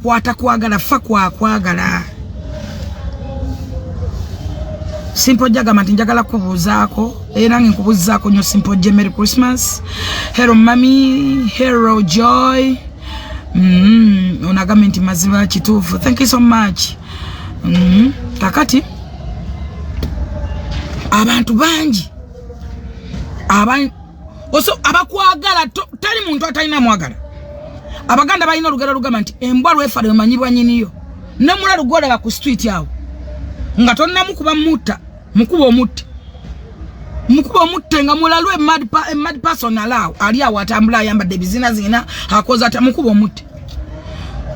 Kwata kwagala fa kwa kwagala. Simple jagamba nti njagala kubuuzaako era nga nkubuuzaako nnyo Simple J. Merry Christmas. Hello mami, hello Joy. Ono agambye nti mazima kituufu. Thank you so much. Kakati abantu bangi oso abakwagala tali muntu atalina mwagala. Abaganda balina olugero olugamba nti embwa lwefa lwemanyibwa nyiniyo. Ne mulalu gwolaba ku street awo nga tonnamukuba mutta, mukuba omutte, mukuba omutte nga mulalu, a mad person alaawo ali awo atambula ayambadde ebizinazina akoze ata, mukuba omutte.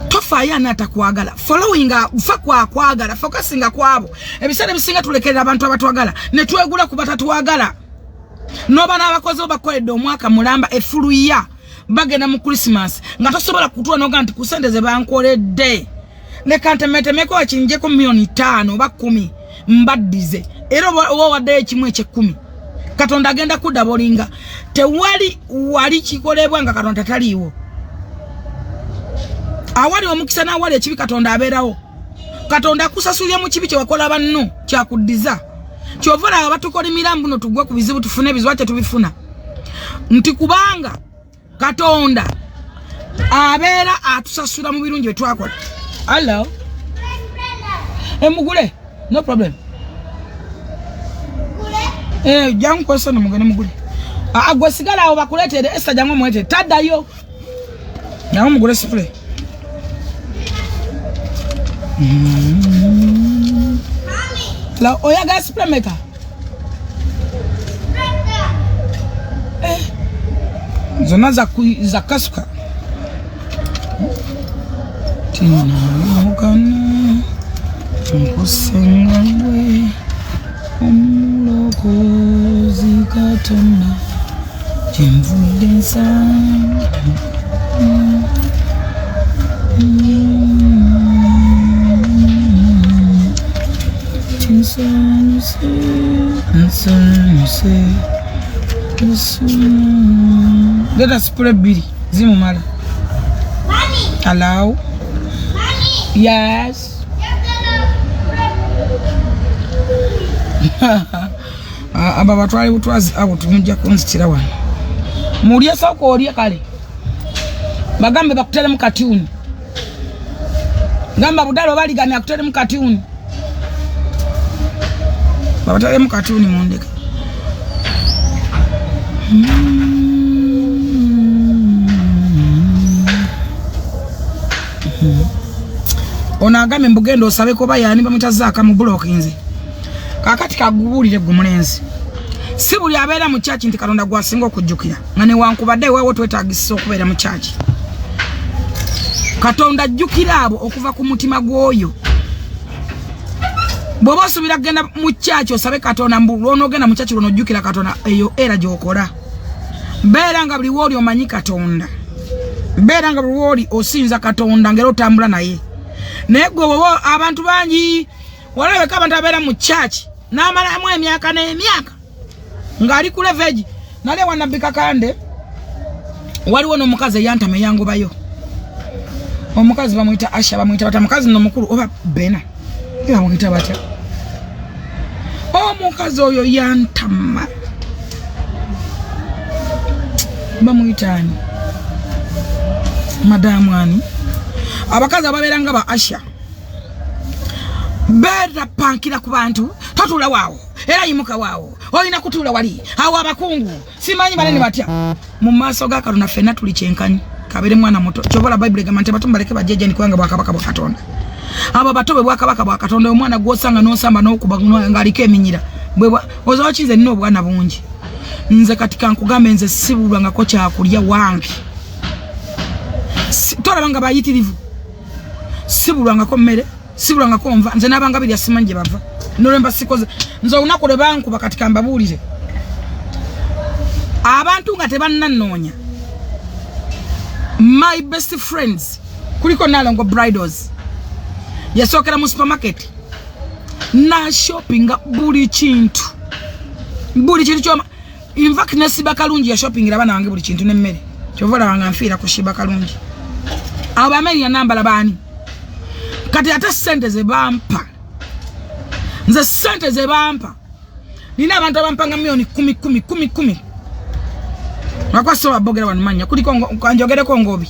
Tofaayo ani atakwagala, following fa kwakwagala, focusinga kwabo. Ebiseera ebisinga tulekerera abantu abatwagala ne twegula ku batatwagala. Noba n'abakozi bo bakoledde omwaka mulamba efuluya bagenda mu Christmas nga tosobola kutuula noga nti ku sente ze bankoledde leka ntemetemeko akinjeko 5,000,000 oba 10 mbaddize, era oba owaddeyo ekimu eky'ekkumi Katonda agenda kudda bolinga. Tewali wali kikolebwa nga Katonda taliiwo. Awali omukisa n'awali ekibi Katonda abeerawo. Katonda akusasulira mu kibi kye wakola banno kyakuddiza. Kyova olaba batukolimira mbu no tugwe ku bizibu tufune ebizibu ate tubifuna, nti kubanga Katonda abeera atusasula mu birungi bye twakola. Hello, emugule, no problem. Jangu kwesa no mugende mugule. Gwe sigala awo bakuleetere. Esa jangu omuleetere, taddayo. Jangu mugule spray. La oyagala spray meka? Zonna za kasuka. Tinamukana nkusenga gwe omulokozi Katonda kyenvudde nsanga. Kinsanyuse, nsanyuse. Leta spray bbiri zimumala. Hello. Yes. Aba batwale butwazi abo tumujja kunzitira wano. Mulye sooka olye kale. Bagambe bakuteremu katyuni. Gamba budalo baliganya akuteremu katyuni. Babateremu katyuni mundeke. Ono agambye mbugenda osabe kuba yani bamutazaaka mu blockinze. Kakati kagubuulire gwe mulenzi, si buli abeera mu kyaki nti Katonda gwasinga okujjukira, nga newankubadde weewo twetagisa okubeera mu kyaki. Katonda ajjukira abo okuva ku mutima gw'oyo. Bw'oba osuubira kugenda mu kyaki osabe Katonda mbu lw'onoogenda mu kyaki lw'onoojjukira Katonda, eyo era gy'okola. Beera nga buli wooli omanyi Katonda, beera nga buli wooli osinza Katonda ng'era otambula naye. Naye gwe bw'oba abantu bangi walabeka abantu abeera mu kyaki n'amalamu emyaka n'emyaka ng'ali ku leveegi. Nali ewa Nabbi Kakande waliwo n'omukazi eyantama eyangobayo. Omukazi bamuyita Asha, bamuyita batya mukazi nno mukulu oba Bena bamuyita batya? Omukazi oyo yantama, bamuyita ani? Madamu ani? Abakazi ababeera nga ba Asha beera pankira ku bantu, totuula waawo era yimuka waawo, olina kutuula wali awo. Abakungu simanyi banene batya mu maaso ga Katonda ffenna tuli kyenkanyi, kabere mwana muto. Kyobola Bayibuli egamba nti abato mubaleke bajje ndi kubanga bwakabaka bwa Katonda. Abo bato bwe bwakabaka bwa Katonda. Omwana gw'osanga n'osamba n'okuba ng'aliko eminyira ozawa ki? Nze nina obwana bungi. Nze kati kankugambe, nze sibulwangako kyakulya wange. Tolaba nga bayitirivu, sibulwangako mmere, sibulwangako nva. Nze n'abanga birya simanyi gye bava nolwemba sikoze. Nze olunaku lwe bankuba, kati kambabuulire, abantu nga tebannanoonya, my best friends kuliko Nalongo Bridals, yasookera mu supermarket nashoppinga buli kintu, buli kintu kyoma. In fact ne Siba Kalungi yashoppingira abaana bange buli kintu n'emmere. Kyova olaba nga nfiira ku Shiba Kalungi. Abo bameri yanambala baani? Kati ate sente ze bampa, nze sente ze bampa, nina abantu abampanga milioni 10 10 10 10. Lwakuba bogera wano manya kuliko njogereko Ngobi,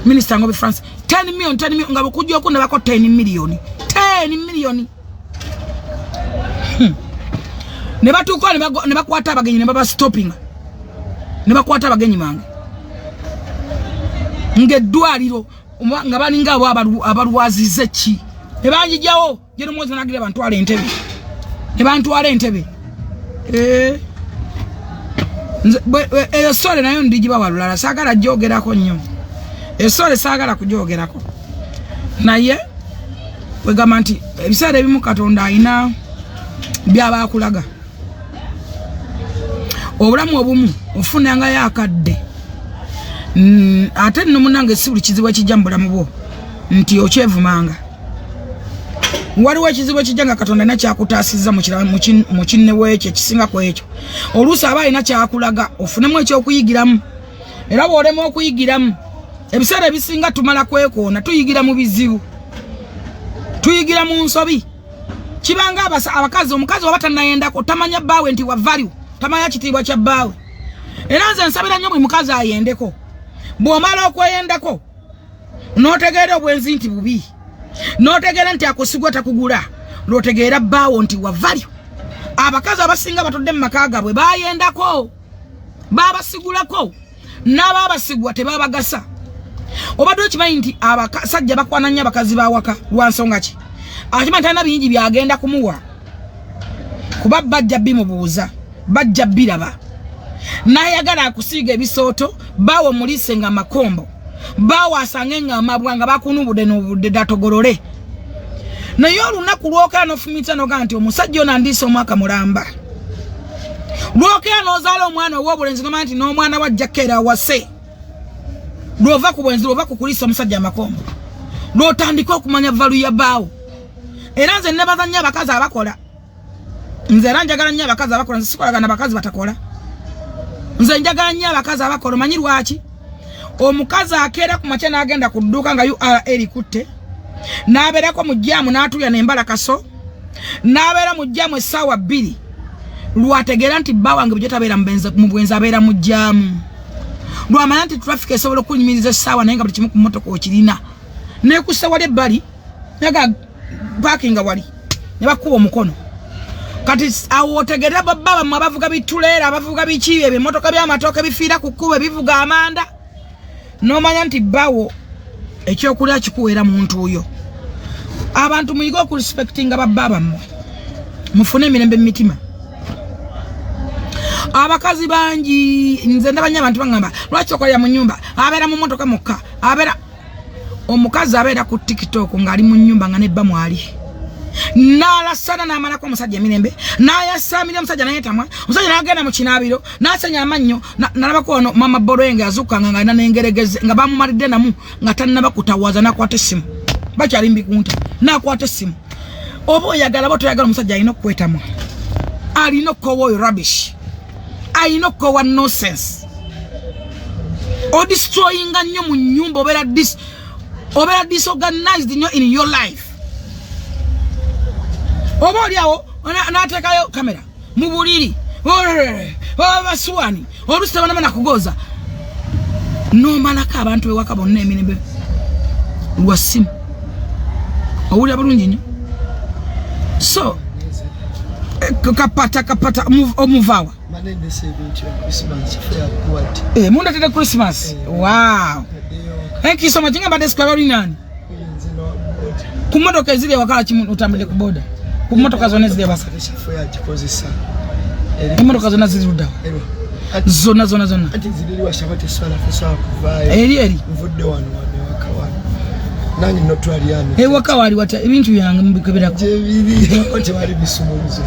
Minister Ngobi France, 10 million 10 million nga bukujja okundabako 10 million 10 million. Ne batuuka ne bakwata abagenyi ne baba stopping, ne bakwata abagenyi bange ng'eddwaliro nga balinga abo abalwazize ki, ne banjijjawo. Jeno mwozi nagira bantwala entebe, ne bantwala entebe. Eyo sole nayo ndigiba lulala, saagala gyogerako nnyo. Esole saagala kugyogerako, naye wegamba nti ebiseera ebimu Katonda alina byaba akulaga. Obulamu obumu ofunangayo akadde. Ate nno munange, si buli kizibu ekijja mu bulamu bwo nti okyevumanga. Waliwo ekizibu ekijja nga Katonda alina kyakutaasizza mu kinnewo ekyo ekisinga ku ekyo. Oluusi aba alina kyakulaga ofunemu ekyokuyigiramu, era bw'olema okuyigiramu, ebiseera ebisinga tumala kwekoona. Tuyigira mu bizibu, tuyigira mu nsobi. Kibanga abakazi, omukazi waba tannayendako tamanya bbaawe nti wa value, tamanya kitiibwa kya bbaawe. Era nze nsabira nnyo buli mukazi ayendeko. Bw'omala okweyendako n'otegeera obwenzi nti bubi, n'otegeera nti akusigwa takugula, lw'otegeera bbaawo nti wa value. Abakazi abasinga batudde mu maka gaabwe bayendako, babasigulako, n'abaabasigwa tebabagasa. Obadde okimanyi nti abasajja bakwana nnyo abakazi bawaka? Lwa nsonga ki? Akimanyi talina bingi byagenda kumuwa, kuba bajja bimubuuza, bajja biraba. N'ayagala akusiiga ebisooto, baawe omuliise nga makombo, baawe asange nga amabwa nga bakunubudde nobudde datogolole. Naye olunaku lwokera nofumitsa nogaa nti omusajja ono andiisa omwaka mulamba, lwokera n'ozaala omwana ow'obulenzi nomanya nti n'omwana wajja keera awase, lwova ku bwenzi, lwova ku kuliisa omusajja amakombo, lwotandika okumanya value ya bbaawo. Era nze nebaza nnyo abakazi abakola. Nze era njagala nnyo abakazi abakola. Nze sikolagana bakazi batakola. Nze njagala nnyo abakazi abakola. Omanyi lwaki? Omukazi akeera ku makya n'agenda ku dduuka nga ura erikutte, n'abeerako mu jam, n'atuuya nembala kaso, n'abeera mu jam essaawa 2, lwategeera nti bba wange bujo tabeera mu bwenzi, abeera mu jam. Lwamanya nti traffic esobola okunyumiriza essaawa, naye nga buli kimu ku mmotoka okirina, nekussa wali ebbali naga parkinga wali ne bakuba omukono. Kati awo otegerera babba bammwe abavuga bituleera, abavuga biki, ebimotoka by'amatooke bifiira ku kkubo, ebivuga amanda, n'omanya nti bbawo ekyokulya kikuweera mu ntuuyo. Abantu muyige okurespectinga babba bammwe, mufune emirembe mu mitima. Abakazi bangi nze ndaba nnyo abantu baŋŋamba, lwaki okolera mu nyumba, abeera mu motoka mukka. Abeera omukazi abeera ku TikTok ng'ali mu nyumba nga nebba mwali, n'alasana n'amalako omusajja emirembe, n'ayasamira omusajja, nayetamwa omusajja, n'agenda mu kinaabiro n'asenya amannyo. Nalabako wano mama Bolenge azuukanga nga alina n'engeregeze nga bamumalidde namu nga tannaba kutawaza, n'akwata essimu, bakyali mbikunta, n'akwata essimu. Oba oyagala oba toyagala, omusajja alina okukwetamwa, alina okukowa oyo rubbish, alina okukowa nonsense. Odestroyinga nnyo mu nyumba, obeera disorganized nnyo in your life. Oba oli awo n'ateekayo kamera mu buliri, basuwani olusi tebanama nakugoza, nomalako abantu bewaka bonna emirembe lwa ssimu. Owulira bulungi nnyo. So kapata kapata omuvaawa. Mundatedde Christmas. Wow, thank you so much. Nga mbadde sikwaba linani ku motoka eziri ewaka. Kimu otambulire ku boda, ku motoka zonna eziri ewaka? Emotoka zonna ziri luddawa? Zonna zonna zonna eri eri. Nvudde wano wano ewaka wano nange notwaliyano. Ewaka wali watya? Ebintu byange mubikeberako. Gyebiri, tewali bisumuluzo.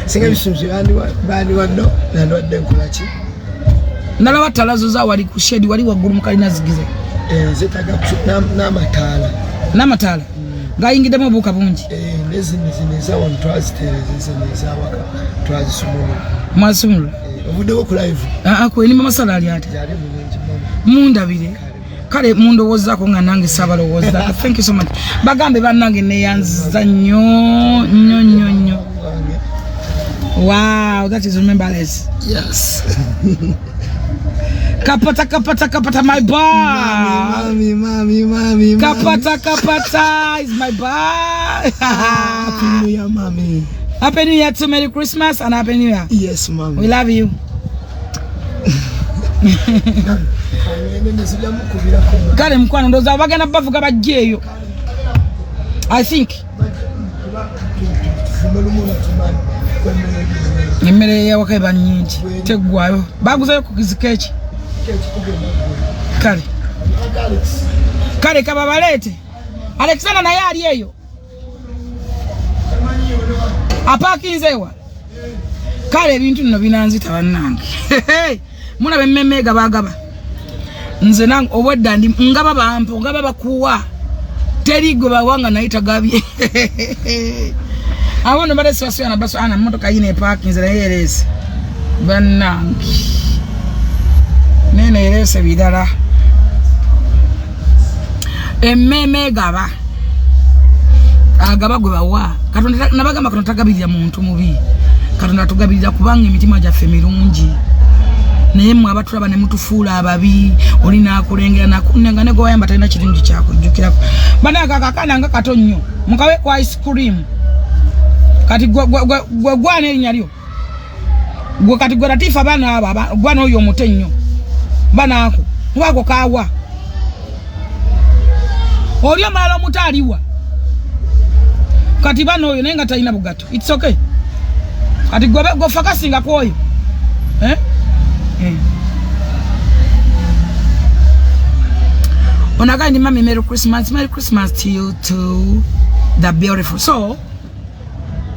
Singa ebisumuluzo bandiwadde, nandiwadde nkolaki? Nalaba talazo za wali ku shed wali waggulu mukalina zigize. Eh, zetaga n'amataala. N'amataala gayingiddemu obuwuka bungi. Eh, nezino zino ezawano twaziteereza, zino ezawaka twazisumulula. Mwazisumulula? Eh, ovuddeko ku live? Aa, kwenima masala ali ate. Gyali bulungi mama. Mundabire. Kale mundowoozaako nga nange saabalowoozaako. Thank you so much. Bagambe bannange neyanziza nnyo nnyo nnyo nnyo. Wow, that is remembrance. Yes. Kapata kapata kapata my boy. Mami, mami, mami. Kapata kapata is my boy. Happy New Year, mami. Happy New Year to Merry Christmas and Happy New Year. Yes, mami. We love you. Kale mukwano ndowooza bagenda bavuga bajja eyo. I think emmere yawaka eba nnyingi teggwayo. Baguzeyo ku keki. Kale kale kababaleete. Alexander naye ali eyo apakinzeewa. Kale ebintu nno binanzita bannange. Mulaba emmeme egabagaba. Nze nange obwedda ndi ngaba bampa ngaba bakuwa teri gwe bawanga naye tagabye. Awo no badde sibasubira na basu ana mmotoka yino epakinze naye ereese bannange nene ereese birala. Emmeme egaba agaba gwe bawa. Katonda nabagamba Katonda tagabirira muntu mubi. Katonda atugabirira kubanga emitima gyaffe mirungi. Naye mmwe abatulaba ne mutufuula ababi, oli n'akulengera n'akunenga ne gw'oyamba talina kirungi kyakujjukirako. Bannange ako akaana nga kato nnyo, mukawe ku ice cream. Kati gwe gwana erinnya lyo. Gwe kati gwe Latifa baana abo, gwana oyo omuto ennyo. Baana ako, kuba ako kaawa. Oli omulala omuto aliwa. Kati bano oyo naye nga talina bugatto. It's okay. Kati gwe gwe fakasinga ku oyo. Eh? Eh. Onaga ndi mami Merry Christmas, Merry Christmas to you too. The beautiful. So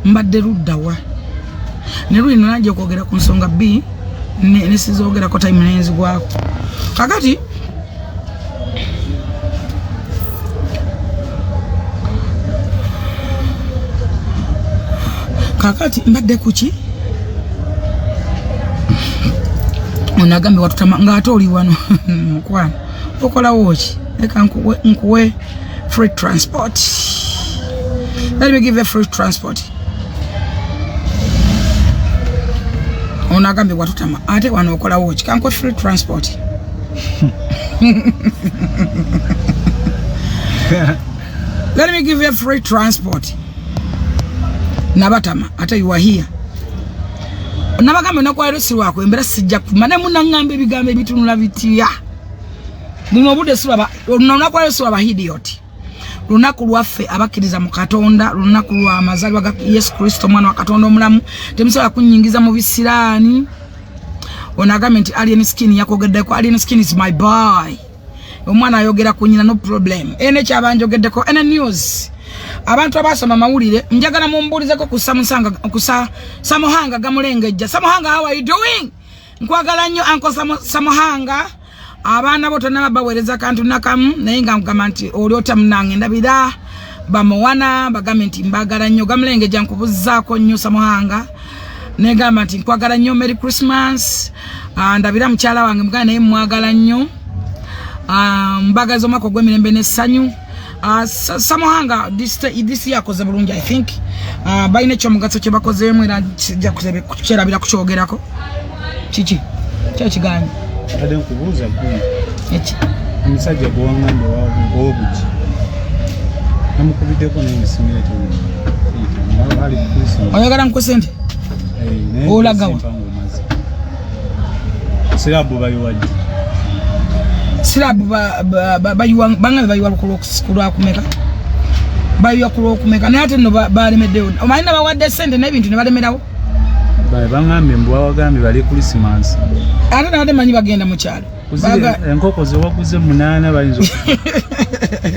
mbadde ludda wa. Ne lwino najja okwogera ku nsonga B ne sizoogerako time nenzigwako. Kakati mbadde kuki? Onagambe watutama ng'ate oli wano mukwano okolawo ki? Leka nkuwe free transport. Let me give you free transport. Onagambe watutama ate wano okolawo ki? Kankuwe free transport. Let me give you free transport. Nabatama ate you are here. Nabagamba nakwaliro si lwako embeera sijja kuvuma naye munaŋŋamba ebigambo ebitunula bitya. Buno obudde si lwa luno olunaku lwaliro si lwa ba idiot. Lunaku lwaffe abakkiriza mu Katonda, lunaku lwa mazaalibwa ga Yesu Kristo omwana wa Katonda omulamu. Temusobola kunnyingiza mu bisiraani. Ono agambye nti Alien Skin yakwogeddeko. Alien Skin is my boy. Omwana ayogera ku nnyina, no problem. Ene kyabanjogeddeko, ene news. Abantu abasoma amawulire njagala mumbuulizeko ku Samusanga, ku Samuhanga gamulengejja. Samuhanga, how are you doing? Nkwagala nnyo Uncle Samuhanga. Abaana bo tonnaba baweereza kantu nakamu, naye nga nkugamba nti oli otya munnange. Ndabira bamuwana bagambe nti mbagala nnyo. Gamulengejja nkubuzaako nnyo Samuhanga. Negamba nti nkwagala nnyo, Merry Christmas. Ndabira mukyala wange muganda naye mwagala nnyo. Mbagaza omwaka ogw'emirembe n'essanyu. Samuhanga this year akoze bulungi, I think. Balina ekyomugaso kye bakozeemu era kijja kukyerabira kukyogerako. Kiki? Kyo kiganyi. Ate nkubuuza gwe. Eki? Omusajja gwe waŋŋambye ow'obugi. Namukubiddeko naye essimu ye teyita. Ali ku Christmas. Oyagala nkuwe ssente? Naye Olagawa? simpa ng'omaze. Sirabu bayiwadde. Sirabu bayiwa bangabe bayiwa ku lwakumeka. Bayiwa ku lwokumeka naye ate nno balemeddewo. Omanyi nabawadde ssente n'ebintu ne balemerawo. Baŋŋambye mbu bawagambye bali Christmas. Ate nabadde manyi bagenda mu kyalo. Enkoko ze waguze 8 bayinza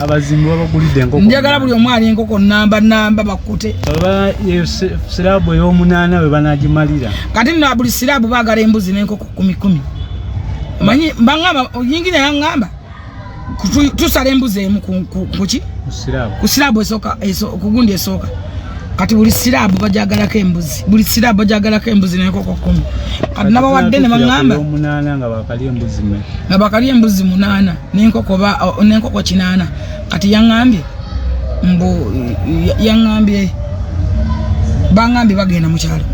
abazimbi babagulidde enkoko. Njagala buli omu ali enkoko namba namba bakute. Baba sirabu ey'omunaana bwe banaagimalira. Kati nno buli sirabu baagala embuzi n'enkoko kumi kumi. Omanyi baŋŋamba yingine yaŋŋamba tusala embuzi emu ku ki? Ku sirabu. Ku sirabu esooka, ku gundi esooka. Kati buli siraabu bajagalako embuzi, buli siraabu bajagalako embuzi n'enkoko 10. Kati nabawadde ne baŋŋamba nga bakalya embuzi 8 n'enkoko n'enkoko 8. Kati yaŋŋambye mbu yaŋŋambye baŋŋambye bagenda mu kyalo.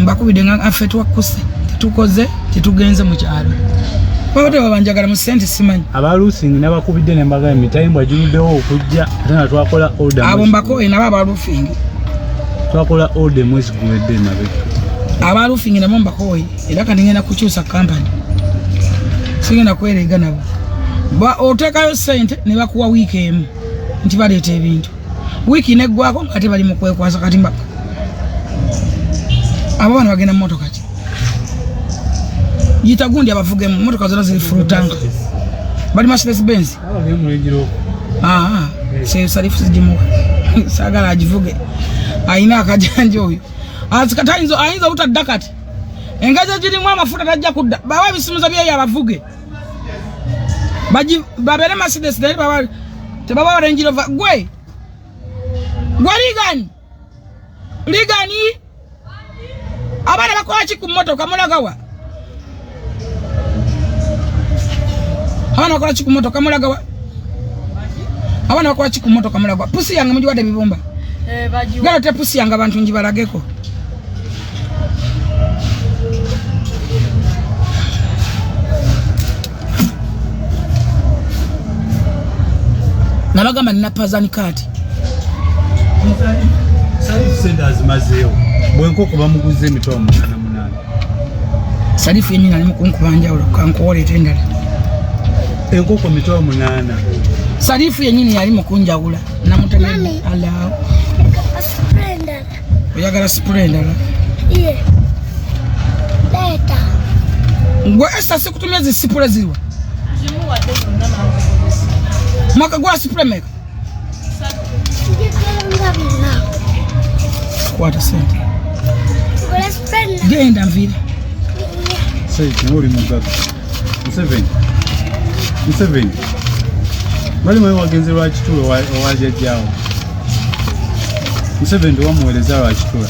Mbakubidde nga ffe twakkuse, tetukoze, tetugenze mu kyalo. Babadde babanjagala mu ssente simanyi. Aba roofing nabakubidde ne mbagamba emitayimbwa giruddewo okujja ate nga twakola order. Abo mbakooye nabo aba roofing. Twakola order mwezi guwedde emabega. Aba roofing nabo mbakooye era kati ngenda kukyusa company. Sigenda kwereega nabo. Oteekayo ssente ne bakuwa wiiki emu nti baleeta ebintu. Wiiki neggwako nga ate bali mu kwekwasa kati mbaka. Abo bano bagenda mu mmotoka ki? Yita gundi abavugemu, mmotoka zonna ziri full tank. Bali Mercedes Benz. Salifu sigimuwa. Saagala agivuge. Ayina akajanja oyo. Kati ayinza obutadda kati. Engazi egirimu amafuta tajja kudda. Bawa ebisimuzo byeyo abavuge. Babeere Mercedes naye tebabawa Range Rover. Gwe! Gwe Ligani! Ligani! Abaana bakola ki ku mmotoka mulagawa? Abaana bakola ki ku mmotoka mulagawa? Abaana bakola ki ku mmotoka mulagawa? Pusi yange mugiwadde ebibumba? Gala te pusi yange abantu ngibalageko. Nabagamba nina pazani kati. Sente azimazeewo. Bwenkoko bamuguze emitwalo 88. Salifu yennyini ali mu kunkuba njawulo, kankuwoleeta endala. Enkoko mitwalo 8. Salifu yennyini yali mu kunjawula. Namutemedde. Alaawo. Oyagala sipula endala? Leeta. Gwe Esther sikutumye zi sipula ziriwa? Mwaka gwa sipula meka? Kwata sente. Genda nvira. Sente oli mugagga. Museveni. Museveni. Bali mwe wagenze lwa Kitula owa jjajjaawo. Museveni wamuweereza lwa Kitula.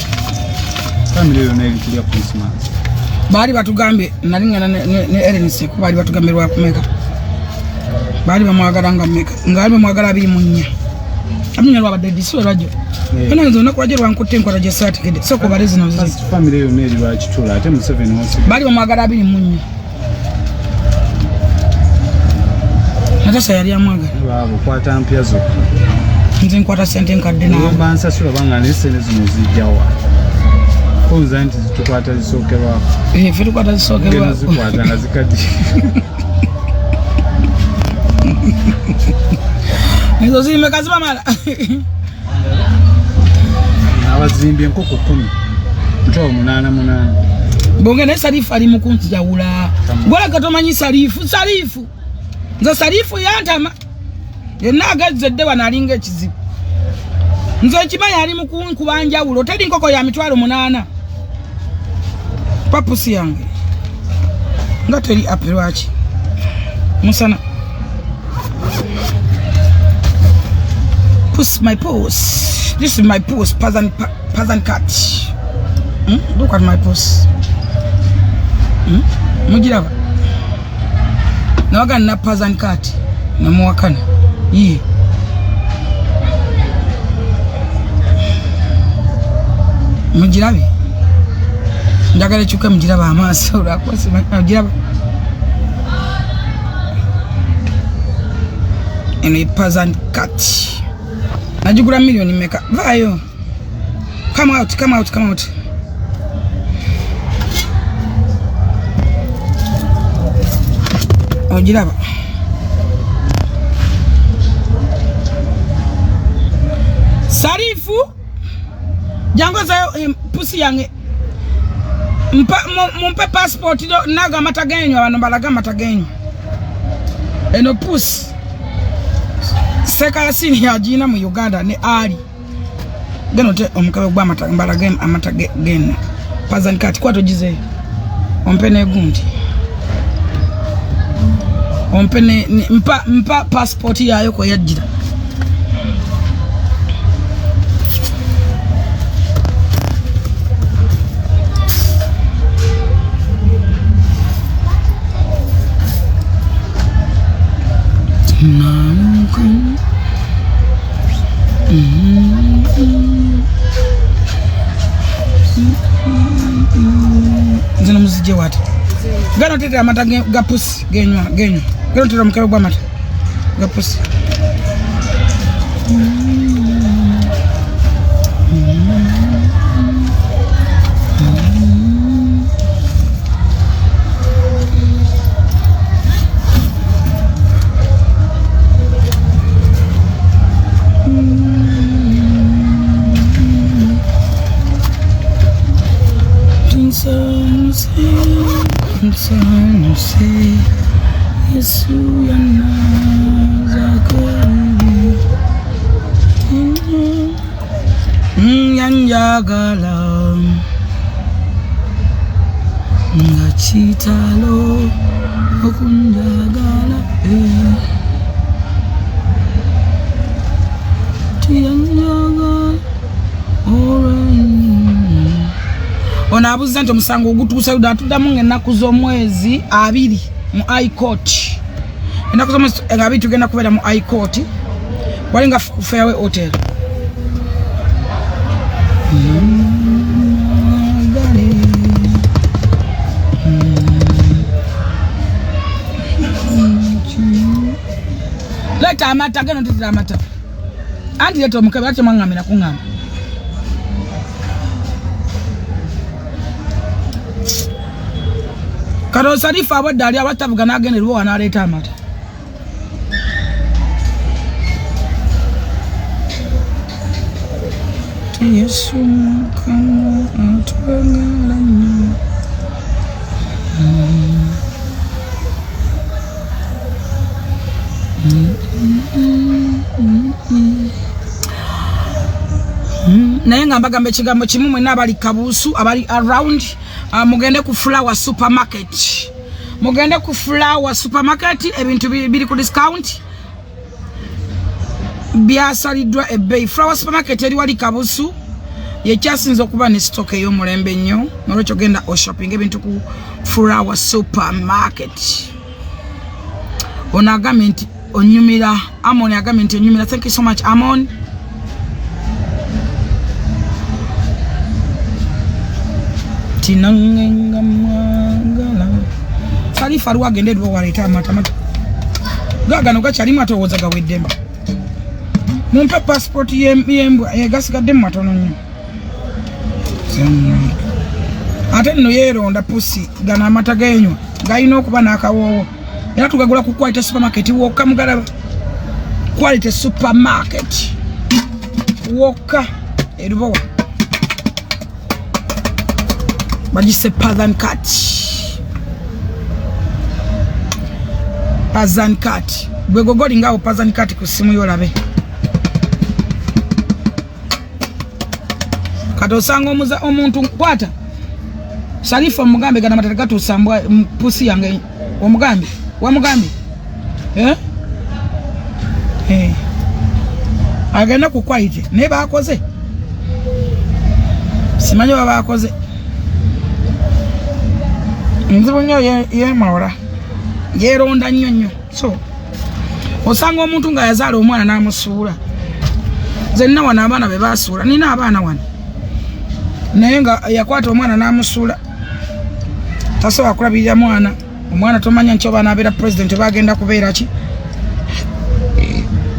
Family yonna eri kulya Christmas. Baali batugambye nali ngenda ne Ellen Seku baali batugambye lwa kumeka. Baali bamwagala nga mmeka? Nga baali bamwagala 24. Amenya lwabadde ddi? Si lwajjo. Ena nze olunaku lwajjo lwankutte enkola gye saategedde. Sooka obale zino ziri. First family yonna eri lwa Kitula ate Museveni wasigadde. Baali bamwagala 24. Natasha yali amwagala. Baabo kwata mpya zokka. Nze nkwata ssente nkadde naawe. Ngomba nsasula banga naye ssente zino zijja wa? Konza nti tukwata zisookerwako. Ffe tukwata zisookerwako. Ngeno zikwata nga zikaddiye. Ezo ziri mmeka zibamala? Abazimbye enkoko 10. Mitwalo 88. Bonge naye Salifu ali mu kunjawula. Gwoleka tomanyi Salifu, Salifu. Nze Salifu yantama. Yenna agazze wano alinga ekizibu. Nze nkimanyi ali mu kunkuba njawulo. Teri nkoko ya mitwalo 8. Papusi yange. Nga teri api lwaki? Musana. Puss my puss. This is my puss, Pazan cat. Look at my puss. Mugiraba. Nawaga na Pazan cat. Namuwakana. Iye. Mugirabe. Njagala ekyuka mugiraba amaaso olwakuba simanyi mugiraba. Eno ye Pazan cat. Nagigula miliyoni mmeka? Vaayo. Come out, come out, come out. Ogiraba. Salifu, jangu ozayo pusi yange. Mumpe passport naga amata genyu, abantu balaga amata genyu. Eno pusi. Seka Yasini yagina mu Uganda ne Ali. Gano te omukabe gwa amata mbalage amata genu. Pazan kati kwato jize. Ompe ne gundi. Ompe ne mpa passport yayo ko yajira. wati. Gano tete amata ga pusi genywa genywa. Gano tete omukebe gw'amata ga pusi. Nsanyuse Yesu yanazako yanjagala nga kitalo okunjagala tiyanjagala ono abuuza nti omusango ogutuusa yuda atuddamu ng'ennaku z'omwezi 20 mu High Court. Ennaku z'omwezi 20 tugenda kubeera mu High Court wali nga Fairway Hotel. Leeta amata gano tetera amata anti leeta omukebe ate mwaŋŋambira kuŋŋamba. Kati osalifu abadde ali abatavuga n'agenda eruwa n'aleeta amata. Yesu Mukama atwagala nnyo. Naye nga mbagamba ekigambo kimu mwenna abali Kabuusu abali around, mugende ku Flower Supermarket. Mugende ku Flower Supermarket, ebintu biri ku discount, byasaliddwa ebbeeyi. Flower Supermarket eri wali Kabusu, yekyasinze okuba ne stock ey'omulembe ennyo, nolwekyo genda oshopping ebintu ku Flower Supermarket. Ono agambye nti onyumira, Amon agambye nti onyumira. Thank you so much Amon. Tinangenga mwagala. Salifa aliwo agende edwa waleeta amata amata. Gagano gakyalimu ate owooza gaweddemu. Mumpe passport y'embwa gasigaddemu matono nnyo. Ate nno yeeronda pusi gano amata g'enywa galina okuba n'akawoowo. Era tugagula ku Quality Supermarket wokka mugalaba. Quality Supermarket wokka erubowa. Bagise Pazan Cat. Pazan Cat. Gwe gogoli ngaawo Pazan Cat ku ssimu yo olabe. Kati osanga omuntu kwata Salifa omugambe gana matata gatuusa mbwa pusi yange omugambe wamugambe eh? Eh. Agenda ku Quality naye baakoze simanyi oba baakoze nzibu nnyo yeemawula yeeronda nnyo nnyo. So osanga omuntu nga yazaala omwana n'amusuula. Nze nina wano abaana be baasuula, nina abaana wano naye nga yakwata omwana n'amusuula, tasobola kulabirira mwana. Omwana tomanya nti oba n'abeera president oba agenda kubeera ki.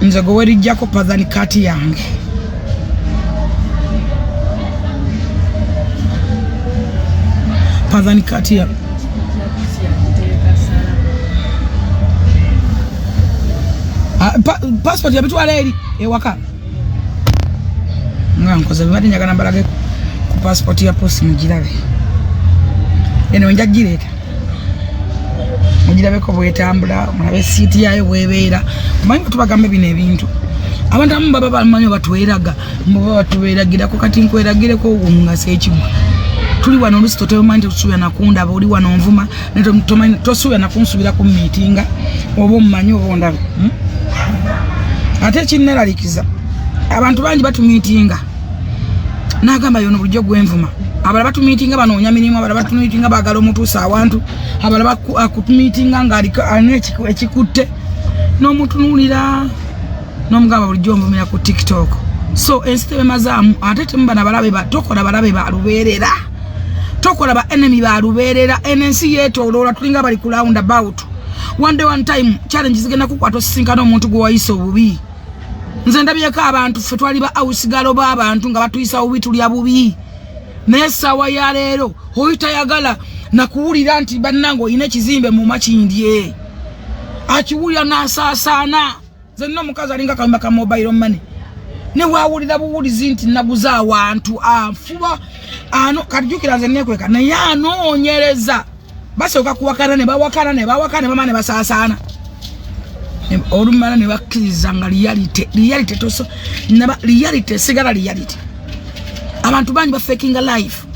Nze gwe werijjako Pazan Cat yange. Pazan Cat yange. Passport yabitwala eri ewaka. Nga nkoze bibadde njagala mbalage ku passport ya post mugirabe. Eno nja gireeta. Mugirabeko bwetambula, mulabe siiti yaayo bwebeera. Omanyi bwe tubagamba bino ebintu. Abantu abamu baba bamanyi batweraga, mbu baba batubeeragirako, kati nkweragireko ngasa ekigwa. Tuli wano oluusi totemanyi tosuubira nakundaba, oli wano nvuma, naye tomanyi, tosuubira nakunsubira ku miitinga, oba omumanyi oba ondabe. Ate ekinneralikiza, abantu bangi batumiitinga. N'agamba yono bulijjo gwenvuma. Abalala batumiitinga banoonya mirimu, abalala batumiitinga baagala omutuusa awantu, abalala akutumiitinga ng'aliko alina ekikutte. N'omutunuulira, n'omugamba bulijjo nvumira ku TikTok. So ensi tebemazaamu, ate temuba na balabe ba, tokola balabe ba lubeerera. Tokola ba enemy ba lubeerera. Eno ensi yeetooloola, tulinga bali ku round about. One day, one time, challenge zigenda kukwata, osisinkana omuntu gwe wayisa obubi. Nze ndabyeko abantu, ffe twali ba awusigalo b'abantu nga batuyisa bubi, tulya bubi, naye essaawa ya leero oyo tayagala nakuwulira nti bannange olina ekizimbe mu Makindye, akiwulira n'asaasaana. Nze nina omukazi alinga kayumba ka mobile money, ne wawulira buwulizi nti naguze awantu, anfuba ano. Kati jjukira nze nekweka, naye anoonyereza. Basooka kuwakana, ne bawakana, ne bawakana, ne bamala ne basaasaana. Olumala ne bakkiriza nga reality, reality toso naba reality esigala reality. Abantu bangi bafakinga life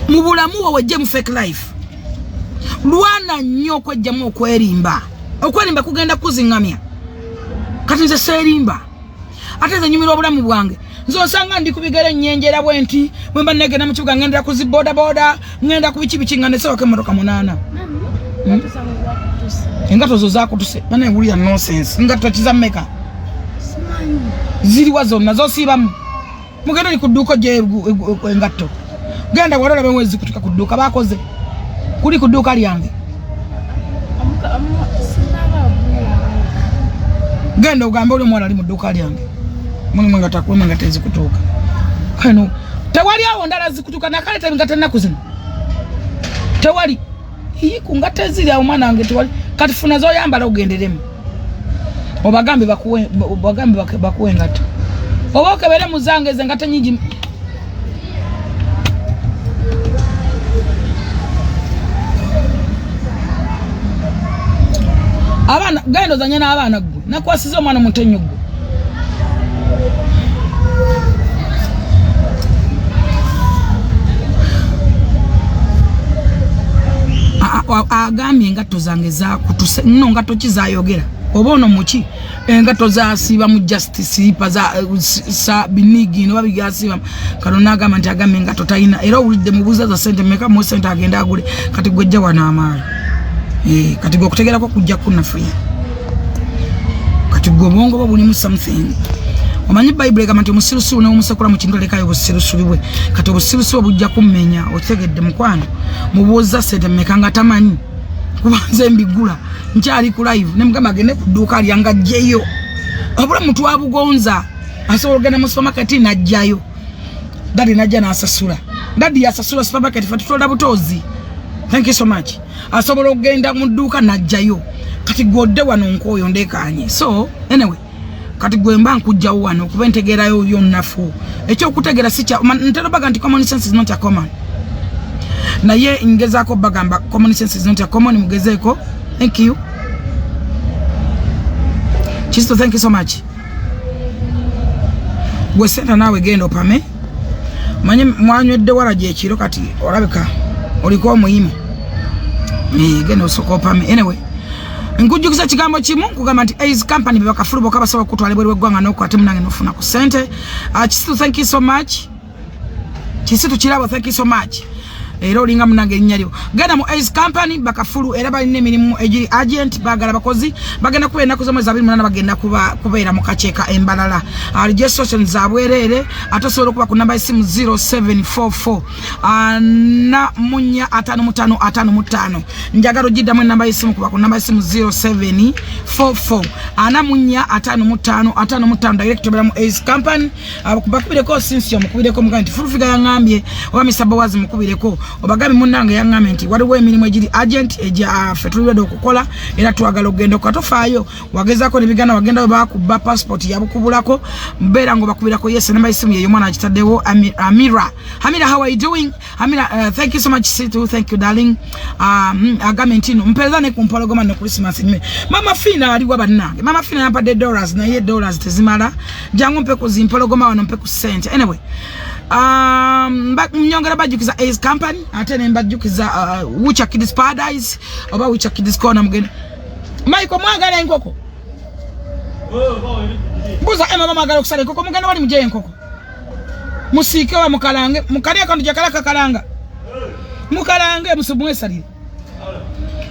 mu bulamu. Bwe wejje mu fake life, lwana nnyo okwejjamu okwerimba. Okwerimba kugenda kuziŋŋamya. Kati nze seerimba, ate nze nyumirwa obulamu bwange. Nze osanga ndi ku bigere, nnyenjera bwe nti bwe mba negenda mu kibuga, ngendera ku zi bodaboda, ngenda ku biki biki, nga nesewako emmotoka 8. Engato zo zakutuse bana, wulira nonsense. Engatto kiza mmeka? Ziriwa zonna zosiibamu? Mugende ni ku dduuka gye engatto, genda wali olabe wezikutuka ku dduuka bakoze kuli ku dduuka lyange. Genda ogambe oli omuwala ali mu dduuka lyange, mulimu engatto, akuwemu engatto ezikutuuka. Kano tewali awo ndala zikutuka nakaleta engatto ennaku zino tewali. Ii, ku ngatto eziri awo, mwana wange, tewali. Kati funa zoyambala ogenderemu, obagambe bakuwe, bagambe bakuwe engatto, oba okebere mu zange ezo engatto nyingi. Abaana, genda ozanye n'abaana. Ggwe nakwasiza omwana omuto ennyo ggwe. Agambye engatto zange zakutuse nno. Ngatto ki zayogera? Oba ono muki? Engatto zasiiba mu just silipa za sa binigi no babigasiiba. Kano nagamba nti agambye engatto talina, era owulidde mubuuza za sente meka, mu sente agenda agule. Kati gwejja wano amaalo. Eh, kati gwe okutegerako kujja kunafuya. Kati gwe obwongo bwo bulimu something. Omanyi Bayibuli egamba nti omusirusiru newomusekula mu kintu alekayo obusirusiru bwe. Kati obusirusiru bujja kummenya. Okitegedde, mukwano? Mubuuza sente mmeka nga tamanyi, kuba nze mbigula nkyali ku live, nemugamba agende ku dduuka lyanga ajjeyo. Obulamu twabugonza, asobola okugenda mu supermarket n'ajjayo, daddy najja n'asasula. Daddy yasasula supermarket, fe tutola butoozi. Thank you so much. Asobola okugenda mu dduuka n'ajjayo. Kati gwodde wano nkooyo ndekanye. So anyway, kati gwe mba nkugjawo wano okuba entegeerayo yonnafu. Ekyokutegeera si kya ntera baga nti common sense is not a common, naye ngezaako bagamba common sense is not a common. Mugezeeko. Thank you, Chisto, thank you so much. Gwe senta naawe genda opame. Manyi mwanywedde waragi ekiro, kati olabika oliko omuyimo. Eh, genda osooka opame. Anyway, nkujjukiza kigambo kimu, nkugamba nti Ace Company be bakafulu bokka basobola okutwala ebweru w'eggwanga n'okwate munange n'ofuna ku ssente. Kisitu, thank you so much. Kisitu Kirabo, thank you so much. Era olinga munange erinnya lyo. Genda mu Ace Company, bakafulu, era balina emirimu egiri agent, baagala bakozi. Bagenda kuba ennaku z'omwezi 28 bagenda kubeera mu kakyeka embalala. Registration za bwereere, ate osobola okuba ku namba y'essimu 0744 44 55 55. Njagala ogiddamu enamba y'essimu, kuba ku namba y'essimu 0744 44 55 55, direct obeera mu Ace Company. Bakubireko Sinsi, omukubireko, mugambe nti Full Figure yaŋŋambye, oba Mr Bowazi mukubireko, obagambe munnange yaŋŋambye nti waliwo emirimu egiri agent egya ffe tuli ready okukola, era twagala okugenda okukola. Tofaayo wagezaako nebiganda, wagenda we bakuba passport yabukubulako, mbeera nga obakubirako. Yes, enamba y'essimu yeyo, omwana agitaddewo. Amira, Amira, how are you doing, Amira? Thank you so much, Situ, thank you, darling. Agambye nti no mpeereza ne ku mpologoma ne Christmas nyume. Mama Fina aliwa bannange? Mama Fina yampadde dollars, naye dollars tezimala. Jangu mpe ku zimpologoma wano, mpe ku ssente. Anyway, nyongera bajjukiza Ace Company, ate ne mbajjukiza Wucha Kids Paradise oba Wucha Kids Corner. Mugende. Michael, mwagala enkoko? Mbuza Emma, mama mwagala okusala enkoko? Mugende wali mugye enkoko musiike oba mukalange. Mukali akantu jakala kakalanga, mukalange mwesalire.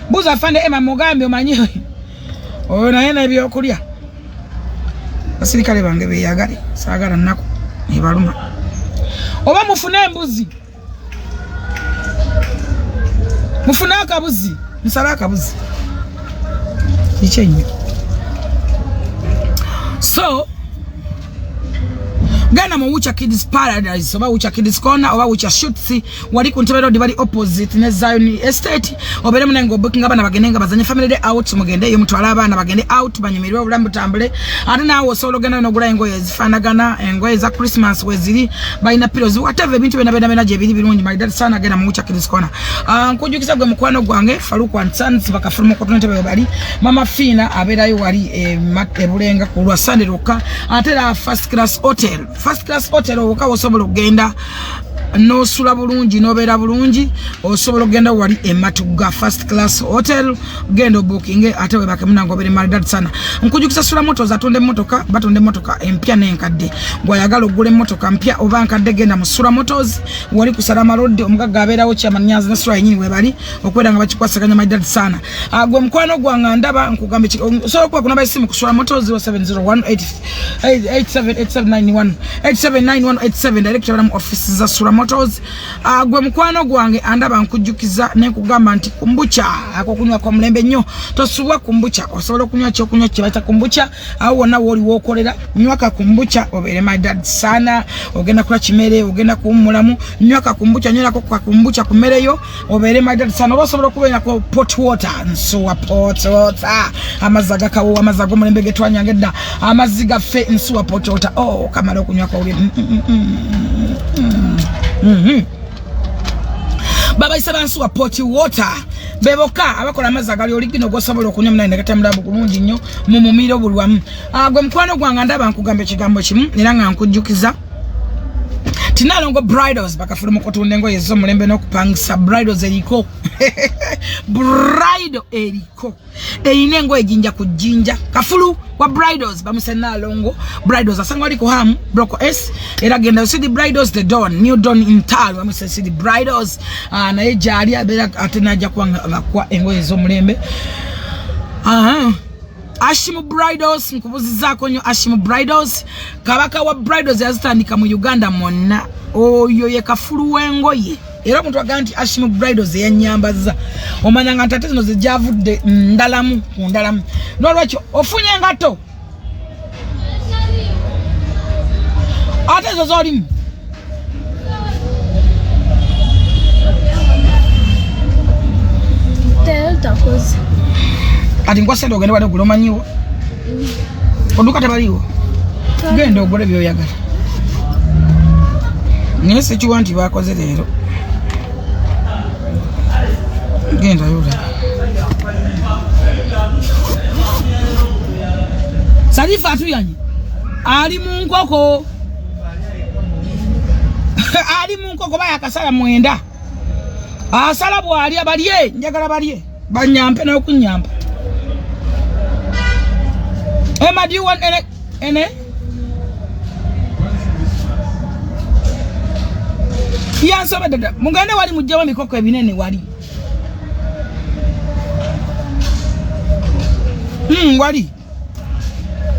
Buza afande Emma, mugambe omanyi oyo naye n'ebyokulya. Basirikale bange beyagale, saagala nnaku ebaluma. Oba mufune embuzi. Mufune akabuzi, nsale akabuzi. Kiki ennyo? So genda mu Wucha Kids Paradise oba Wucha Kids Corner oba Wucha Shoots, wali ku Ntebe Road, bali opposite ne Zion Estate. Obeere munange obookinga abaana bagende nga bazanye family day out, mugende eyo mutwale abaana bagende out banyumirwe obulamu butambule. Ate naawe osobola ogenda n'ogula engoye ezifaanagana, engoye za Christmas weziri, balina pillows, whatever, ebintu byonna byonna byonna gyebiri birungi. Maridadi sana, genda mu Wucha Kids Corner. Nkujjukiza gwe mukwano gwange Faruku and Sons, bakafuluma ku Ntebe bali. Mama Fina abeerayo wali e Bulenga ku lwa Sunday lwokka. Ate era First Class Hotel, First Class Hotel wokka osobola okugenda n'osula bulungi n'obeera bulungi. Osobola okugenda wali e Matugga, First Class Hotel, genda obookinge ate webake munange obeere maridadi sana. Nkujjukiza Sula Motors atunda emmotoka, batunda emmotoka empya n'enkadde. Gwayagala okugula emmotoka mpya oba nkadde, genda mu Sula Motors wali ku Salama Road. Omugagga abeerawo Chairman Nyanzi ne Sula yenyini webali okubeera nga bakikwasaganya maridadi sana. Gwe mukwano gwange ndaba nkugamba osobola okuba kunamba esimu ku Sula Motors 0701 878791 879187, direct mu office za Sula Motors. Gwe mukwano gwange andaba nkujjukiza nenkugamba nti kombucha akokunywa kwa mulembe nnyo, tosubwa kombucha. Osobola okunywa kyokunywa kye bayita kombucha awo wonna wooli wookolera. Nywaka kombucha obeere maridadi sana. Ogenda kulya kimere, ogenda kuwummulamu, nywaka kombucha, nywerako ka kombucha ku mmere yo obeere maridadi sana. Oba osobola okubeerako pot water, Nsuwa pot water, amazzi agakawo, amazzi ag'omulembe getwanyanga edda, amazzi gaffe Nsuwa pot water. Oh, kamala okunywako oli Babayise bansuwa pot water beboka abakola amazzi agali oligino gosobola okunywa munaye negatambula bulungi nnyo mu mumiro buli wamu. Gwe mukwano gwange ndaba nkugamba ekigambo kimu era nga nkujjukiza Tinalongo Bridals, bakafulu mu kutunda engoye ez'omulembe n'okupangisa. Bridals eriko, bridal eriko, erina engoye jinja ku jjinja. Kafulu wa bridals bamuse Nalongo Bridals, asanga wali ku Ham Block S. Era genda City Bridals, the Don, new Don in town, bamuse City Bridals. Naye gyali abeera ate najja kuba nga bakuwa engoye ez'omulembe. Aha. Ashimu Bridals nkubuzizaako nnyo. Ashimu Bridals, kabaka wa bridals, yazitandika mu Uganda mwonna. Oyo ye kafulu w'engoye. Era omuntu agamba nti Ashimu Bridals eyanyambaza, omanya nga nti ate zino zejavudde ndalamu ku ndalamu. N'olwekyo ofunye engatto ate ezo zolimu. Takoze. Kati nkwa sente ogende wali ogula, omanyiwo oduka tebaliwo, genda ogule byoyagala. Naye sikiwa nti bakoze leero, genda yolaba. Salifa atuyanye ali mu nkoko, ali mu nkoko bayakasala 9 asala bwalya balye, njagala balye banyampe n'okunyampa. Emma, do you want any? Any? Yansobe dada, mugende wali mujjewo emikoko ebinene wali. Wali.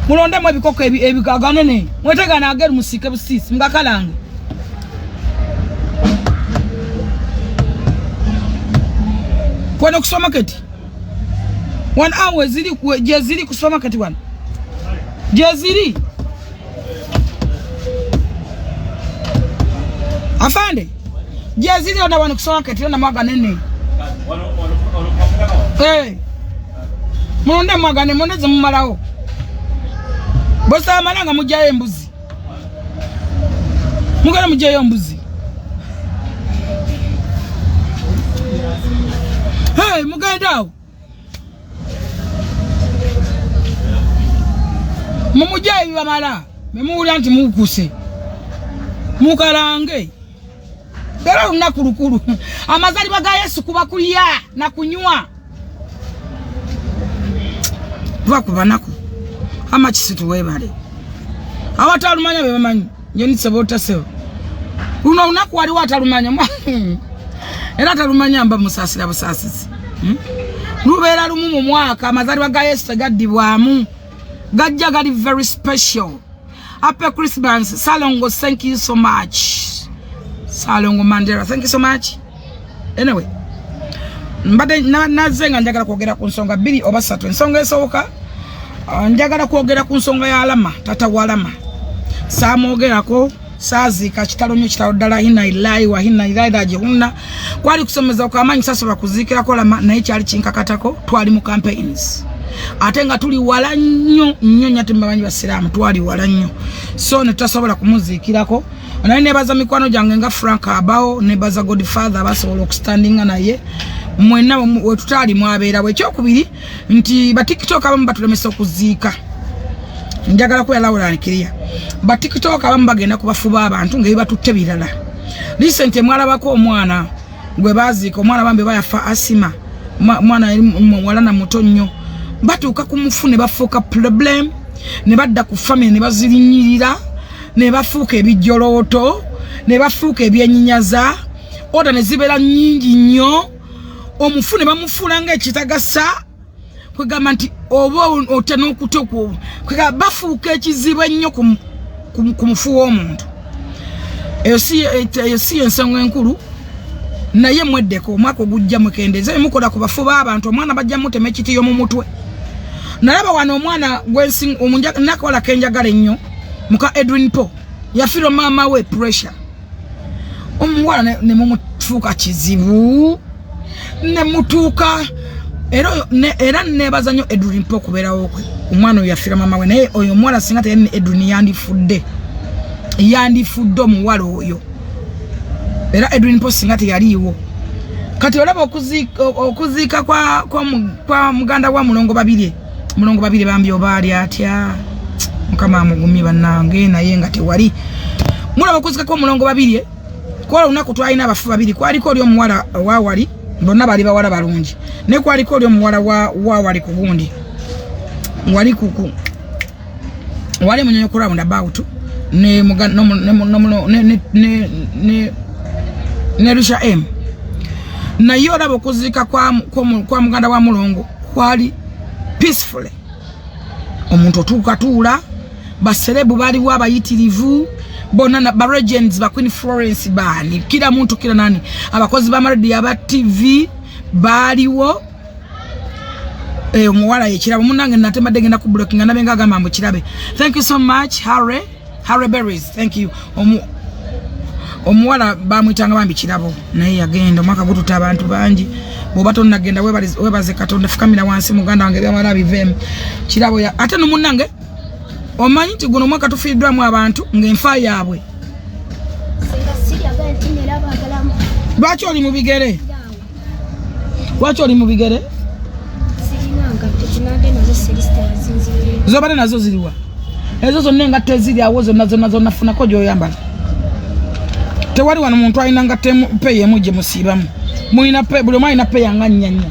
Mulondemu ebikoko ebigaganene. Mwetegana ageru musike busisi mugakalange. Wano ku supermarket. 1 hour ziri gye ziri ku supermarket wano. Gye ziri. Afande. Gye ziri ona wano ku supermarket ona mwaganene. Hey. Mulonde mwagane mulonde zemumalawo. Bosamala nga mujjayo embuzi. Mugenda mujjayo embuzi. Hey, mugenda awo. Mumujjayo ebibamala. Memuwulira nti mukuse. Mukalange. Leero olunaku lukulu. Amazaalibwa ga Yesu kuba kulya na kunywa. Lwa ku banaku. Ama Kisitu weebale. Abatalumanya be bamanyi. Nje nisebo otasebo. Luno olunaku waliwo atalumanya. Era atalumanya mba musaasira busaasizi. Lubeera lumu mu mwaka, amazaalibwa ga Yesu tegaddibwamu. Gajja gali very special. Happy Christmas. Salongo, thank you so much. Salongo Mandela, thank you so much. Anyway. Mbadde nazze nga njagala kwogera ku nsonga bbiri oba ssatu. Ensonga esooka, njagala kwogera ku nsonga ya Lama, tata wa Lama. Saamwogerako, saaziika, kitalo nnyo, kitalo ddala. Inna lillahi wa inna ilaihi raji'un. Kwali kusomeza okwamaanyi, sasobola kuziikirako Lama, naye kyali kinkakatako. Twali mu campaigns ate nga tuli wala nnyo nnyo nnyo, ate mubamanyi basiraamu, twali wala nnyo, so ne tutasobola kumuziikirako. Naye nebaza mikwano gyange nga Frank Abao, nebaza Godfather abasobola okustandinga naye mwenna wetutaali mwabeerawo. Ekyokubiri nti batiktok abamu batulemesa okuziika. Njagala kuya lawulan kiriya, batiktok abamu bagenda kubafuba abantu nga ebibatutte birala. Recent mwalabako omwana gwe baziika, omwana bambi bayafa asima, mwana yali muwala na muto nnyo. Batuuka ku mufu ne bafuuka problem, ne badda ku family ne bazirinyirira, ne bafuuka ebijjolooto, ne bafuuka ebyenyinyaza, oda ne zibeera nnyingi nnyo. Omufu ne bamufuula ng'ekitagasa, kwegamba nti oba otya n'okutya okwo, kwegamba bafuuka ekizibu ennyo ku mufu w'omuntu. Eyo si ensonga enkulu, naye mweddeko. Omwaka ogujja mukendeeze mukola ku bafu b'abantu. Omwana bajja mutema ekitiyo mu mutwe. Nalaba wano omwana nakawala kenjagala ennyo, muka Edwin Po, yafiirwa maama we, pressure. Omuwala ne mumufuuka kizibu ne mutuuka era nebaza nnyo Edwin Po okubeerawo kwe. Omwana oyo yafiira maama we, naye oyo omuwala singa teyali ne Edwin yandifudde, yandifudde omuwala oyo. Era Edwin Po singa teyaliiwo. Kati olaba okuziika kwa muganda wa Mulongo Babirye, Mulongo Babirye bambi oba ali atya, Mukama amugumye bannange, naye nga tewali. Mulaba okuziika kwa Mulongo Babirye, kwala olunaku twalina abafu babiri. Kwaliko oli omuwala owawali, bonna bali bawala balungi, naye kwaliko oli omuwala wawali ku gundi wali kuku wali munyonyo ku round about ne muga no ne no ne ne ne ne ne Risha M. Naye olaba okuziika kwa muganda wa Mulongo kwali peacefully. Omuntu otuuka tuula, baserebu baliwo abayitirivu bonna, ba regents, ba Queen Florence, baani, kila muntu, kila nani, abakozi ba radio, aba TV baaliwo. Omuwala yekirabo munange nate mbadde ngenda ku blocking nabe nga agamba mbu kirabe. Thank you so much, Harry, Harry Berries, thank you. Omuwala bamwyitanga bambi Kirabo, naye yagenda. Omwaka gututa abantu bangi. Bw'oba tonnagenda, webaze Katonda, fukamira wansi muganda wange, byamala biveemu. Kirabo ya ate no munnange, omanyi nti guno omwaka tufiiriddwamu abantu ng'enfa yaabwe. Lwaki oli mu bigere? Lwaki oli mu bigere? Zobadde nazo ziriwa? Ezo zonna engatto eziri awo zonna zonna zonna, funako gy'oyambala. Tewali wano muntu alina ngatto peya emu gye musiibamu. Mulina buli omu alina peya nga nnya nnya.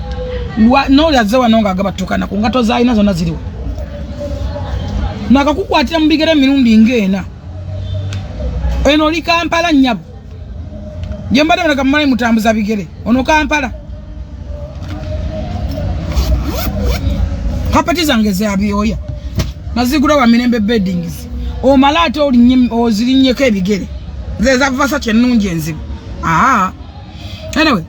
N'oli azze wano ng'agaba ttukana ku ngatto z'alina zonna ziriwa? Nakakukwatira mu bigere emirundi ng'ena. Eno oli Kampala nnyabo, gye mbadde muleka mumale mutambuza bigere. Ono Kampala, kapeti zange za byoya nazigula wa Mirembe Beddings. Omala ate ozirinnyeko ebigere ze za Versace ennungi enzibu. Aa, anyway,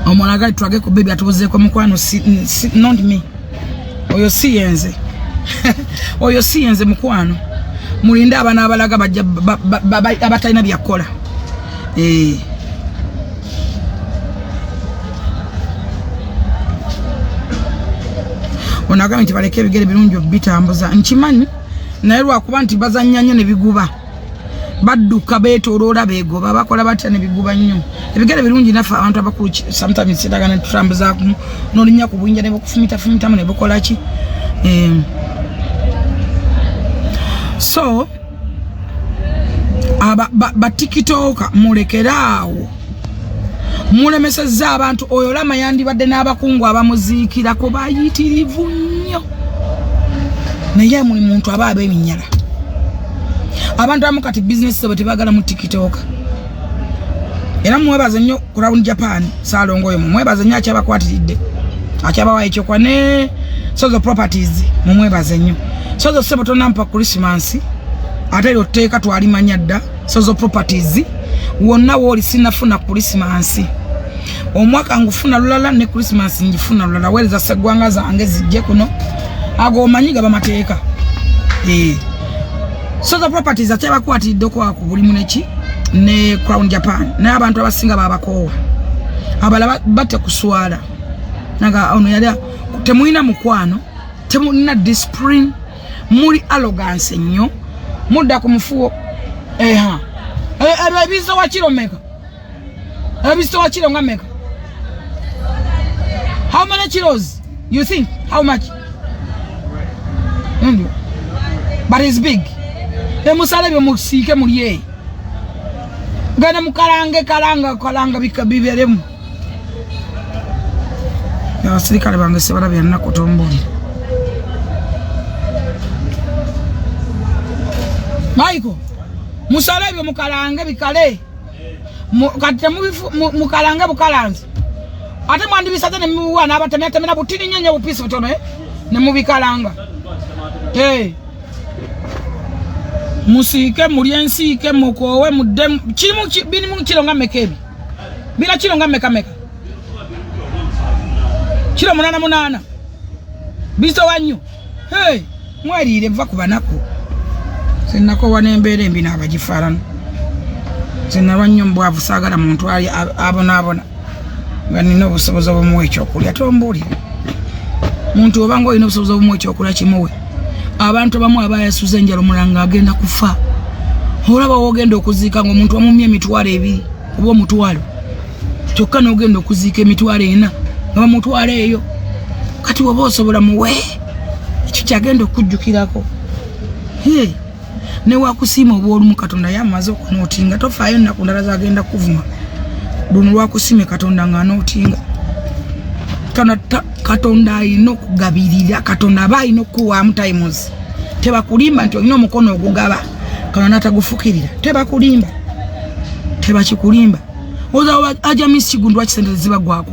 omwana gali twage ku baby atubuzeeko mukwano. Si, not me, oyo si yenze, oyo si yenze mukwano. Mulinde abaana abalaga bajja abatalina byakukola. Ono agambye nti baleke ebigere birungi obitambuza. Nkimanyi, naye lwakuba nti bazannya nnyo ne biguba, badduka, beetoloola, beegoba, bakola batya ne biguba nnyo. Ebigere birungi, naffe abantu abakulu sometimes kyetaaga ne tutambuzaaku, n'olinnya ku buyinja ne bukufumitafumitamu ne bukola ki. So aba batikitoka mulekere awo, mulemesezza abantu. Oyo Lama yandibadde n'abakungu abamuziikirako bayitirivu nnyo, naye muli muntu aba ab'eminyala. Abantu abamu kati bizinesi zaabwe tebagala mu tikitoka. Era mwebaze nnyo Crown Japan, Saalongo oyo mumwebaze nnyo, akyabakwatiridde, akyabawa ekyokwa ne Sozo Properties, mumwebaze nnyo. Sozo sebo, tonampa Christmas. Ate eryo tteeka twalimanya dda. Sozo Properties wonna wooli, sinafuna Krisimansi. Omwaka ngufuna lulala ne Krisimansi ngifuna lulala. Weereza seggwanga zange zijje kuno, ago omanyi gaba mateeka. Sozo Properties ate bakwatiridde okwako buli muneki ne Crown Japan, naye abantu abasinga babakoowa, abalala batya kuswala naga ono yali temulina mukwano, temulina discipline, muli arrogance nnyo, mudda ku mufuwo. Eha, ebyo ebizitowa kiro meka? Ebizitowa kiro nga meka? How many kilos you think? How much? Ndio. But it's big. Emusale byo musiike mulye, genda mukalange, kalanga kalanga biberemu. Abasirikale bange sibalabya nnaku, tombulira. Michael, musale ebyo mukalange bikale. Kati mukalange bukalanzi, ate mwandibisaze ne mubiwa n'abatemeratemera butini nnyo nnyo, bupiisi butono, eh? Ne mubikalanga. Eh. Musiike mulye ensiike, mukoowe mudde. Kirimu birimu kiro nga mmeka? Ebi bira kiro nga mmeka meka? Kiro 8 8, bizitowa nnyo. Hey, mweriire va ku banaku. Sinnakowa n'embeera embi n'abagifaanana. Sinalwa nnyo mbwavu, saagala muntu ali abonaabona nga nina obusobozi obumuwa ekyokulya. Tombuulire muntu obanga olina obusobozi obumuwa ekyokulya, kimuwe. Abantu abamu abayasuza enjala, omulanga agenda kufa, olaba wogenda okuziika nga omuntu amumya 20,000 oba 100,000, kyokka n'ogenda okuziika 40,000 nga bamutwala eyo. Kati woba osobola muwe ekyo kyagenda okujjukirako. Hey, newakusiima obwolumu Katonda yamaze okunootinga, tofaayo ennaku ndala zagenda kuvuma. Luno lwakusiimye Katonda ng'anootinga. Katonda alina okugabirira, Katonda aba alina okukuwaamu times. Tebakulimba nti olina omukono ogugaba Katonda n'atagufukirira, tebakulimba, tebakikulimba. Oza ajamisi kigundu, lwaki sente zibagwako?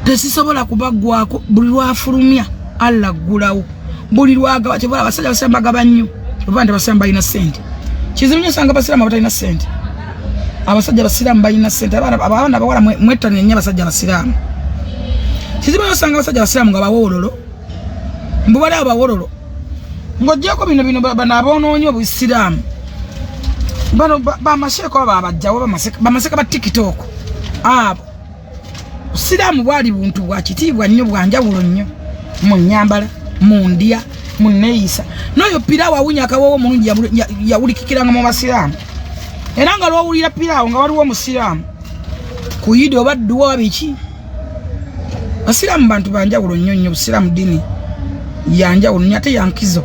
Tezisobola kubaggwako. Buli lwafulumya Allah ggulawo, buli lwagaba. Kyebala abasajja abasiraamu bagaba nnyo, oba nti abasiraamu balina sente. Kizibu nnyo osanga abasiraamu abatalina sente. Abasajja abasiraamu balina sente, abaana abawala mwettanire nnyo abasajja abasiraamu. Kizibu nnyo osanga abasajja abasiraamu nga bawololo, mbu bali abawololo. Ng'oggyeko bino bino bano aboonoonye obusiraamu, bano bamasheeko abo abajjawo bamaseka ba TikTok abo. Busiraamu bwali buntu bwa kitiibwa nnyo, bwanjawulo nnyo mu nnyambala, mu ndya, mu nneeyisa. N'oyo piraawo awunya akawoowo omulungi yawulikikiranga mu basiraamu, era nga lwowulira piraawo nga waliwo omusiraamu ku yidi oba dduwa biki. Basiraamu bantu banjawulo nnyo nnyo. Busiraamu ddiini yanjawulo nnyo ate yankizo.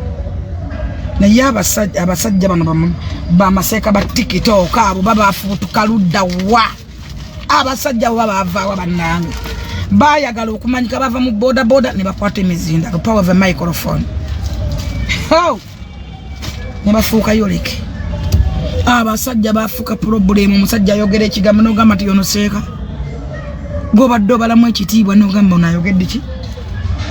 Naye abasajja bano bamaseeka ba TikTok abo babafubutuka ludda wa? Abasajja abo babavaawa bannange? Bayagala okumanyika, bava mu boda boda ne bakwata emizindalo, power of a microphone, oh! Ne bafuuka yoleke. Abasajja bafuuka problem. Omusajja ayogera ekigambo nogamba nti yono seeka gwobadde obalamu ekitiibwa, nogamba ono ayogedde ki?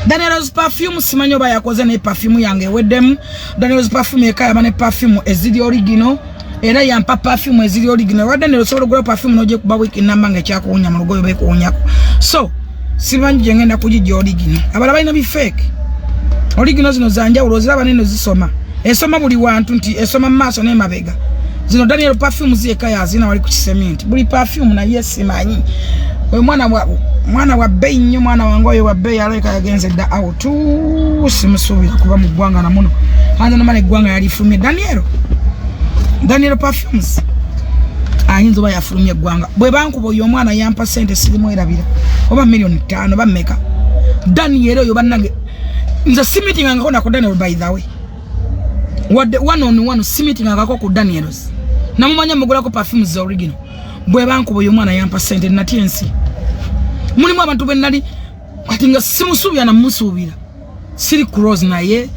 Daniels perfume simanyi oba yakoze, naye perfume yange eweddemu. Daniels perfume eka yaba ne perfume eziri original, era yampa perfume eziri original. Wa Daniel osobola ogula perfume nojekuba wiiki namba nga ekyakuwunya mu lugoye oba ekuwunyako. So simanyi gye ngenda kugijja original, abala balina bi fake. Original zino zanjawulo, oziraba neno zisoma, esoma buli wantu nti esoma mu maaso n'emabega. Zino Daniel perfume ziyeka yazina wali ku kiseminti buli perfume, naye simanyi oyo mwana wa bbeeyi nnyo. Mwana wange oyo wa bbeeyi, alabika yagenze dda out, simusuubira kuba mu ggwanga namuno anza nomala eggwanga yalifulumye. Daniel perfumes ayinza oba yafulumya eggwanga. Bwe bankuba oyo omwana yampa sente sirimwerabira, oba 5 million oba mmeka. Daniel oyo bannange, nze simitingangako nako Daniel, by the way, wadde one on one simitingangako ku Daniels. Namumanya mugulako perfumes za original. Bwe bankuba oyo omwana yampa sente natya ensi. Mulimu abantu be nali kati nga simusuubira namusuubira, siri close naye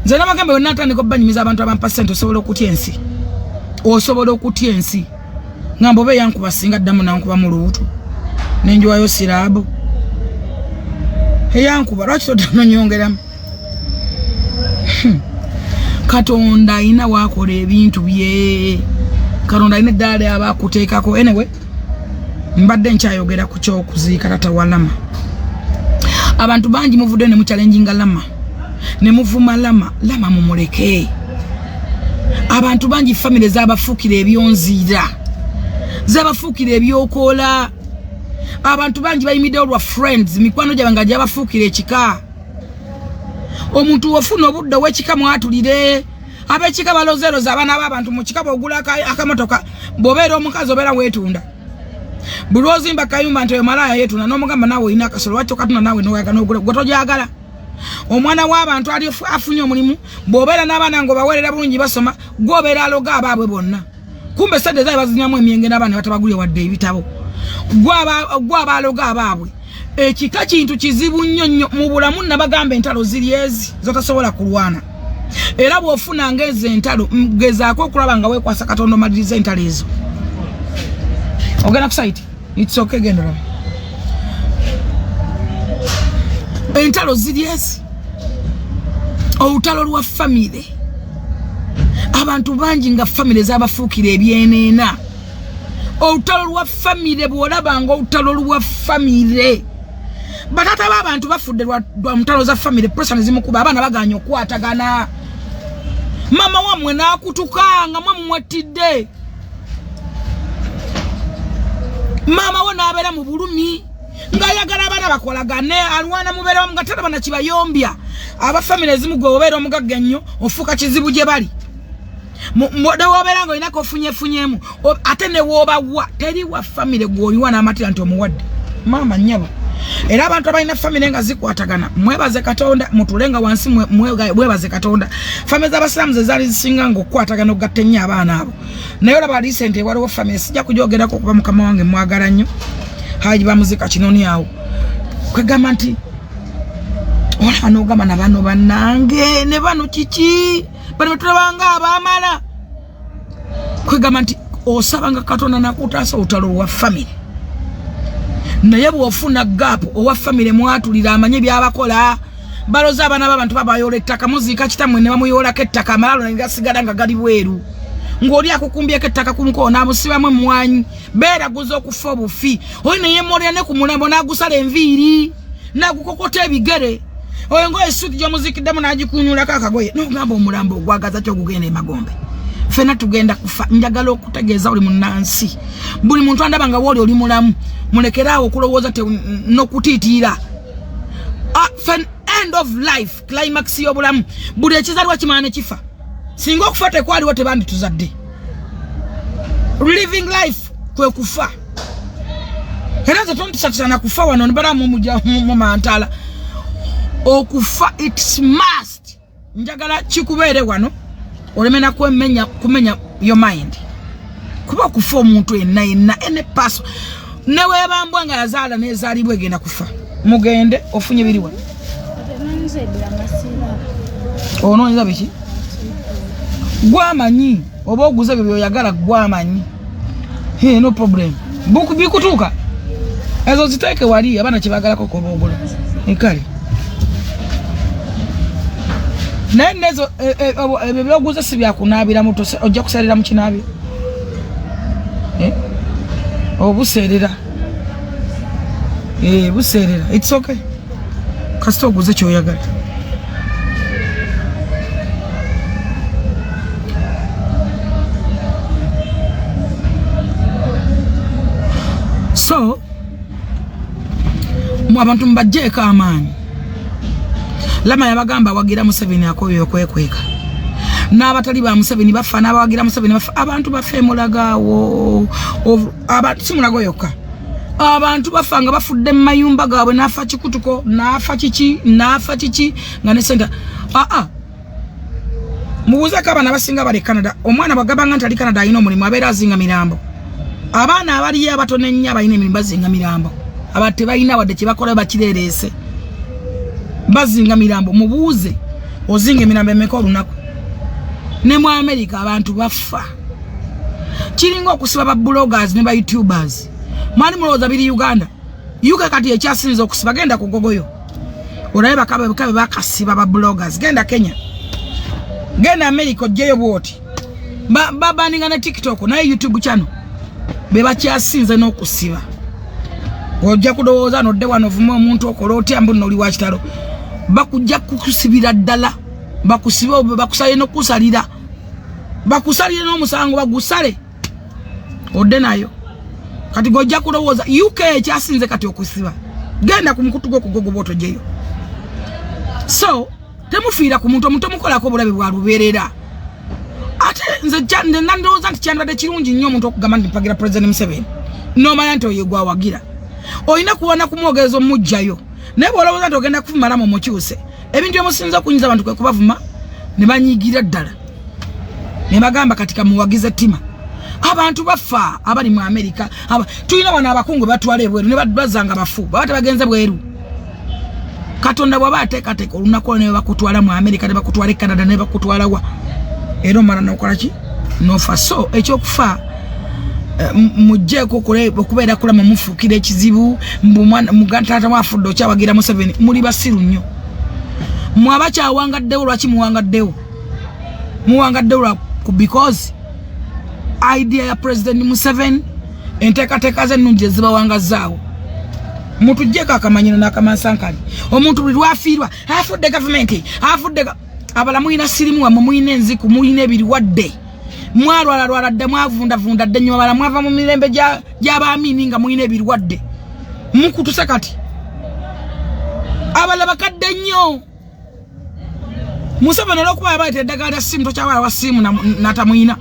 nze nabagamba bwe natandika obbanyumiza abantu abampa sente, osobola okutya ensi, osobola okutya ensi. Ngamba oba eyankuba singa ddamu nankuba mu lubuto nenjiwayo siraabu eyankuba, lwaki toddamu nonyongeramu? Katonda alina wakola ebintu bye, Katonda alina eddaala aba akuteekako. Anyway, mbadde nkyayogera ku kyokuziika tata wa Lama. Abantu bangi muvudde ne muchallenginga Lama, ne muvuma Lama. Lama mumuleke. Abantu bangi famire zabafuukira ebyonziira, zabafuukira ebyokoola. Abantu bangi bayimiddewo lwa friends, mikwano gyabwe nga gyabafuukira ekika. Omuntu wofuna obudde ow'ekika mwatulire. Ab'ekika balozeeroza abaana b'abantu mu kika. Bw'ogula akamotoka, bw'obeera omukazi obeera weetunda. Buli lw'ozimba kayumba nti oyo malaaya yeetunda, n'omugamba naawe olina akasolo, lwaki okatunda naawe noyaga n'ogula gwe togyagala. Omwana w'abantu ali afunye omulimu, bw'obeera n'abaana ng'obaweerera bulungi basoma, gw'obeera aloga abaabwe bonna. Kumbe sente zaabwe bazinyamu emyenge n'abaana batabagulye wadde ebitabo. Gwe aloga abaabwe. Ekika kintu kizibu nnyo nnyo mu bulamu. Nabagamba entalo ziri ezi zotasobola kulwana, era bw'ofuna ng'ezo entalo, gezaako okulaba nga weekwasa Katonda omaliriza entalo ezo. Ogenda ku site, it's okay, genda olabe. Entalo ziri ezi, olutalo lwa famire. Abantu bangi nga famire zabafuukira ebyeneena. Olutalo lwa famire, bw'olabanga olutalo lwa famire, batata b'abantu bafudde lwa mutalo za famire, pressure nezimukuba, abaana baganya okukwatagana, maama wammwe n'akutuka nga mwe mumwettidde, maama we n'abeera mu bulumi ng'ayagala abaana bakolagane, alwana mubeeramu nga talaba nakibayombya. Abafamire ezimu gwe obeera omugagga ennyo ofuuka kizibu gye bali. Newobeera nga olinako ofunyefunyemu, ate newoobawa teri wa famire gw'oliwa n'amatira nti omuwadde maama nnyabo. Era abantu abalina famire nga zikwatagana, mwebaze Katonda, mutule nga wansi mwebaze Katonda. Famire z'abasiraamu ze zaali zisinga nga okukwatagana, okugatta ennyo abaana abo. Naye olaba recent waliwo famire, sijja kugyogerako kuba mukama wange mwagala nnyo, Haji Bamuzika Kinoni awo, kwegamba nti olaba n'ogamba na bano bannange ne bano kiki bano betulabanga abaamala. Kwegamba nti osabanga Katonda nakutaasa olutalo lwa famire. Naye bw'ofuna gap owa famire, mwatulira amanye byabakola. Baloza abaana b'abantu babayoola ettaka, muziika kitammwe ne bamuyoolako ettaka, amalalo ne gasigala nga gali bweru, ng'oli akukumbyeko ettaka ku mukono n'amusibamu emmwanyi. Beeraguza okufa obufi. Oyo neyemolera ne ku mulambo n'agusala enviiri n'agukokota ebigere. Oyo ngoye suuti gy'omuziikiddemu n'agikunyulako akagoye, n'ogamba omulambo ogwagaza ki ogugenda emagombe? Ffenna tugenda kufa. Njagala okutegeeza buli munnansi, buli muntu andaba nga wooli oli mulamu, mulekeraawo okulowooza n'okutiitiira. End of life, climax y'obulamu. Buli ekizaalibwa kimala ne kifa. Singa okufa tekwaliwo, tebandituzadde. Living life kwe kufa. Era nze tontisatisa kufa wano nibala mu mantala. Okufa it's must. Njagala kikubeere wano oleme nakwemenya kumenya your mind, kuba okufa omuntu yenna yenna, any person, neweebambwa nga yazaala nezaalibwa, egenda kufa. Mugende ofunye biri wano. Onoonyeza biki? Gwamanyi oba oguze ebyo byoyagala, gwamanyi. Hey, no problem. Bikutuuka ezo ziteeke wali abaana kyebagalako koba ogula ekale. Naye nezo ebyo byoguze si byakunaabiramu, ojja kuseerera mu kinaabiro. Obuseerera, buseerera. It's okay, kasita oguze kyoyagala. So mu abantu mubajjeeko amaanyi. Lama yabagamba awagira Museveni akoyo okwekweka, n'abatali ba Museveni bafa, n'abawagira Museveni bafa. Abantu bafa emulagaawo, si Mulago yokka. Abantu bafa nga bafudde mu mayumba gaabwe, n'afa kikutuko, n'afa kiki, n'afa kiki, nga ne sente aa. Mubuuzeeko abaana abasinga bali e Canada. Omwana bwagabanga nti ali Canada alina omulimu, abeera azinga mirambo. Abaana abaliyo abatono ennyo abalina emirimu bazinga mirambo. Abantu tebalina wadde kyebakola, bakireereese, bazinga mirambo. Mubuuze ozinga emirambo emeka olunaku. Ne mu America abantu bafa. Kiringa okusiba ba bloggers ne ba youtubers. Mwali mulowooza biri Uganda? UK kati ekyasinza okusiba. Genda ku gogoyo olabe bakabe bakabe bakasiba ba bloggers. Genda Kenya. Genda America ojjeyo bwoti. Babaninga ne TikTok naye YouTube channel bebakyasinze n'okusiba. Ojja kulowooza nodde wano ovume omuntu okola otya mbu noli wa kitalo. Bakujja kukusibira ddala, bakusibe, bakusale n'okusalira, bakusalire n'omusango bagusale odde nayo. Kati gojja kulowooza UK ekyasinze kati okusiba. Genda ku mukutu gwo kugogo otojeyo. So temufiira ku muntu, omuntu omukolako obulabe bwa lubeerera. Ate nze ndowooza nti kyandibadde kirungi nnyo omuntu okugamba nti mpagira President Museveni, n'omanya nti oyo gwawagira. Olina kuwana kumwogereza omugjayo, naye bw'olowooza nti ogenda kuvumalamu omukyuse. Ebintu emusinza okunyiza abantu kwe kubavuma ne banyiigira ddala ne bagamba kati kamuwagize ttima. Abantu bafa abali mu Amerika, tulina wano abakungu batwala ebweru ne bazanga bafu, baba tebagenze bweru. Katonda bw'aba ateekateeka olunaku ne bakutwala mu Amerika, ne bakutwala e Canada, ne bakutwala wa, era omala n'okola ki? N'ofa. So ekyokufa mugjeeko okubeera kulamu mufuukira ekizibu. Mbu taata mwafudde okyawagira Museveni, muli basiru nnyo. Mwe abakyawangaddewo, lwaki muwangaddewo? Muwangaddewo lwa because idea ya President Museveni, enteekateeka ze ennungi ezibawangazaawo. Mutuggyeko akamanyiro n'akamansankali. Omuntu buli lwafiirwa afudde gavumenti, afudde abala. Mulina sirimu wamwe, mulina enziku, mulina ebirwadde, mwalwalalwala dda, mwavundavunda dda nnyo. Abala mwava mu mirembe gy'abaamini nga mulina ebirwadde, mukutuse kati. Abala bakadde nnyo. Museveni olwokuba yabaleeta eddagala lya simu, tokyawala wa simu natamwina.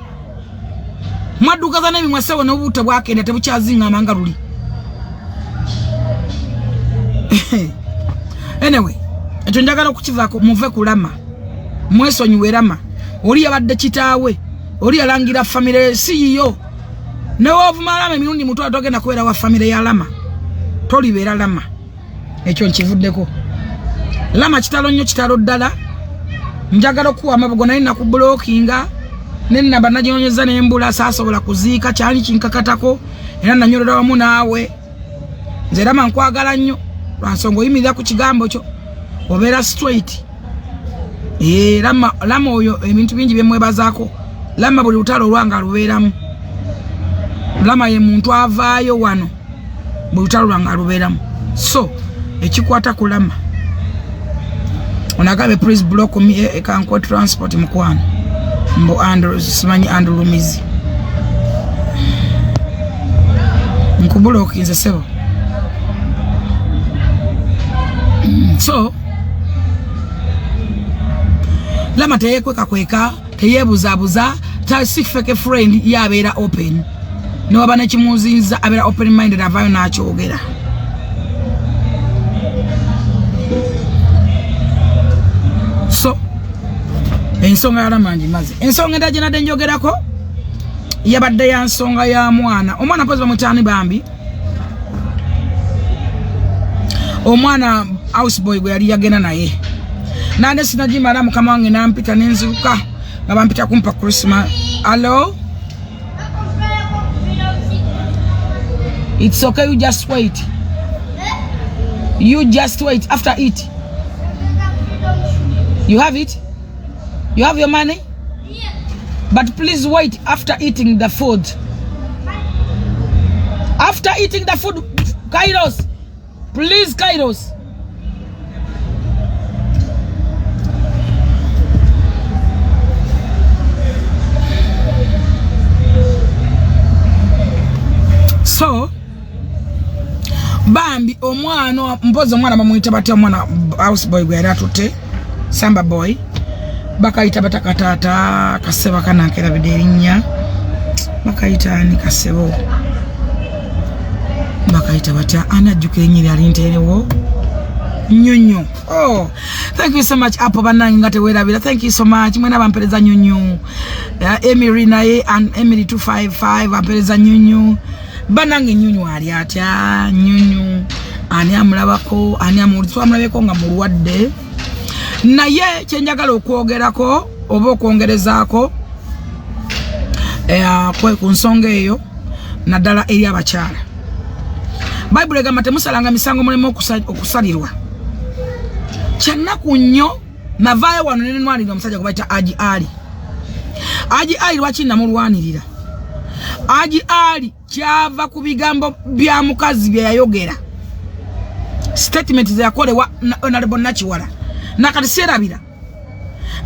Mwaddugaza n'emimwa ssebo, n'obutta bwakenda tebukyaziŋŋama nga luli. Anyway, ekyo njagala okukivaako. Muve kulama, mwesonyiwe Rama. Oli yabadde kitaawe, oli yalangira famire si yiyo. Newoovuma Lama emirundi mutwalo, togenda kubeera wa famire ya Lama, tolibeera Lama. Ekyo nkivuddeko. Lama kitalo nnyo, kitalo ddala. Njagala okuwa amabugo naye nakublockinga nenamba naginonyeza nembula, saasobola kuziika, kyali kinkakatako era nanyolera wamu naawe. Nze Rama nkwagala nnyo lwansonga oyimirira ku kigambo kyo, obeera straight. Lama, Lama oyo ebintu bingi byemwebazaako. Lama buli lutalo olwange alubeeramu. Lama ye muntu avaayo wano buli lutalo lwange alubeeramu. So ekikwata ku Lama, onagabe please block me. Kanko transport mukwano mbu Andrew, simanyi Andrew Lumizi, nkublockinze sebo. So Lama teyekweka kweka, teyebuzabuza, si fake friend, yabeera open. Newaba nekimuzinza abeera open minded, avaayo n'akyogera. So ensonga ya Lama ngimaze. Ensonga endala gye nadde njogerako yabadde ya nsonga ya mwana. Omwana mpozi bamutaani bambi, omwana houseboy gwe yali yagenda naye nande sinagimala, mukama wange nampita nenziruka nga bampita kumpa Christmas. Allo, it's okay, you just wait, you just wait. After it you have it, you have your money, but please wait after eating the food, after eating the food. Kairos, please, Kairos. So bambi omwana mpozi omwana bamuyita batya? Omwana houseboy gwe yali atutte, samba boy, bakayita batakataata kasebo kanankerabidde erinnya. Bakayita ani kasebo? Bakayita batya? Ani ajjukira erinnya lyali nteerewo? Nyonyo. Oh, thank you so much, Apo. Bannange nga teweerabira, thank you so much mwena bampereza nyonyo. Emily naye and Emily 255 ampereza nyonyo. Bannange nyonyo ali atya? Nyonyo ani amulabako? Ani amuwulira? Twamulabeko nga mulwadde. Naye kyenjagala okwogerako oba okwongerezaako ku nsonga eyo, naddala eri abakyala, Bayibuli egamba temusalanga misango muleme okusalirwa. Kyannaku nnyo. Navaayo wano nenwanirira omusajja gwe bayita Aji Ali. Aji Ali lwaki namulwanirira? Aji Ali kyava ku bigambo bya mukazi bye yayogera, statement ze yakolewa Honorable Nakiwala. Nakati seerabira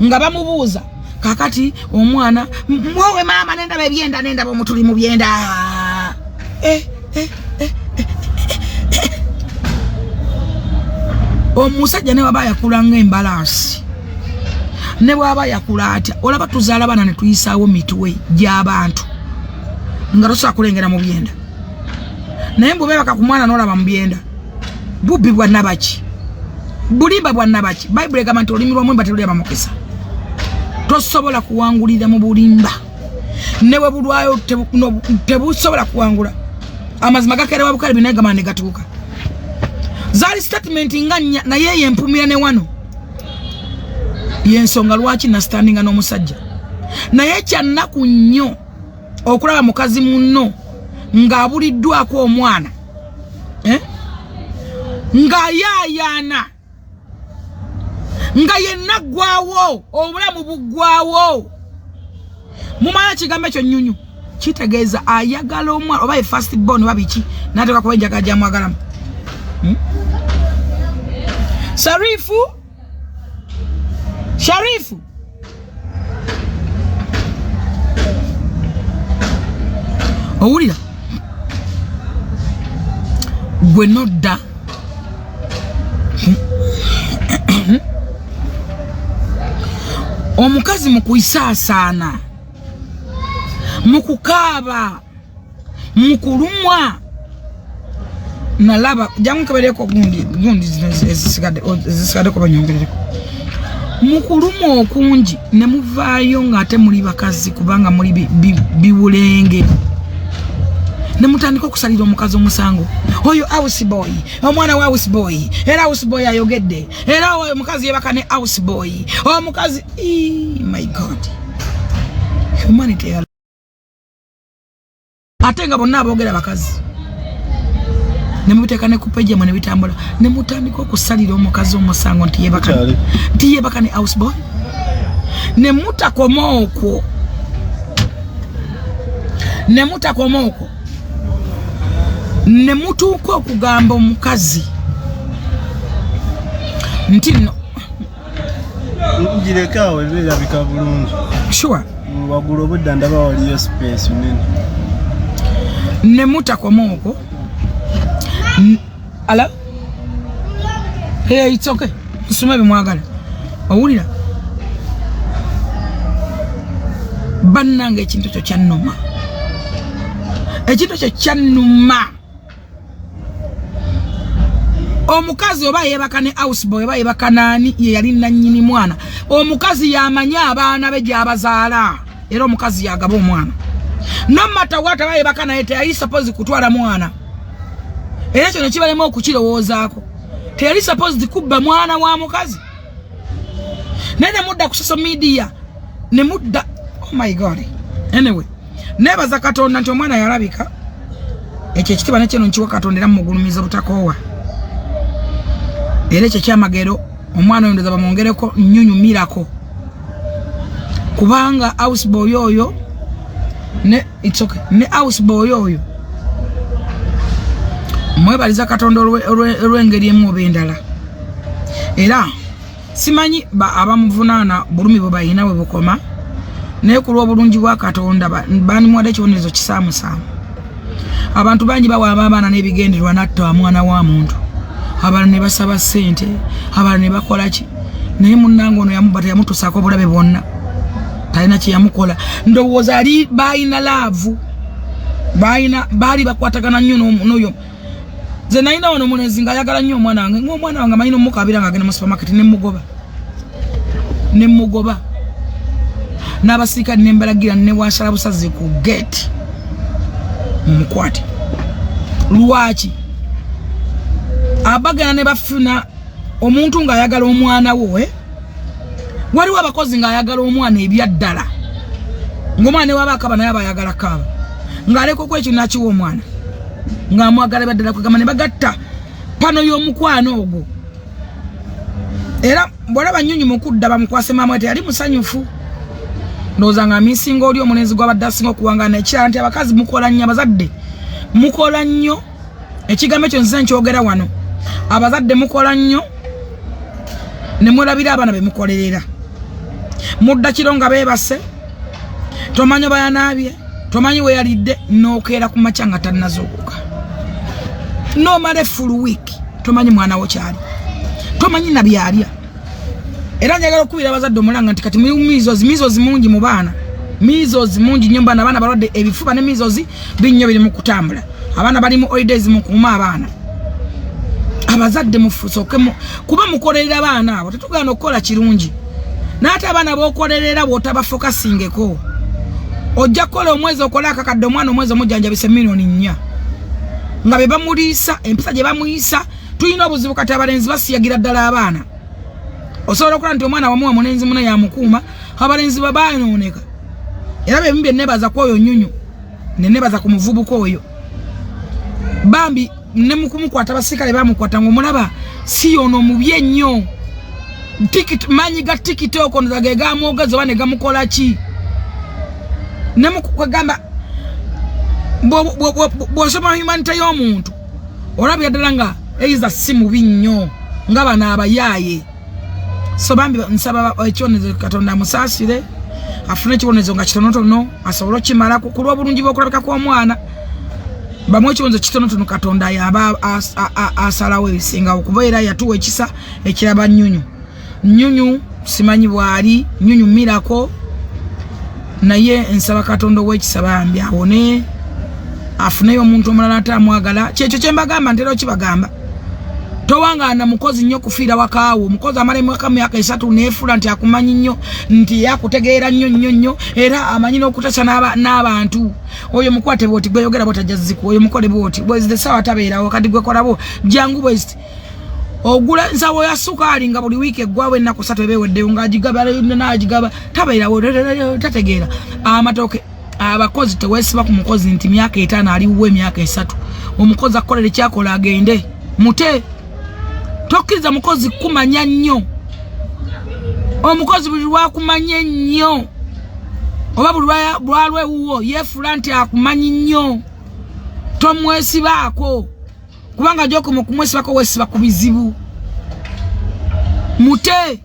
nga bamubuuza, kakati omwana mwowe maama, nendaba ebyenda, nendaba omutuli mu byenda. Eh, eh, eh, eh, eh. Omusajja ne waba yakula nga embalaasi, ne bwaba yakula atya, olaba tuzaala baana ne tuyisaawo mitwe gy'abantu nga tosobola kulengera mu byenda. Naye mbu beebaka ku mwana n'olaba mu byenda. Bubbi bwa nabaki? Bulimba bwa nabaki? Bayibuli egamba nti olulimi lw'omulimba terulyaba mukisa. Tosobola kuwangulira mu bulimba, ne bwe bulwayo tebusobola kuwangula. Amazima gakeerewa bukale, binaye gama ne gatuuka. Zaali statement nga nnya, naye yempumira ne wano yensonga lwaki nastandinga n'omusajja. Naye kyannaku nnyo okulaba mukazi munno ng'abuliddwako omwana, eh? Ng'ayaayaana nga yenna ggwawo, obulamu buggwawo. Mumanya ekigambo ekyo nyunyu kitegeeza ayagala omwana oba ye first born oba biki, nateeka kuba enjagala gyamwagalamu. Sharifu, Sharifu, owulira gwe nodda omukazi mu kuisaasaana, mu kukaaba, mu kulumwa. Nalaba jangu nkebereko gundi gundi zino ezisigaddeko banyongerereko. Mu kulumwa okungi ne muvaayo ng'ate muli bakazi, kubanga muli biwulenge, ne mutandika okusalira omukazi omusango. Oyo house boy, omwana wa house boy, era house boy ayogedde, era oyo omukazi yebaka ne house boy omukazi. My God, humanity! Ate nga bonna aboogera bakazi, ne mubiteeka ne ku page yammwe ne bitambula, ne mutandika okusalira omukazi omusango nti yebaka, Kyali. nti yebaka ne house boy. Ne mutakoma okwo, ne mutakoma okwo, ne mutuuka okugamba omukazi nti nno Gireke awo, eba erabika bulungi. Sure. Waggulu obudda ndaba waliyo space nene. Ne mutakoma okwo. Ala, hey, it's okay, nsoma bimwagala. Owulira bannange, ekintu ekyo kyannuma, ekintu ekyo kyannuma. Omukazi oba yeebaka ne houseboy oba yeebaka naani, ye yali nannyini mwana. Omukazi yamanyi abaana be gy'abazaala, era omukazi yagaba omwana. No matter what, aba yeebaka naye, teyali supposed kutwala mwana. Era kino kibalemu okukirowoozaako, teyali supposed kubba mwana wa mukazi. Naye ne mudda ku social media ne mudda, oh my God. Anyway, neebaza Katonda nti omwana yalabika. Ekyo ekitiibwa nekyeno nkiwa Katonda, era mugulumiza butakoowa. Era ekyo ekyamagero, omwana oyo ndoza bamwongereko nyunyumirako, kubanga houseboy oyo ne, it's okay, ne houseboy oyo mwebaliza Katonda olw'engeri emu oba endala. Era simanyi abamuvunaana bulumi bwe balina bwe bukoma, naye ku lw'obulungi bwa Katonda bandimuwadde ekibonerezo kisaamusaamu. Abantu bangi bawaaba abaana n'ebigendererwa, natta mwana wa muntu, abalala ne basaba ssente, abalala ne bakola ki, naye munnange ono yamuba teyamutuusaako obulabe bwonna, talina kyeyamukola. Ndowooza ali balina love, balina baali bakwatagana nnyo n'oyo. Nze nalina wano omulenzi ng'ayagala nnyo omwana wange, ngaomwana wange amanyi nomukabira ng'agenda mu supermarket, nemugoba, nemugoba n'abasirikale nembalagira newasala busazi ku gate mumukwate. Lwaki abagenda ne bafuna omuntu ng'ayagala omwana wo, eh? Waliwo abakozi ng'ayagala omwana ebyaddala, ng'omwana newaba akaba naye aba ayagala kaaba, ng'aleka okuwa ekyo nakiwa omwana ng'amwagala ebyaddala. Kwegamba ne bagatta pano y'omukwano ogwo. Era bw'olaba Nnyonyi mukudda bamukwase maama we, teyali musanyufu, ndowooza nga amisinga oli omulenzi gwabadde asinga okuwangaana. Ekirala nti abakazi mukola nnyo, abazadde mukola nnyo, ekigambo ekyo nzize nkyogera wano, abazadde mukola nnyo ne mwerabira abaana be mukolerera. Mudda kiro nga beebase, tomanyi oba yanaabye, tomanyi we yalidde, n'okeera ku makya nga tannazuukuka, n'omala e full week tomanyi mwana wo kyali, tomanyi na byalya. Era njagala okukubira abazadde omulanga nti kati mulimu measles, measles mungi mu baana, measles mungi nnyo mu baana. Abaana balwadde ebifuba ne measles binnyo biri mu kutambula, abaana bali mu holidays, mukuuma abaana. Abazadde mufusooke kuba mukolerera abaana abo, tetugaana okukola kirungi, n'ate abaana b'okolerera bw'otabafokasingeko, ojja kukola omwezi okole akakadde, omwana omwezi omujjanjabisa 4 million nga be bamuliisa, empisa gye bamuyisa. Tulina obuzibu kati, abalenzi basiyagira ddala abaana. Osobola okulaba nti omwana wamuwa mulenzi mune yamukuuma, abalenzi babayonooneka. Era byebimu bye nebaza ku oyo Nyunyu, nenebaza ku muvubuka oyo bambi, ne mukumukwata abasirikale bamukwata ngaomulaba si yono omubi ennyo. Maanyi ga TikTok nza ge gamwogeza oba ne gamukola ki, nemukwegamba bw'osoma humanity y'omuntu olabira ddala nga eiza si mubi nnyo nga bano abayaaye. So bambi nsaba ekibonerezo Katonda amusaasire, afune ekibonerezo nga kitonotono asobole okimalako ku lw'obulungi bw'okulabika kw'omwana. Bamuwe ekibonerezo kitonotono, Katonda yaba asalawo ebisingawo, kuba era yatuwa ekisa ekiraba. Nnyunyu, Nnyunyu simanyi bw'ali Nnyunyu mirako, naye nsaba Katonda ow'ekisa bambi awone, afuneyo omuntu omulala ate amwagala. Kyekyo kyembagamba, ntera okibagamba, towangaana mukozi nnyo kufiira wakaawo. Omukozi amala emwaka 3 neefula nti akumanyi nnyo, nti yakutegeera nnyo nnyo nnyo, era amanyi n'okutasa n'abantu. Oyo mukwate bwoti, gweyogera bwotajja ziku, oyo mukole bwoti, bwezide sawa tabeerawo, kati gwekolabo jangu bweziti. Ogula nsawo ya sukaali nga buli wiiki eggwawo ennaku 3 eba eweddeyo, ng'agigaba n'agigaba, tabeerawo, tategeera. Amatooke, abakozi, teweesiba ku mukozi nti myaka 5 aliwo emyaka 3. Omukozi akukolera ekyakola agende, mute. Tokkiriza mukozi kumanya nnyo. Omukozi buli lwakumanya ennyo oba buli lwalwewuwo yeefuula nti akumanyi nnyo, tomwesibaako, kubanga gyokoma okumwesibako weesiba ku bizibu. Mute.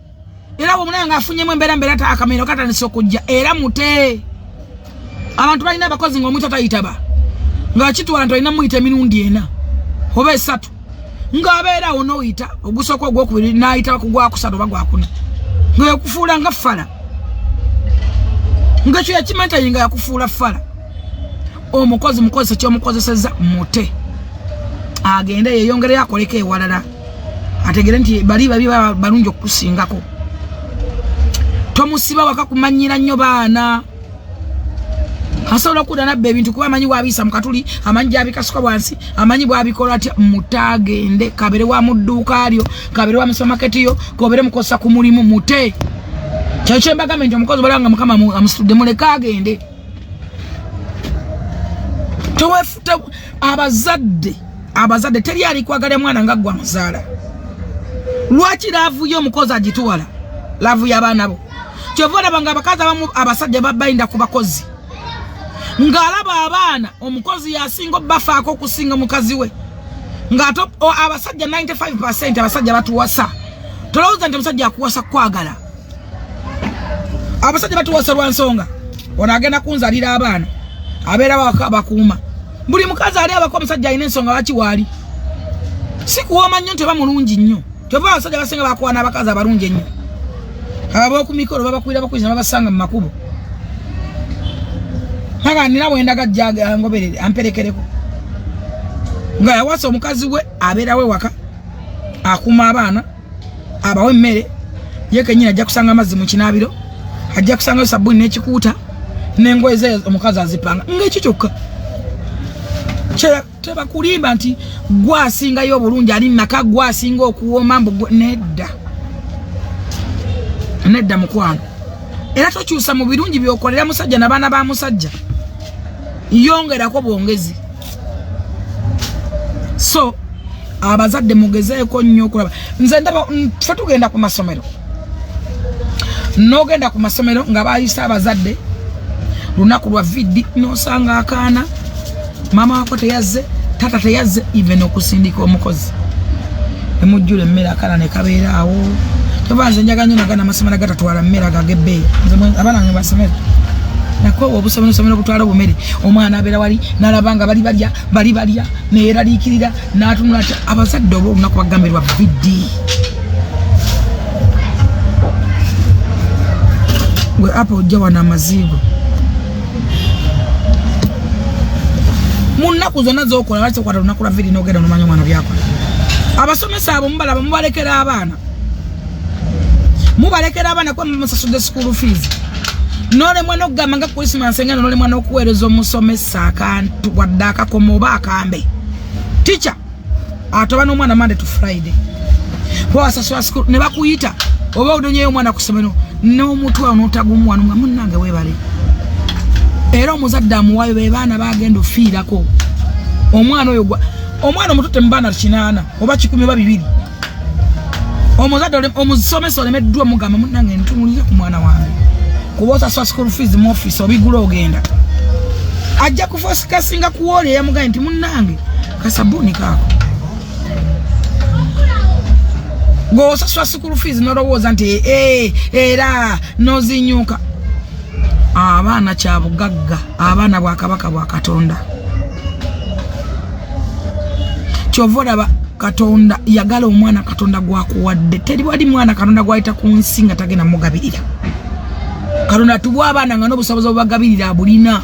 Era bwomulaba nga afunyemu embeera mbeera ta akamero katandise okujja, era mute. Abantu balina abakozi nga omuntu atayitaba nga kitwala nti olina muyita emirundi ena oba esatu, ng'abeerawo n'oyita ogusooka, ogwokubiri, n'ayita ku gwakusatu oba gwakuna, nga yakufuula nga fala, nga ekyo yakimantayi nga yakufuula fala. Omukozi mukozesa kyomukozeseza, mute agende yeyongereyo akoleko ewalala, ategere nti bali babi balungi okukusingako. Tomusiba waka kumanyira nnyo baana. Asobola okudda nabba ebintu kuba amanyi bwabiyisa mu katuli, amanyi gyabikasuka wansi, amanyi bwabikola atya. Mute agende, kabere wa mu dduuka lyo, kabere wa mu supermarket yo, kobere mukozesa ku mulimu, mute. Kyekyo kyembagambe nti omukozi balanga Mukama amusitudde, muleke agende. Towefuta. Abazadde, abazadde, teri ali kwagala mwana nga gwa muzaala. Lwaki love yo omukozi agitwala, love y'abaana bo? Kyova olaba nga abakazi abamu, abasajja babayinda ku bakozi, ng'alaba abaana omukozi yasinga obbafaako okusinga mukazi we, ng'ate abasajja 95% abasajja batuwasa, tolowooza nti omusajja akuwasa kwagala. Abasajja batuwasa lwa nsonga ono agenda kunzalira abaana, abeera waka bakuuma. Buli mukazi ali abako omusajja alina ensonga lwaki waali, si kuwooma nnyo nti oba mulungi nnyo. Kyova abasajja basinga bakuwa n'abakazi abalungi ennyo, ab'oku mikolo babakubira bakubiza, babasanga mu makubo, aga nina bwendaga jja ngoberere amperekereko, nga yawasa omukazi we abeerawo ewaka akuuma abaana, abawa emmere, ye kenyini ajja kusanga amazzi mu kinaabiro, ajja kusangayo sabbuuni n'ekikuuta n'engoye ze omukazi azipanga, ng'ekyo kyokka. Tebakulimba nti gwasingayo obulungi ali maka, gwasinga okuwooma, mbu nedda, nedda mukwano. Era tokyusa mu birungi byokolera musajja n'abaana ba musajja, yongerako bwongezi. So Abazadde mugezeeko nnyo okulaba. Nze ndaba ffe tugenda ku masomero, n'ogenda ku masomero nga bayise abazadde lunaku lwa vidi, n'osanga akaana maama wako teyazze, taata teyazze, even okusindika omukozi emujjula emmere, akaana ne kabeera awo. Kyova nze njaga nnyo nagana amasomero agatatwala mmere agag'ebbeeyi. Nze abaana bange basomero nakoowa obusomero somero butwala obumere. Omwana abeera wali n'alaba nga bali balya, bali balya, neyeraliikirira n'atunula ati abazadde oba olunaku bagambirwa vidi gwe apa ojja wano amaziigo mu nnaku zonna zokola lwaki okwata olunaku lwa vidi n'ogenda nomanya omwana byakola. Abasomesa abo mubalaba mubalekera abaana, mubalekera abaana kuba mumusasudde school fees, nolemwa n'okugamba nga Christmas engenda, nolemwa n'okuweereza omusomesa akantu wadde akakomo oba akambe. Teacher atoba n'omwana Monday to Friday, wasasula school ne bakuyita oba odonyeyo omwana ku ssomero n'omutwalo n'otagumuwa nga munnange weebale. Era omuzadde amuwayo be baana bagenda ofiirako omwana oyo omwana omututte mu baana 8 oba 100 oba 200. Omuzadde omusomesa olemeddwa mugamba munnange ntunulire ku mwana wange kuba osasula school fees mu office obigula ogenda ajja kufokasinga kuwooli eyamugambye nti munnange kasabuuni kaako. Gweosasula school fees nolowooza nti era nozinyuka. Abaana kyabugagga, abaana bwakabaka bwa Katonda. Kyova olaba Katonda yagala omwana Katonda gwakuwadde. Teri wali mwana Katonda gwayita ku nsi nga tagenda mugabirira. Katonda atuwa abaana nga n'obusobozi obubagabirira abulina.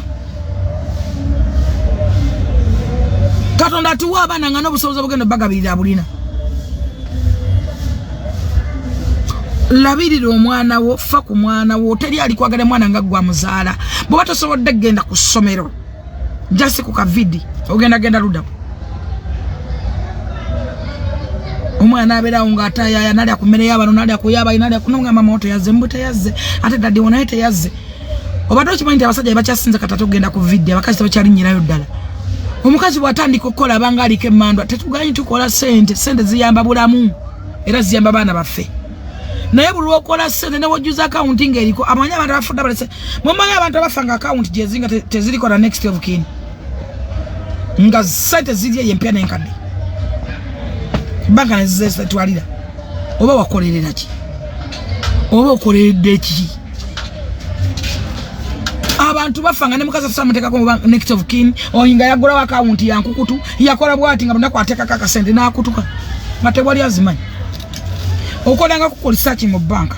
Katonda atuwa abaana nga n'obusobozi obugenda obagabirira abulina. Labirira omwana wo, fa ku mwana wo. Teri alikwagala mwana nga gwa muzaala. Bw'oba tosobodde kugenda ku ssomero jasi ku kavidi ogenda genda luddawo. Omwana abeerawo ng'atayaya nalya ku mmere y'abano, nalya ku y'abayi, nalya ku nongamba mama teyazze, mbu teyazze, ate daddy wo naye teyazze. Obadde okimanyi nti abasajja bakyasinze kati ate okugenda ku vidiyo, abakazi tebakyalinnyirayo ddala. Omukazi bw'atandika okukola abanga aliko emmandwa. Tetuganyi tukola sente, sente ziyamba bulamu era ziyamba baana baffe, naye buli lwokola sente newojjuza akawunti ng'eriko amanyi abantu abafudde abalese. Mumanyi abantu abafa nga akawunti gyezinga teziriko na next of kin, nga sente ziri eyo empya n'enkadde, banka nezizetwalira. Oba wakolerera ki? Oba okoleredde ki? Abantu bafa nga ne mukazi atusa muteekako next of kin, oyo nga yagulawo akawunti yankukutu, yakola bwati nga lunaku ateekako akasente n'akutuka nga tewali azimanyi. Okolanga kukola research mu banka.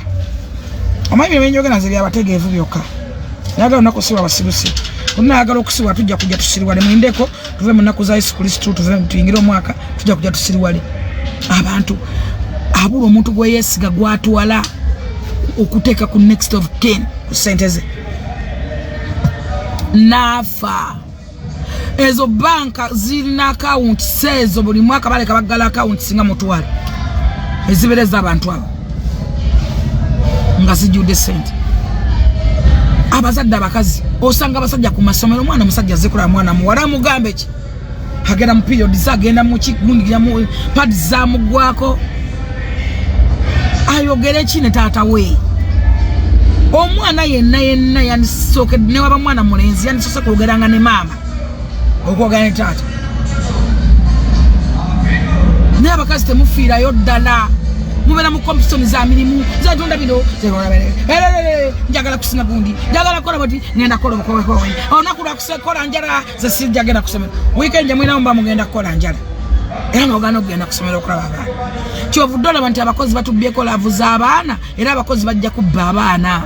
Omanyi bino byenjogera nze byabategeevu byokka, nayagala olunaku siba abasirusi olunayagala okusibwa tujja kujja tusiriwale. Mulindeko tuve mu nnaku za Yesu Kristu, tuve tuyingire omwaka, tujja kujja tusiriwale. Abantu abula omuntu gwe yeesiga gwatwala okuteeka ku next of kin ku sente ze n'afa. Ezo banka zirina akawunti seezo, buli mwaka baleka baggala akawunti singa mutwalo ezibeereza abantu abo nga zijjudde sente. Abazadde abakazi osanga abasajja ku masomero, omwana omusajja azze kulaba mwana muwala, amugambe ki? Agenda mu period, agenda mu pad zamugwako, ayogere ki ne taata we? Omwana yenna yenna yandisookedde, newaba mwana mulenzi, yandisoose kwogeranga ne maama okwogera ne taata. Naye abakazi temufiirayo ddala, mubeera mu competition za mirimu, zetunda bino, njagala kusinga gundi, njagala kukola bati, ngenda kukola obukowekowe olunaku lwakukola njala ze sijja genda kusomero weekend mwinamu mba mugenda kukola njala era nogana okugenda kusomero okulaba abaana. Kyovudde olaba nti abakozi batubbyeko love z'abaana, era abakozi bajja kubba abaana.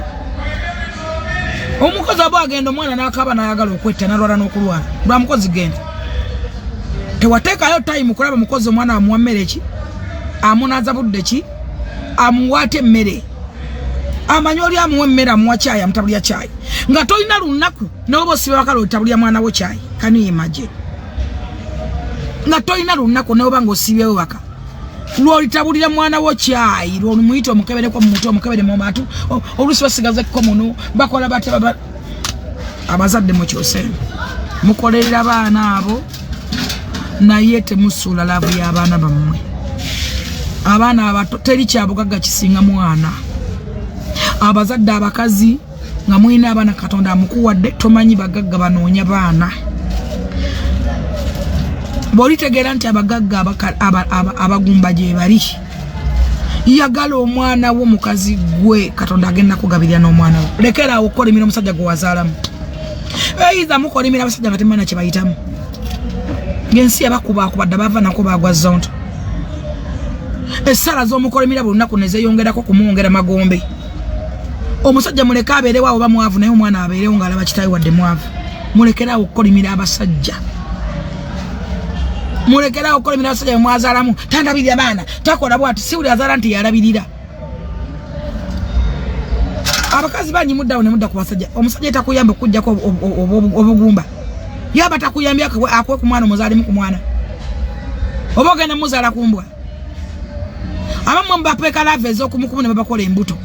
Omukozi aba agenda omwana n'akaaba n'ayagala okwetta n'alwala n'okulwala lwa mukozi genda. Tewateekayo time kulaba mukozi omwana amuwa mmere ki, amunaaza budde ki, amuwaate emmere, amanyi oli amuwa emmere, amuwa kyayi, amutabulya kyayi, nga tolina lunaku noba osiba wakala otabulya mwana wo kyayi. Can you imagine nga tolina lunaku noba nga osibyewo waka lwolitabulira mwana wo kyayi, lwolumuyita omukebereko mumutwe, omukebere mumatu, oluusi basigazeko muno bakola batya? Abazadde mukyuse, mukolerera baana abo. Naye temusuula laavu y'abaana bammwe. Abaana abato teri kyabugagga kisinga mwana. Abazadde abakazi nga mulina abaana Katonda amukuwadde, tomanyi bagagga banoonya baana. Bw'olitegeera nti abagagga abagumba gye bali, yagala omwana wo mukazi gwe, Katonda agenda kugabirira n'omwana wo. Lekera awo okukolimira omusajja gwe wazaalamu. Eyiza mukolimira abasajja nga temumanya kye bayitamu. Ng'ensi yabakubakuba dda, bava nako bagwa zonto. Essala z'omukolimira buli lunaku ne zeeyongerako kumwongera magombe. Omusajja muleke abeerewo awo, bamwavu, naye omwana abeerewo ng'alaba kitaawe wadde mwavu. Mulekerawo okukolimira abasajja, mulekerawo okukolimira abasajja bemwazaalamu. Tandabirira baana, takola bwati. Si buli azaala nti yalabirira. Abakazi bangi muddawo ne mudda ku basajja. Omusajja takuyamba okuggyako obugumba, yaba takuyambye akuwe ku mwana, omuzaalemu ku mwana, oba ogenda muzaala ku mbwa. Abamu mubapeeka love ez'okumukumu ne babakola embuto,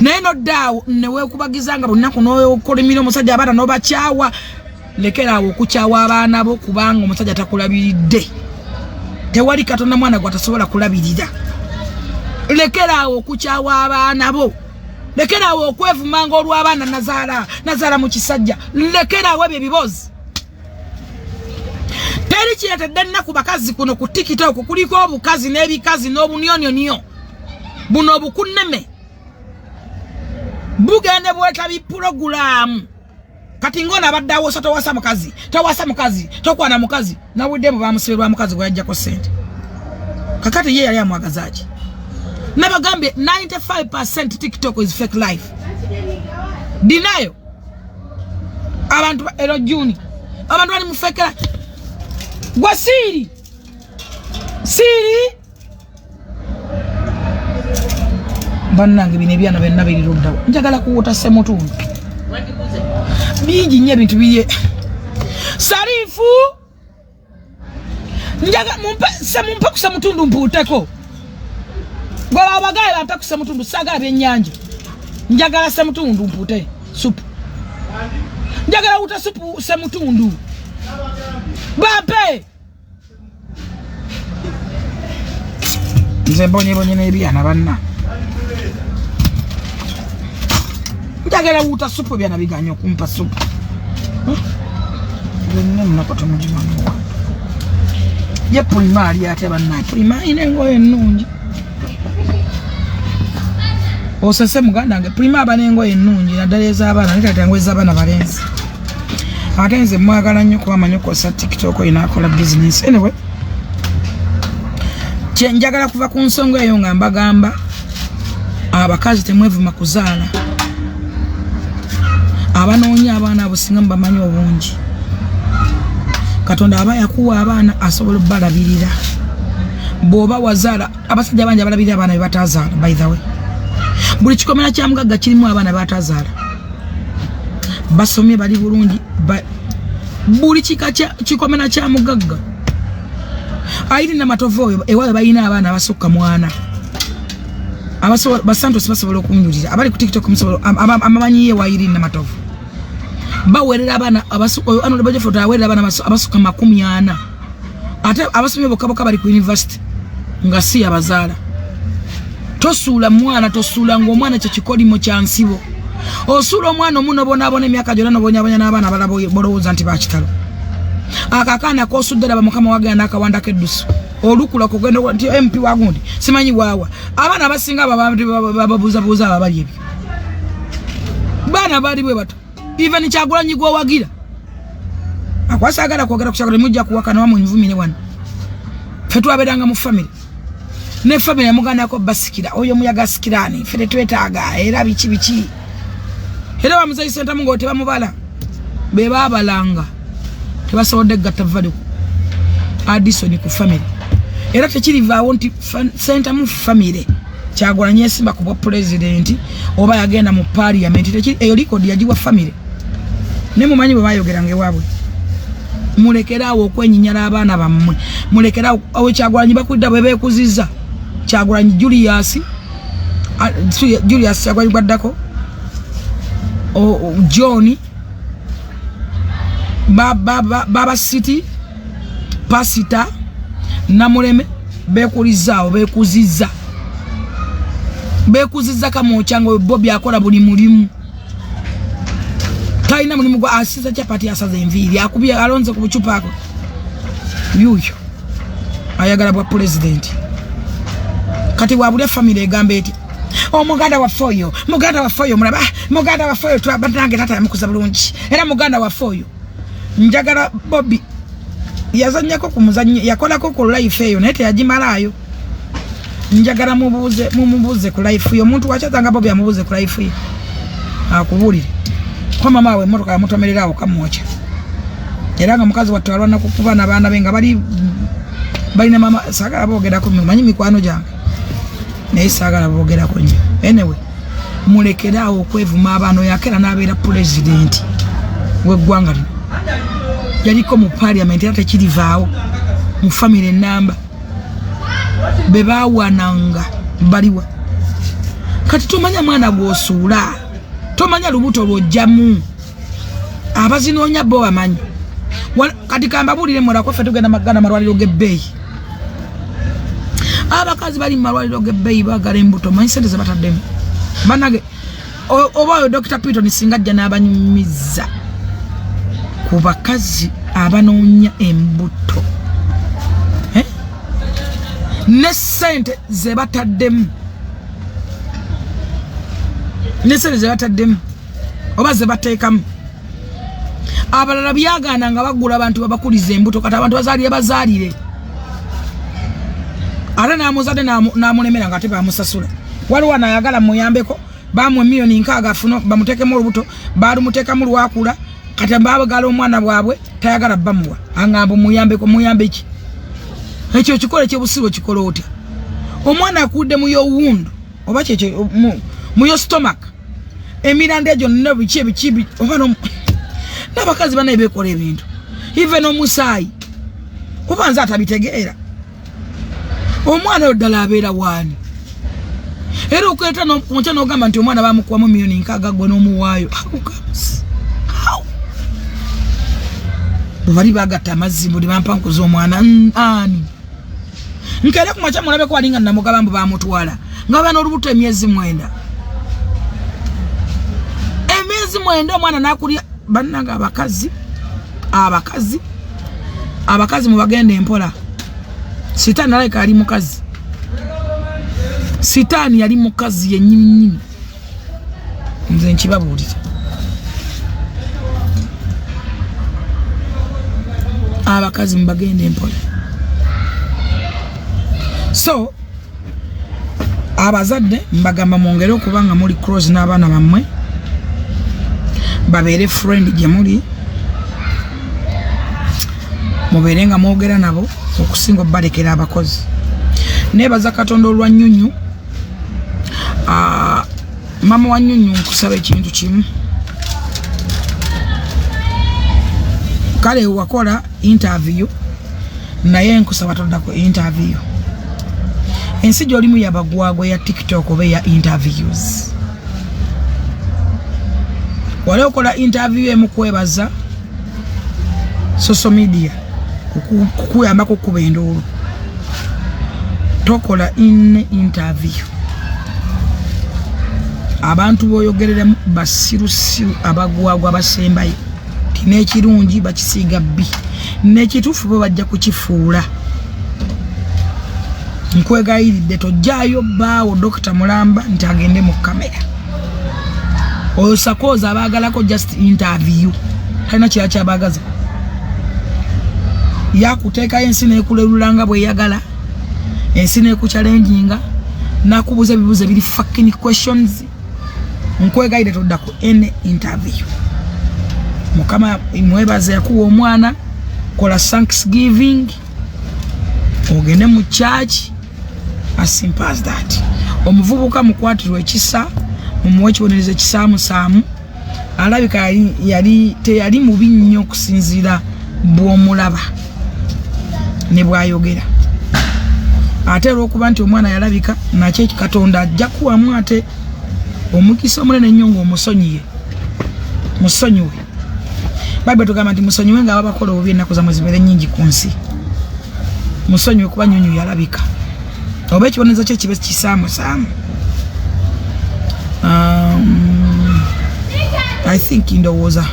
naye noddaawo neweekubagiza nga buli n'okolimira omusajja, abaana n'obakyawa. Lekeraawo okukyawa abaana bo kubanga omusajja takulabiridde. Tewali Katonda mwana gwatasobola kulabirira. Lekeraawo okukyawa abaana bo, lekeraawo okwevumanga olw'abaana nazaala, nazaala mu kisajja. Lekeraawo ebyo ebiboozi. Teri kiretedde nnaku bakazi kuno ku TikTok kuliko obukazi n'ebikazi n'obunyonyonyo buno obukunneme bugende bweta bipulogulaamu. Kati ng'ono abadde awosa, towasa mukazi, towasa mukazi, tokwana mukazi. Nawudde mu bamusibe lwa mukazi gwe yajjako ssente. Kakati ye yali amwagazaaki? Nabagambye, 95% TikTok is fake life, denial. Abantu ero Juni abantu bali mu fake life. Gwa siiri siiri, bannange, bino ebyana byonna biri luddawo. Njagala kuwuta semutundu. Bingi nnyo ebintu biri. Sarifu, njaga mumpe mumpe ku semutundu mpuuteko. Gwe babagaye bampe ku semutundu, saagala byennyanja, njagala semutundu mpuute supu. Njagala wuta supu semutundu bampe. Nze mbonyebonye n'ebyana banna. Njagala wuuta supu, ebyana biganye okumpa supu. Byonna ennaku temugimanyi. Ye Pulima ali atya bannaye? Pulima alina engoye ennungi. Osese muganda wange Pulima aba n'engoye ennungi, naddala ez'abaana. Naye tata engoye z'abaana balenzi. Ate nze mwagala nnyo kuba amanyi okukozesa TikTok oyo n'akola bizinesi. Anyway, kyenjagala kuva ku nsonga eyo nga mbagamba, abakazi temwevuma kuzaala. Abanoonya abaana abo singa mubamanyi obungi. Katonda aba yakuwa abaana, asobola obbalabirira. Bw'oba wazaala, abasajja bangi abalabirira abaana be batazaala. By the way, buli kikomera kya mugagga kirimu abaana batazaala, basomye, bali bulungi. Buli kika kikomera kya mugagga ayiri namatovu oyo ewaabwe balina abaana abasukka mwana. Basantos basobola okunjulira, abali ku TikTok abamanyiye wayiri namatovu bawerera abaana. Oyo Arnold Bajefo awerera abaana abasukka 40, ate abasomye bokka bokka bali ku university nga si yabazaala. Tosuula mwana, tosuula ngaomwana kye kikolimo kya nsibo. Osuula omwana omu nobonaabona emyaka gyonna, nobonyabonya n'abaana abalala bolowooza nti bakitalo. Ako akaana kosudde, laba mukama wagenda n'akawanda k'eddusu olukula kugenda nti MP wagundi simanyi waawa. Abaana abasinga bababuuzabuuza abo abali ebyo baana baali bwe bato. Even Kyagulanyi gwowagira akwasagala kwogera ku Kyagulanyi, mujja kuwakana wamunvumire wano. Ffe twabeeranga mu family ne family yamuganako basikira oyo omuyaga asikirani, ffe tetwetaaga era biki biki. Era bamuzeyi Sentamu nga tebamubala, be babalanga tebasobodde kugatta value Addison ku family. Era tekirivaawo nti Sentamu family Kyagulanyi yesimba ku bwa pulezidenti oba yagenda mu parliament. Eyo record yagiwa family ne mumanyi bwe bayogeranga ewaabwe. Mulekeraawo okwenyinyala abaana bammwe, mulekeraawo. Awo Kyagulanyi bakulidda bwe beekuziza Kyagulanyi Julius, Julius Kyagulanyi gwaddako John. Baba City Pasita Namuleme bekulizaawo, bekuzizza, bekuzizza Kamwokya nga Bobi akola buli mulimu. Talina mulimu gwa asiza chapati, asaza enviiri, akubye, alonze ku bucupa ako. Yuyo ayagala bwa pulezidenti. Kati wabulya famire egamba eti omuganda waffe oyo, muganda waffe oyo, mulaba muganda waffe oyo, twabanange taata yamukuza bulungi, era muganda waffe oyo. Njagala Bobi yazanyako ku muzannyo, yakolako ku life eyo, naye teyagimalaayo. Njagala mubuuze, mumubuuze ku life ye. Omuntu wakyazanga Bobi amubuuze ku life ye, akubuulire ko mama we emotoka yamutomerera awo Kamwokya, era nga mukazi wattu alwana kukuba n'abaana be nga bali balina mama. Saagala boogerako, manyi mikwano gyange, naye saagala boogerako nnyo. Anyway, mulekere awo okwevuma abaana. Oyo akera n'abeera pulezidenti w'eggwanga lino, yaliko mu parliament, era tekirivaawo mu famire enamba be baawananga baliwa. Kati tomanya mwana gw'osuula, tomanya lubuto lw'ojjamu. Abazinoonya bo bamanyi. Kati kambabuulire mulako, ffe tugenda magana malwaliro g'ebbeeyi. Abakazi bali mu malwaliro g'ebbeeyi baagala embuto. Manyi sente ze bataddemu banage. Oba oyo Dr Piton singa ajja n'abanyumiza ku bakazi abanoonya embuto, eh? Ne sente ze bataddemu, ne sente ze bataddemu oba ze bateekamu. Abalala byagaana nga bagula abantu babakuliza embuto. Kati abantu bazaalire, bazaalire, ate n'amuzadde n'amulemera nga ate bamusasula. Waliwo anayagala muyambeko, bamuwa 60 million afuno bamuteekemu olubuto, balumuteekamu, lwakula. Kati babagala omwana bwabwe, tayagala bamuwa. Aŋŋamba muyambeko. Muyambe ki? Ekyo ekikola ekyobusiru okikola otya? Omwana akudde mu yo womb oba kyekyo mu yo stomach, emiranda egyo nonna, biki ebiki oba n'abakazi banaye bekola ebintu, even omusaayi, oba nze atabitegeera. Omwana oyo ddala abeera waani? Era okweta kunkya n'ogamba nti omwana bamukuwamu 60 million, gwe n'omuwaayo. How comes? How? Bwe bali bagatta amazzi buli bampankuza omwana, ani nkeere ku makya mulabeko wali nga namugaba mbu bamutwala nga baba n'olubuto emyezi 9, emyezi 9 omwana n'akulya. Bannange, abakazi, abakazi, abakazi mubagenda empola. Sitaani alabika ali mukazi, sitaani yali mukazi yennyini nnyini. Nze nkibabuulira, abakazi mubagenda empola. So abazadde mbagamba mwongere okuba nga muli close n'abaana bammwe, babeere friend gye muli, mubeere nga mwogera nabo okusinga obubalekera abakozi. Nebaza Katonda olwa Nyunyu. Ah, mama wa Nyunyu, nkusaba ekintu kimu. Kale wakola interview, naye nkusaba toddako interview. Ensi gy'olimu yabagwagwa ya TikTok oba eya interviews. Wali okola interview emu kwebaza social media kukuyambako okukuba enduulu. Tokola in interview. Abantu boyogereremu basirusiru, abagwagwa basembayo ti n'ekirungi bakisiiga bbi, n'ekituufu bo bajja kukifuula. Nkwegayiridde tojjaayo bbaawo Dokita Mulamba nti agende mu kamera. Oyo sakooza abaagalako just interview, talina kirala kyabaagaza. Yakuteekayo ensi n'ekulerula nga bweyagala, ensi n'ekuchallenginga, nakubuuza ebibuuzo ebiri fucking questions. Nkwegayire todda ku any interview. Mukama mwebaze yakuwa omwana, kola thanksgiving, ogende mu church, as simple as that. Omuvubuka mukwatirwa ekisa, mumuwe ekibonerezo ekisaamusaamu. Alabika yali teyali mubi nnyo okusinziira bw'omulaba ne bw'ayogera. Ate olw'okuba nti omwana yalabika nakyo, Katonda ajja kuwamu ate omukisa omunene ennyo ng'omusonyiye. Musonyiwe. Bayibuli tugamba nti musonyiwe nga ababakola obubi, ennaku zammwe zibeere nnyingi ku nsi. Musonyiwe kuba nyonyo yalabika, oba ekibonerezo kye kibe kisaamusaamu. I think ndowooza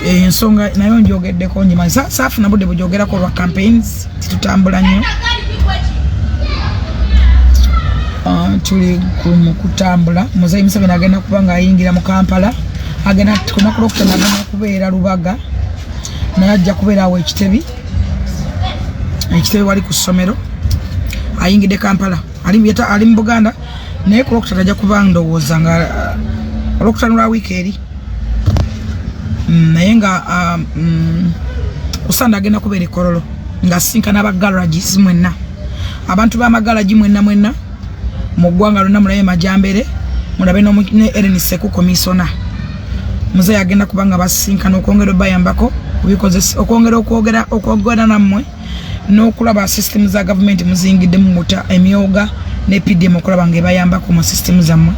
ensonga nayo njogeddeko nyimanyi. Saafuna budde bujogerako olwa campaigns, titutambula nnyo. Tuli mu kutambula. Muzeyi Museveni agenda kuba ng'ayingira mu Kampala, agenda kunaku lwokutano agenda kubeera Lubaga, naye ajja kubeera awo ekitebi, ekitebi wali ku ssomero. Ayingidde Kampala, ali mu Buganda, naye ku lwokutano ajja kuba, ndowooza nga olwokutano lwa wiiki eri. Naye nga kusanda agenda kubeera ekololo ng'asisinkana aba garages mwenna, abantu b'amagalagi mwenna mwenna mu ggwanga lonna. Mulabe Majambere, mulabe ne Eren Seku komisona. Muzeeyi agenda kuba nga basisinkana okwongera obayambako okwongera okwogera nammwe n'okulaba system za gavumenti muzingiddemu muta emyoga ne PDM, okulaba nga ebayambako mu system zammwe.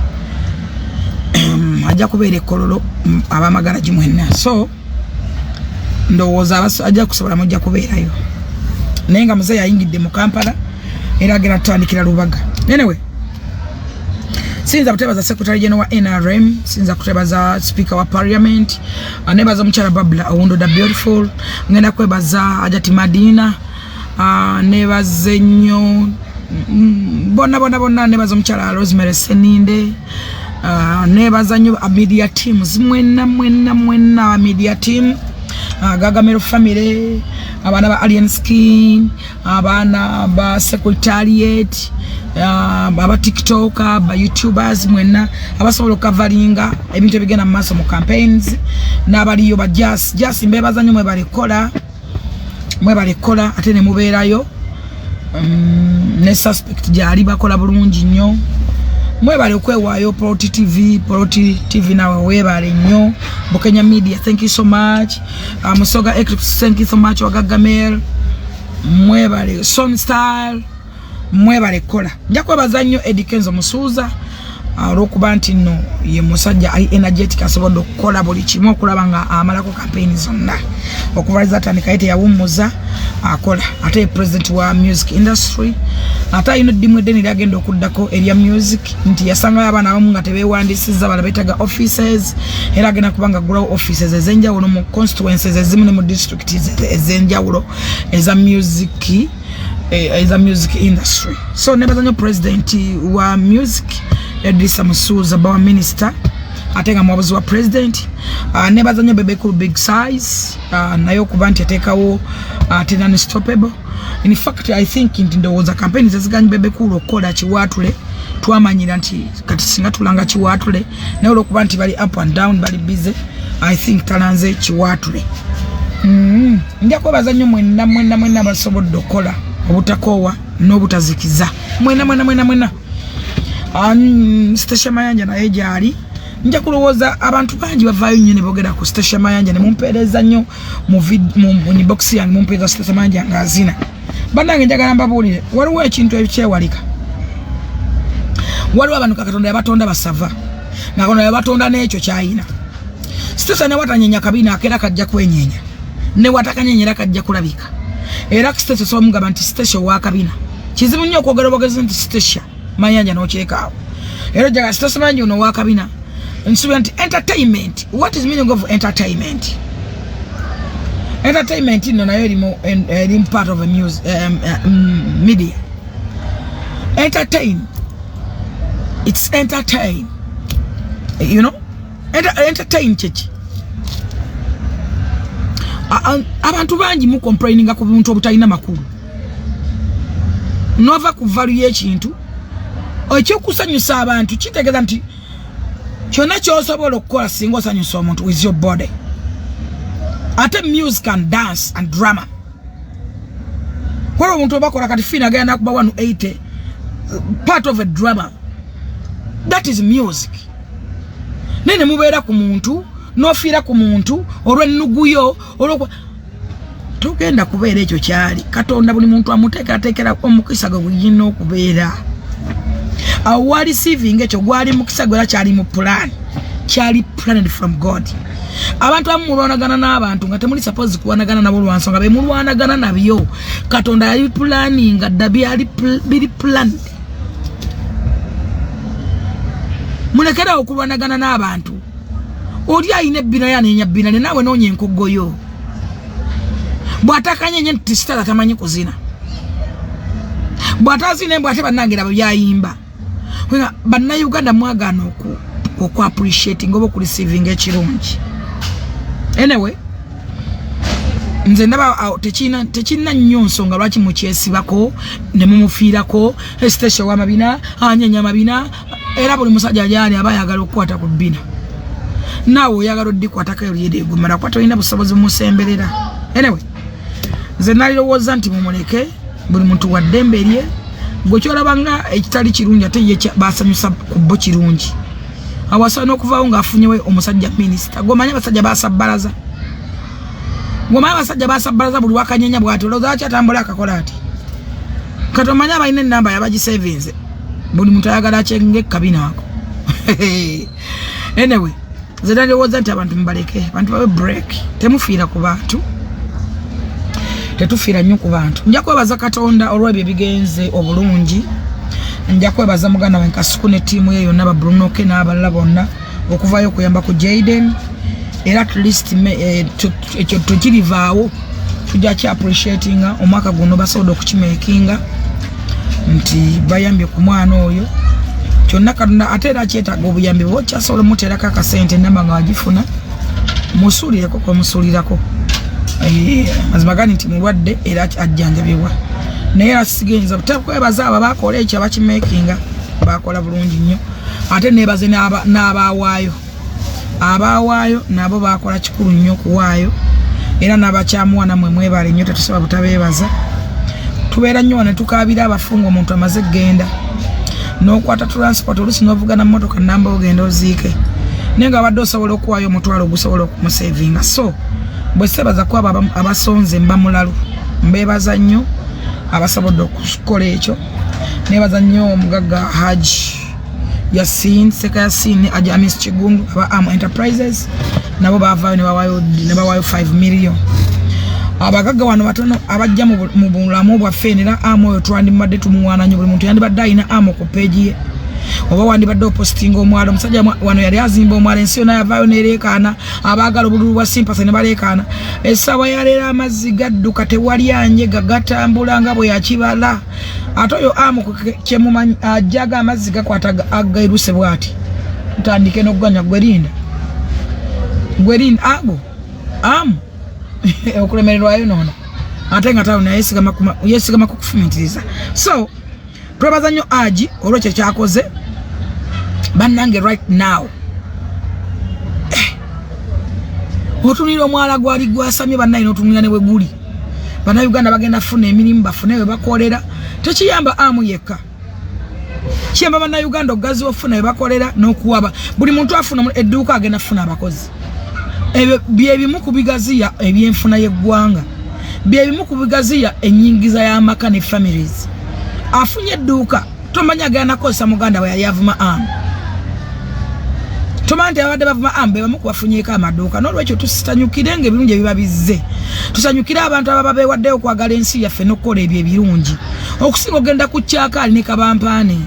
Ajja kubeera ekololo ab'amagalagi mwenna. So ndowooza ajja kusobola, mujja kubeerayo, naye nga muzeeyi ayingidde mu Kampala era agenda tutandikira Lubaga. Anyway, siyinza kutebaza secretary general wa NRM, siyinza kutebaza speaker wa parliament, nebaza omukyala Babla Owundo the beautiful, ngenda kwebaza Ajati Madina, nebaze nnyo bonna bonna bonna, nebaza omukyala Rosemary Seninde, nebaza nnyo media teams mwenna mwenna mwenna, media team, Gagamero family, abaana ba Alien Skin, abaana ba secretariat, aba TikTok, ba YouTubers mwenna abasobola okukavalinga ebintu ebigenda mu maaso mu campaigns, n'abaliyo ba jas jas, mbebaza nnyo, mwebale kukola, mwebale kukola ate ne mubeerayo. Ne suspect gyali bakola bulungi nnyo, mwebale okwewaayo. Poloti TV, Poloti TV nawe weebale nnyo. Bukenya Media, thank you so much. Musoga Eclipse, thank you so much. Wagagamel, mwebale. Son Style, mwebale kukola. Nja kwebaza nnyo Eddie Kenzo Musuuza olwokuba nti nno ye musajja ali energetic, asobodde okukola buli kimu okulaba nga amalako campaign zonna okuva zatandika, ye teyawummuza, akola. Ate ye president wa music industry, ate alina eddimu eddene lyagenda okuddako erya music, nti yasangayo abaana abamu nga tebeewandisiza, bala beetaga offices, era agenda kuba nga aggulawo offices ez'enjawulo mu constituencies ezimu ne mu districts ez'enjawulo eza music, eza music industry. So nebaza nnyo president wa music Edrisa Musuuza, bawa minister ate nga muwabuzi wa president. Nebaza nnyo Bebe Cool Big Size, naye okuba nti ateekawo ate unstoppable. In fact, I think nti ndowooza campaign zeziganyi Bebe Cool okukola kiwaatule, twamanyira nti kati singa tulanga kiwaatule, naye olwokuba nti bali up and down, bali busy, I think talanze kiwaatule. Nja kwebaza nnyo mwenna mwenna mwenna basobodde okukola obutakoowa n'obutazikiza, mwenna mwenna mwenna mwenna. Stecia Mayanja naye gyali. Nja kulowooza abantu bangi bavaayo nnyo ne boogera ku Stecia Mayanja ne mumpeereza nnyo mu inbox yange, mumpeereza Stecia Mayanja ng'azina. Bannange, njagala mbabuulire, waliwo ekintu ekyewalika. Waliwo abantu ka Katonda yabatonda basava, nga Katonda yabatonda n'ekyo kyayina. Stecia ne watanyenya kabina akeera kajja kwenyenya, ne watakanyenya era kajja kulabika. Era Stecia osobola mugamba nti Stecia owakabina. Kizibu nnyo okwogera obwogezi nti Stecia Mayanja n'okirekaawo. Era ojjaga Stecia Mayanja ono owakabina. Nsuubira nti entertainment, what is meaning of entertainment? Entertainment nno nayo erimu part of a music, media. Entertain, it's entertain, you know. Entertain kyeki? Abantu bangi mu complaininga ku buntu obutalina makulu, nova ku value y'ekintu. Ekyokusanyusa abantu kitegeeza nti kyonna kyosobola okukola singa osanyusa omuntu with your body. Ate music and dance and drama, waliwo omuntu obakola kati fiina agenda nakuba 180, part of a drama, that is music. Naye ne mubeera ku muntu n'ofiira ku muntu olw'ennuguyo, olwokuba togenda kubeera ekyo kyali. Katonda buli muntu amuteekerateekera omukisa gwe guyina okubeera awo. Wali receiving ekyo gwali mukisa gwe, era kyali mu pulaani. Kyali planned from God. Abantu abamu mulwanagana n'abantu nga temuli suppose kuwanagana nabo lwansonga bemulwanagana nabyo. Katonda yali planning dda, byali biri planned. Mulekera okulwanagana n'abantu. Oli alina ebbina yanenya bbina ne naawe noonya enkoggoyo. Bw'atakanyenye nti sitala tamanyi kuzina, bw'atazina embwa ate bannange laba byayimba. Bannayuganda mwagaana oku appreciating oba okureceiving ekirungi. Anyway, nze ndaba tekirina nnyo nsonga lwaki mukyesibako ne mumufiirako. Esitesha w'amabina anyenya amabina, era buli musajja gyali aba ayagala okukwata ku bbina, naawe oyagala oddikwatako eryerigumala kuba tolina busobozi bumusemberera. Anyway, nze nalirowooza nti mumuleke, buli muntu wa ddembe lye. Gwe kyolaba nga ekitali kirungi ate ye basanyusa ku bo kirungi. Awasa n'okuvaawo ng'afunyewe omusajja minisita. Gweomanyi abasajja basabbalaza, gweomanyi abasajja basabbalaza buli wakanyenya bwati olowooza lwaki atambula akakola ati. Kati omanyi abalina ennamba yabagisevinze, buli muntu ayagala akyenge ekabina ako. Anyway, nze nalowooza nti abantu mubaleke, abantu babe break, temufiira ku bantu, tetufiira nnyo ku bantu. Nja kwebaza Katonda olw'ebyo ebigenze obulungi. Nja kwebaza muganda wange Kasuku ne ttiimu ye yonna, ba Bruno K n'abalala bonna okuvayo okuyamba ku Jaden. Era at least ekyo tekirivaawo, tujja ki appreciatinga. Omwaka guno basobodde okukimakinga nti bayambye ku mwana oyo kyonna. Katonda ate era akyetaaga obuyambi, bwe okyasobola omuteerako akasente, enamba nga wagifuna, musuulireko kwemusuulirako. Mazima gani nti mulwadde era ajjanjabibwa, naye era sigenza butakwebaza abo abakola ekyo, abakimakinga bakola bulungi nnyo. Ate nebaze n'abawaayo, abawaayo nabo bakola kikulu nnyo okuwaayo, era n'abakyamuwa namwe mwebale nnyo, tetusobola butabeebaza. Tubeera nnyo wano tukaabira abafunga omuntu amaze genda n'okwata transport, oluusi n'ovuga na mmotoka namba ogenda oziike, naye nga abadde osobola okuwaayo omutwalo ogusobola okumusevinga. So bwe sebaza ku abo abasonze mba mulalu, mbeebaza nnyo abasobodde okukola ekyo. Neebaza nnyo omugagga Haji Yasin Seka Yasin, Haji Amis Kigundu, aba Am Enterprises, nabo bavaayo ne bawaayo 5 million. Abagagga wano batono abajja mu bulamu bwaffe, era Amu oyo twandibadde tumuwaana nnyo. Buli muntu yandibadde alina Amu ku peegi ye, oba wandibadde opositinga omwalo. Omusajja wano yali azimba omwalo, ensi yonna yavaayo nereekaana, abaagala obululu bwa simpasa ne baleekaana. Essaawa yaleero amazzi gadduka, tewali anjega, gatambula nga bwe yakibala. Ate oyo Amu kyemumanyi ajjaga amazzi gakwata agairuse bwati, ntandike n'okuganya gwerinda gwerinda ago Amu okulemererwayo noono, ate nga tawo naye yesigama ku kufumintiriza. So twebaza nnyo Aji olwekyo kyakoze. Bannange, right now otunira omwala gwali gwasamye, bannaye, n'otunira ne bwe guli. Bannayuganda bagenda funa emirimu, bafune we bakolera. Tekiyamba Amu yekka, kiyamba bannayuganda okugaziwa okufuna we bakolera n'okuwaba. Buli muntu afuna edduuka agenda kufuna abakozi. Ebyo byebimu ku bigaziya ebyenfuna y'eggwanga, byebimu ku bigaziya ennyingiza y'amaka ne families. Afunye edduuka, tomanyi agenda nakozesa muganda we yali avuma Amu. Tomanyi nti abadde bavuma Amu be bamu kubafunyeeko amaduuka. N'olwekyo tusanyukire nga ebirungi ebiba bizze, tusanyukire abantu ababa beewaddeyo okwagala ensi yaffe n'okukola ebyo ebirungi, okusinga ogenda ku kyakaali ne kabampaane.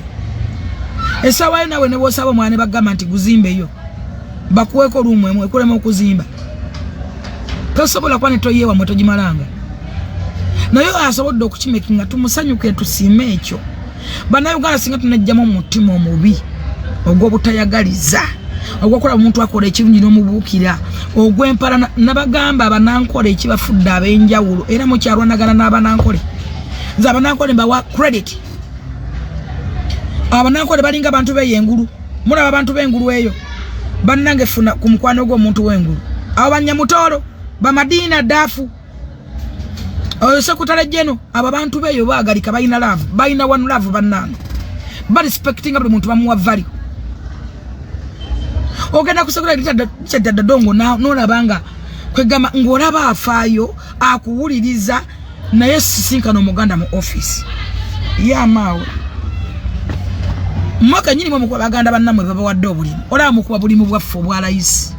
Essaawa yo naawe ne bw'osaba omwana ne bagamba nti guzimbeyo, bakuweeko oluumu emu ekulema okuzimba, tosobola kuba ne toyeewamwe togimalanga. Naye asobodde okukimekinga, tumusanyuke, tusiime ekyo. Bannayuganda singa tunajjamu omutima omubi ogw'obutayagaliza, ogwokola omuntu akola ekirungi n'omubuukira, ogw'empalana. Nabagamba abanankole ekibafudde ab'enjawulo, era mukyalwanagana n'abanankole. Nze abanankole mbawa credit. Abanankole balinga abantu beeyo engulu. Mulaba abantu b'engulu eyo, bannange, funa ku mukwano gw'omuntu w'engulu, abo banyamutoolo bamadiina daafu, oyo sekutale jeno. Abo abantu beeyo baagalika, balina love, balina one love. Bannange, barespectinga buli muntu, bamuwa value. Ogenda kusekula Dadadongo nolaba nga kwegamba ng'olaba afaayo akuwuliriza, naye sisinkana omuganda mu office ye amaawe. Mmwe kennyini mwe mukuba baganda bannammwe babawadde obulimu. Olaba mukuba bulimu bwaffe obwa layisi,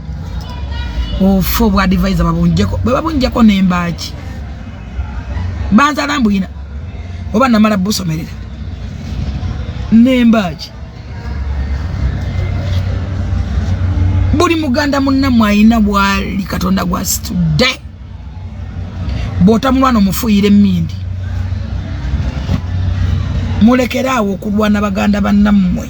ofe obwa advisor babunjeko, bwe babunjeko n'embaaki banzala mbuyina oba namala busomerera n'embaaki. Buli muganda munnammwe alina bwali Katonda gwasitudde. Bw'otamulwana omufuuyira emmindi. Mulekere awo okulwana baganda bannammwe.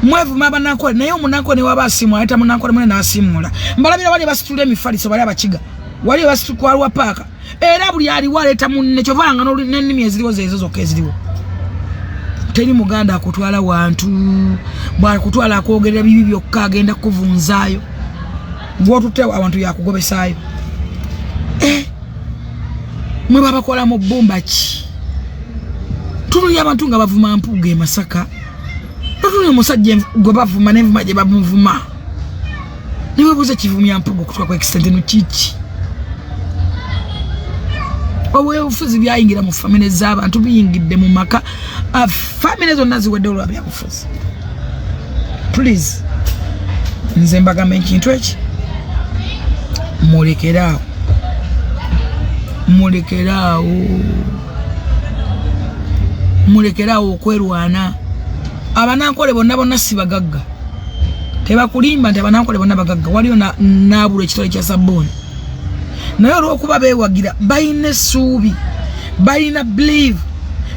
Mwevuma abanankole, naye omunankole ne waba asiimula aleeta munankole mune n'asiimula. Mbalabira wali basitula emifaliso, bali abakiga wali basitwalwa paaka, era buli aliwo aleeta munne. Kyova nga n'ennimi eziriwo zeezo zokka eziriwo. Teri muganda akutwala wantu, bw'akutwala akwogerera bibi byokka, agenda kukuvunzaayo. Gw'otutte awantu yakugobesaayo. Mwe babakola mu bbumba ki? Tunulya abantu nga bavuma Mpuuga e Masaka, totunulya omusajja gwe bavuma n'envuma gye bamuvuma. Niwebuuza ekivumya Mpuuga okutuuka ku extent eno kiki? Obwebufuzi byayingira mu famire z'abantu, biyingidde mu maka, famire zonna ziwedde olwa byabufuzi. Please, nze mbagamba ekintu eki, mulekeraawo, mulekeraawo, mulekeraawo okwerwana. Abanankole bonna bonna si bagagga, tebakulimba nti abanankole bonna bagagga. Waliyo n'abulwa ekitole kya sabbuuni, naye olw'okuba beewagira balina essuubi, balina believe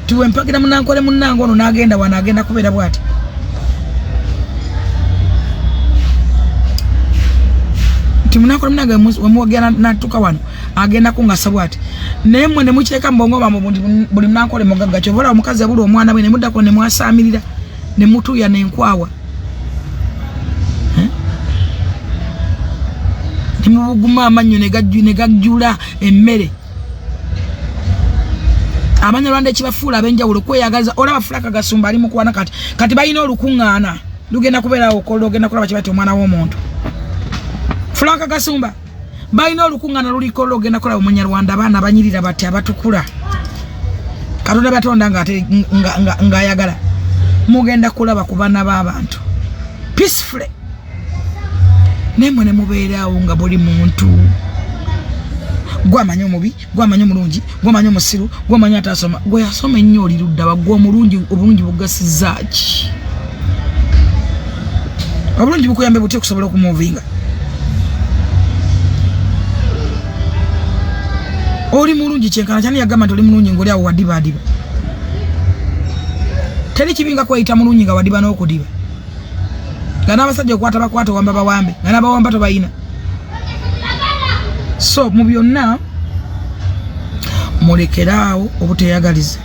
ti wempagira munankole munnange ono n'agenda wano agenda kubeera bw'ati. Nti munankole munnange wemuwagira n'atuuka wano agenda kungasa bw'ati. Naye mmwe ne mukireka mu bwongo bwammwe nti buli munankole mugagga. Kyova olaba omukazi abula omwana we ne muddako ne mwasaamirira ne mutuuya n'enkwawa, ne mubuguma amannyo ne gajjula emmere. Abanyarwanda ekibafuula ab'enjawulo kweyagaza. Olaba Fulaka Gasumba ali mukwana kati, kati balina olukuŋŋaana lugenda kubeerawo okola, ogenda kulaba kibati omwana w'omuntu. Fulaka Gasumba balina olukuŋŋaana luliko, ogenda kulaba omunyarwanda, abaana banyirira bati abatukula Katonda batonda ng'ayagala. Mugenda kulaba ku baana b'abantu peacefully, naye mwe ne mubeeraawo nga buli muntu gwamanyi omubi, gwamanyi omulungi, gwamanyi omusiru, gwamanyi atasoma. Gwe yasoma ennyo oli ludda wa? Gwe omulungi, obulungi bugasiza ki? Obulungi bukuyambe butya okusobola okumuvinga? Oli mulungi kyenkana kyani yagamba nti oli mulungi ng'oli awo wadibaadiba? Teri kibi nga kweyita mulungi nga wadiba n'okudiba, nga n'abasajja okwata bakwata, owamba bawambe, nga n'abawamba tobayina. So mu byonna mulekeraawo obuteyagaliza.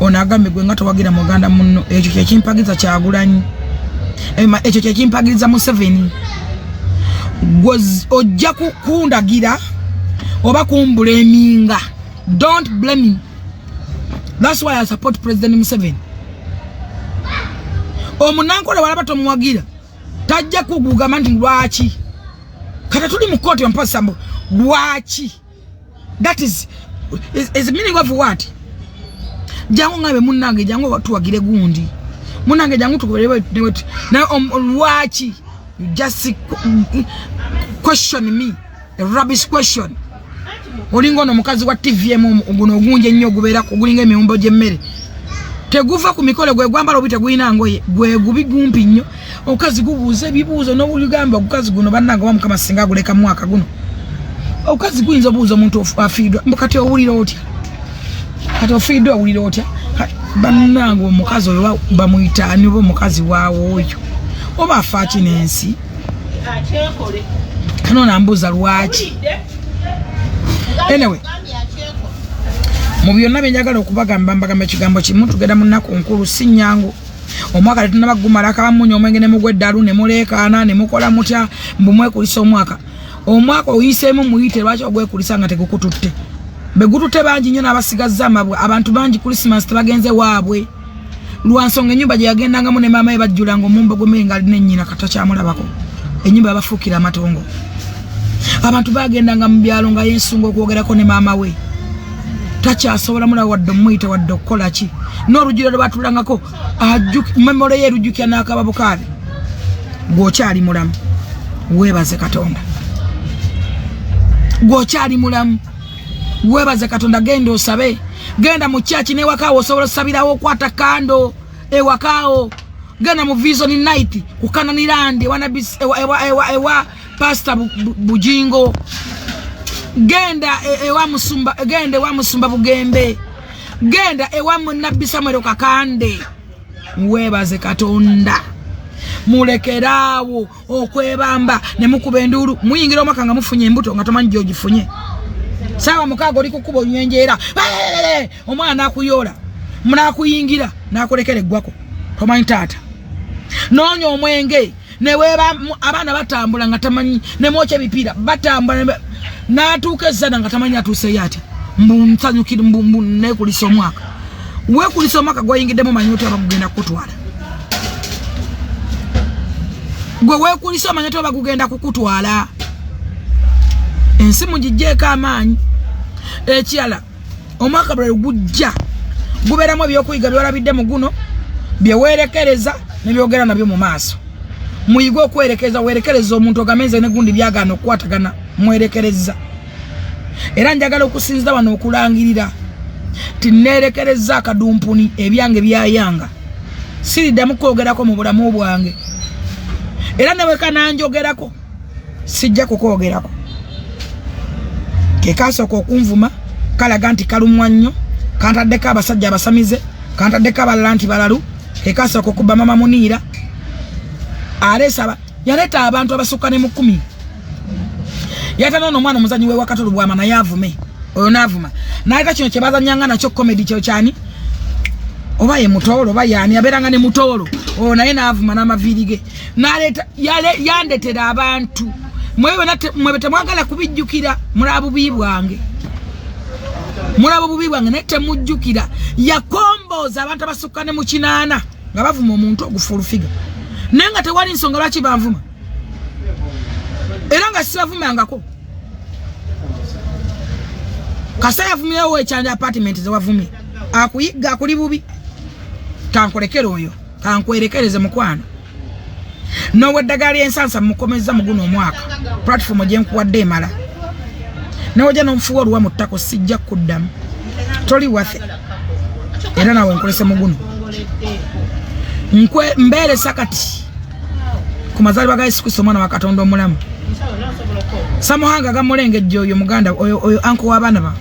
Ono agambye gwe nga towagira muganda munno. Ekyo kyekimpagiza Kyagulanyi, ekyo kyekimpagiriza Museveni. Gwe ojja kundagira oba kumbula eminga. Don't blame me, that's why I support President Museveni. Omunankole walaba tomuwagira tajja kugugamba nti lwaki kata tuli mu kooti ompasa mbu lwaki. That is the meaning of what? Jangu ngabe munnange, jangu tuwagire gundi munnange, jangu tukubere. Naye lwaki you just question me a rubbish question? Olinga ono omukazi wa TVM guno ogungi ennyo ogubeera gulinga emiwumbo gy'emmere, teguva ku mikolo, gwe gwambala obi tegulina ngoye, gwe gubi gumpi nnyo. Omukazi gubuuza ebibuuzo n'obugamba ogukazi guno bannange wa Mukama singa aguleka mu mwaka guno. Omukazi guyinza obuuza omuntu afiiriddwa mbu kati owulira otya? Kati ofiiriddwa owulira otya? Bannange, omukazi oyo bamuyita ani? Oba omukazi waawe oyo oba afaaki n'ensi kano nambuuza lwaki. Anyway, mu byonna byenjagala okubagamba, mbagamba ekigambo kimu: tugenda mu nnaku nkulu, si nnyangu. Omwaka tetunaba gumala, akabamunya omwenge ne mugwa eddalu ne muleekaana ne mukola mutya mbu mwekulisa omwaka. Omwaka oyiseemu muyite, lwaki ogwekulisa nga tegukututte? Begututte bangi nnyo n'abasigazza amabwa. Abantu bangi Christmas tebagenze waabwe lwa nsonga ennyumba gye yagendangamu ne maama we bajjulanga omumbo gw'emmere ng'alina ennyina, katakyamulabako, ennyumba yabafuukira amatongo. Abantu bagendanga mu byalo nga yensunga okwogerako ne maama we. Takyasobola mulaba wadde omuyita wadde okukola ki. N'olugiro lwe batulangako memole ye erujjukira n'akaba bukaabi. Gw'okyali mulamu weebaze Katonda. Gw'okyali mulamu weebaze Katonda. Genda osabe, genda mu church n'ewakaawo osobola osabirawo, okwata kando ewakaawo. Genda mu Vision Night ku Kananirandi ewa Pastor Bujingo. Genda ewa Musumba, genda ewa Musumba Bugembe, genda ewa Nabbi Samuel Kakande. Weebaze Katonda. Mulekeraawo okwebamba ne mukuba enduulu. Muyingira omwaka nga mufunye embuto nga tomanyi gy'ogifunye. Saawa 6 oli ku kkubo onywenjeera, omwana n'akuyoola, n'akuyingira n'akulekera eggwako, tomanyi taata. Noonya omwenge neweeba, abaana batambula nga tamanyi, nemwokya ebipiira batambula n'atuuka ezzana nga tamanyi atuuseyo atya. Mbu nsanyukire, mbu neekulisa omwaka. Weekulisa omwaka gwayingiddemu, manyi otya bagugenda kukutwala? Gwe weekulisa omanyi otya bagugenda kukutwala? Ensi mugijjeeko amaanyi. Ekirala, omwaka bwe gujja gubeeramu ebyokuyiga byolabidde mu guno, bye weerekereza ne byogera nabyo mu maaso. Muyige okwerekereza. Weerekereza omuntu ogambe nze ne gundi byagaana okukwatagana, mwerekereza. Era njagala okusinziza wano okulangirira ti neerekereza akadumpuni, ebyange byayanga, siriddamu kwogerako mu bulamu bwange. Era neweka nanjogerako sijja kukwogerako. Kekasooka okunvuma kalaga nti kalumwa nnyo, kantaddeko abasajja abasamize, kantaddeko abalala nti balalu. Kekasooka okuba mama Muniira aleesa, yaleeta abantu abasukka ne mu 10. Yata nono omwana omuzanyi we Wakatolo Bwama naye avume, oyo naavuma. Naleeta kino kye bazanyanga nakyo comedy, kyo kyani oba ye Mutoolo oba yaani abeeranga ne Mutoolo oyo, naye naavuma n'amaviiri ge naleeta. Yandetera abantu mwe temwagala kubijjukira. Mulaba bubi bwange, mulaba bubi bwange, naye temujjukira. Yakombooza abantu abasukka ne mu 80 nga bavuma omuntu ogufuulufiga, naye nga tewali nsonga lwaki banvuma, era nga sibavumangako. Kasa yavumyewo ekyanja apartment zewavumye akuyigga akuli bubi. Kankulekere oyo, kankwerekereze mukwano. N'oweddagala lyensansa mukomezza mu guno omwaka. Platform gye nkuwadde emala, newojja n'omufuwa oluwa mu ttako, sijja kuddamu. Toli waffe, era nawe nkulese mu guno. Nkwe mbeeresa kati ku mazaalibwa ga Yesu Kristo, omwana wa Katonda omulamu. Samuhanga gamulengejja oyo muganda oyo, anko w'abaana ba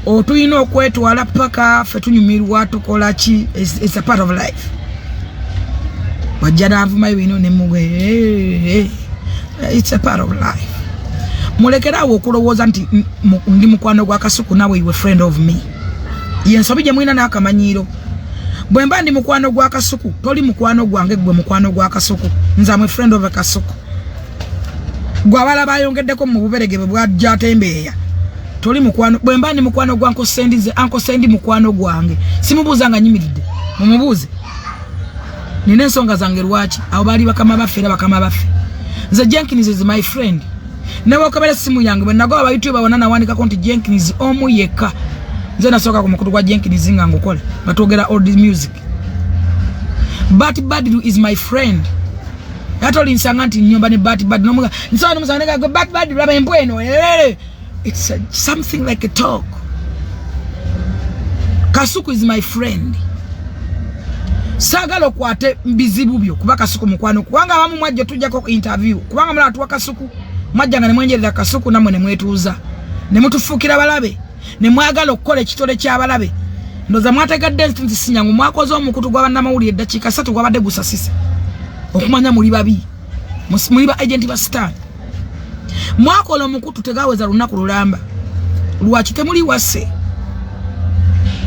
otulina okwetwala paka ffe tunyumirwa. Tukola ki? It's a part of life. Wajja n'avumayo bino nemugwe, it's a part of life. Mulekerawo okulowooza nti ndi mukwano gwa Kasuku, nawe you a friend of me. Yensobi gye mulina n'akamanyiiro. Bwe mba ndi mukwano gwa Kasuku, toli mukwano gwange. Gwe mukwano gwa Kasuku, nze am a friend of a Kasuku. Gwe abalala bayongeddeko mu buberege bwe bwajja atembeeya, toli mukwano. Bwe mba ndi mukwano gwa Uncle Sendi, nze Uncle Sendi mukwano gwange, simubuuza nga nyimiridde. Mumubuuze, nina ensonga zange lwaki abo baali bakama baffe era bakama baffe. Nze Jenkins is my friend. Newokebera essimu yange, bwe nagoba aba YouTube bonna, nawandikako nti Jenkins omu yekka. Nze nasooka ku mukutu gwa Jenkins nga ngukola, nga twogera old music. But Badru is my friend. Ate olinsanga nti nyomba ne Bat Badru, nomuga nsobola nomusanga nega Bat Badru, laba embwa eno. It's something like a talk. Kasuku is my friend. Saagala okwate bizibu byo kuba Kasuku mukwano, kubanga abamu mwajja tujjako interview kubanga mulaba tuwa Kasuku, mwajja nga ne mwenjerera Kasuku, nammwe ne mwetuuza ne mutufuukira balabe ne mwagala okukola ekitole ky'abalabe. Ndoza mwategadde nti sinyangu. Mwakoze omukutu gwa bannamawulire, eddakiika 3 gwabadde gusasise okumanya muli babi, muli ba agenti ba sitaani. Mwakola omukutu tegaweza lunaku lulamba. Lwaki temuli wase?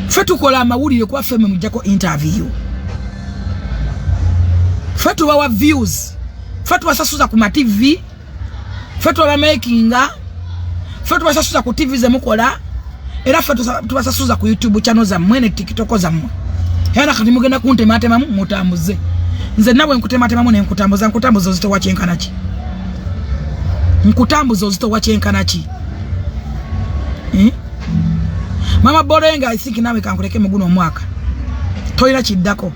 Ffe tukola amawulire kuba ffe mwe mujjako interview, ffe tubawa views, ffe tubasasuza ku ma TV, ffe tubamakinga, ffe tubasasuza ku TV zemukola, era ffe tubasasuza ku YouTube channel zammwe ne TikTok zammwe. Era kati mugenda kuntematemamu mutambuze. Nze nabwe nkutematemamu ne nkutambuza, nkutambuza ozitowa kyenkana ki? Nkutambuza ozitowa kyenkana ki, eh? Mama Borenga, I think nawe kankuleke muguno omwaka. Toyina kiddako.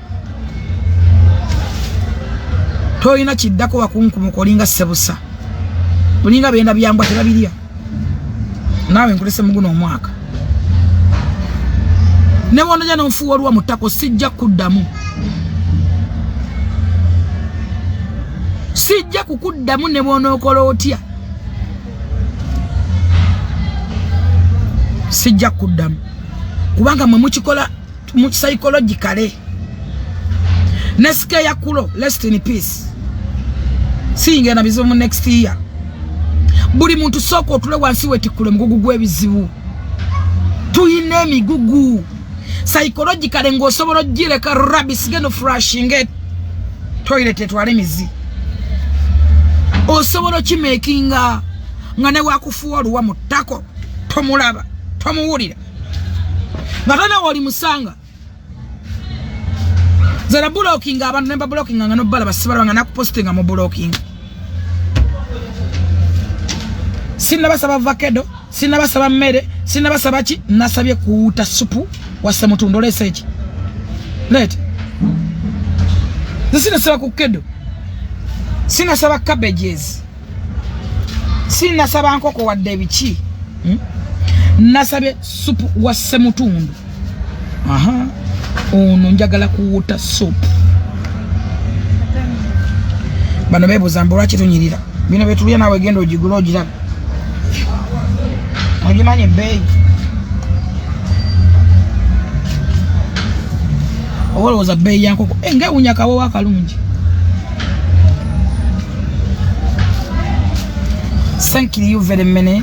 Toyina kiddako wakunkumuka olinga sebusa. Olinga benda byambwa tebabirya. Naawe nkulese muguno omwaka. Ne bw'onoja n'onfuuwa oluwa mu ttako sijja kuddamu. Sijja kukuddamu ne bw'onookola otya. Sijja kuddamu kubanga mwe mukikola mu psychologically. Nesike ya kulo, rest in peace. Siyingira na bizibu mu next year. Buli muntu sooka otule wansi wetikkule omugugu gw'ebizibu. Tuyina emigugu psychologically ng'osobola ogireka rubbish geno flushing toilet etwale emizi. Osobola okimakinga nga ne wakufuwa oluwa mu ttako tomulaba tomuwulira nga tona woli musanga. Zera blocking abantu nemba blocking nga nobala basibala nga nakupostinga mu blocking. Sinabasaba vakedo, sinabasaba mmere, sinabasaba ki, nasabye kuwuta supu wa Ssemutundu. Oleese ki? Leeta. Nze sinasaba ku kedo, sinasaba cabbages, sinasaba nkoko wadde ebiki. Nasabye supu wa Ssemutundu. Aha, ono njagala kuwuta supu. Bano beebuuza mbu lwaki tunyirira bino byetulya, naawe genda ogigula ogirabe ogimanyi ebbeeyi. Oba olowooza bbeeyi ya nkoko nga ewunya kawowo akalungi. Thank you very many.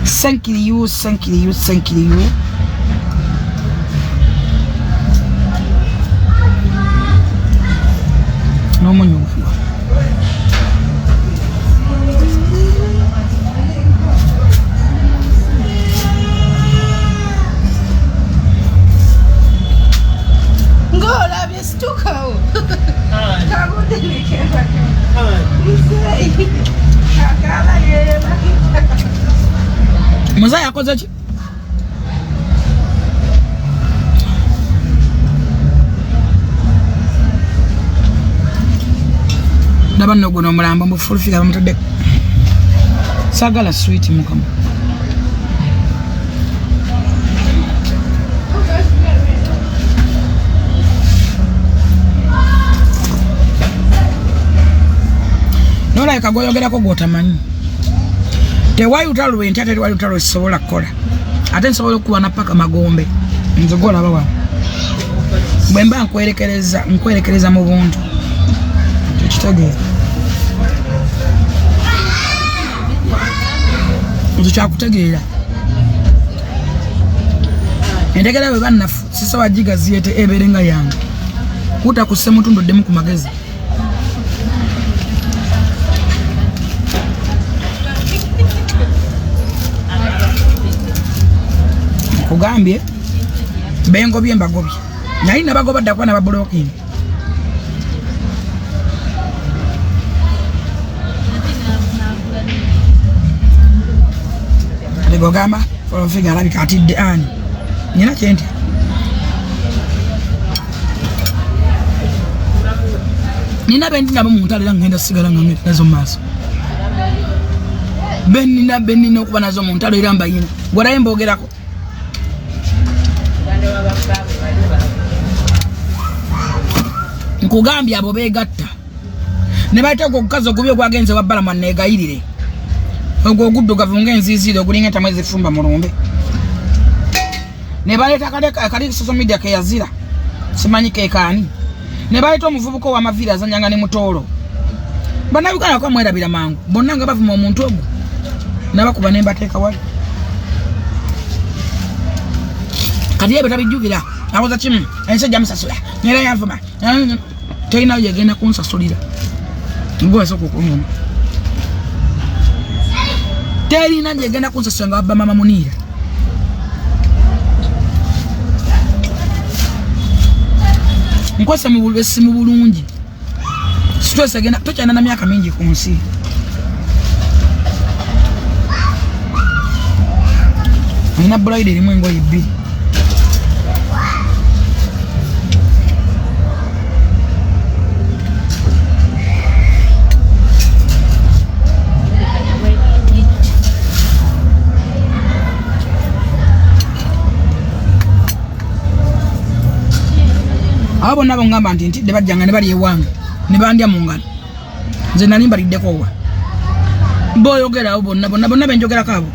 Thank you, thank you, thank you. N'omunyu gugwa. Ng'olabye situkawo. Kaguterekera. Muzeeyi. Kakala yeeba. Muzeeyi akoze ki? Ndaba nno guno omulambo mbu full figure bamutadde. Saagala sweet mukama. Nolabika gwoyogerako gwotamanyi. Tewali lutalo lwentya, ate tewali lutalo lwesobola kukola. Ate nsobola okukuba na paka magombe. Nze gwolaba wano. Bwe mba nkwerekereza, nkwerekereza mu buntu. Tekitegeera. Nze kyakutegeera. Entegera bwe bannafu sisobola gigaziyeete ebeere nga yange. Kuta ku Ssemutundu oddemu ku magezi. Nkugambye bengobye mbagobye. Naye nabagoba dda kuba nababulokinga. Gogamba folofiga alabika atidde ani nina kyentya. Nina bendi nabo mu ntalo era ngenda sigala nga ngenda nazo mu maaso. Benina benina okuba nazo mu ntalo era mbayina. Gwalaye mbogerako. Nkugambye abo beegatta ne bayita ogwo ogukazi ogubi ogwagenze wa Balamu neegayirire ogwo oguddugavu ng'enziiziiro ogulinga entamu ezifumba mu lumbe ne baleeta akali social media keyazira simanyi kekaani ne baleeta omuvubuka ow'amaviiri azanyanga ne mutoolo. Bannayuganda kuba mwerabira mangu bonna nga bavuma omuntu ogwo nabakuba ne mbateeka wali. Kati ye tabijjukira awoza kimu ensi ejja musasula era yanvuma terinayo yegenda kunsasulira gwe wasooka okunvuma terina gyegenda kunsasula nga babba mama Muniira. Nkwasa mu essimu bulungi stress egenda tokyalina na myaka mingi ku nsi. Alina bulayida erimu engoye bbiri. Abo bonna bongamba nti ntidde bajjanga ne bali ewange ne bandya mu ngalo. Nze nali mbaliddeko wa boyogera abo bonna bonna bonna benjogerako abo.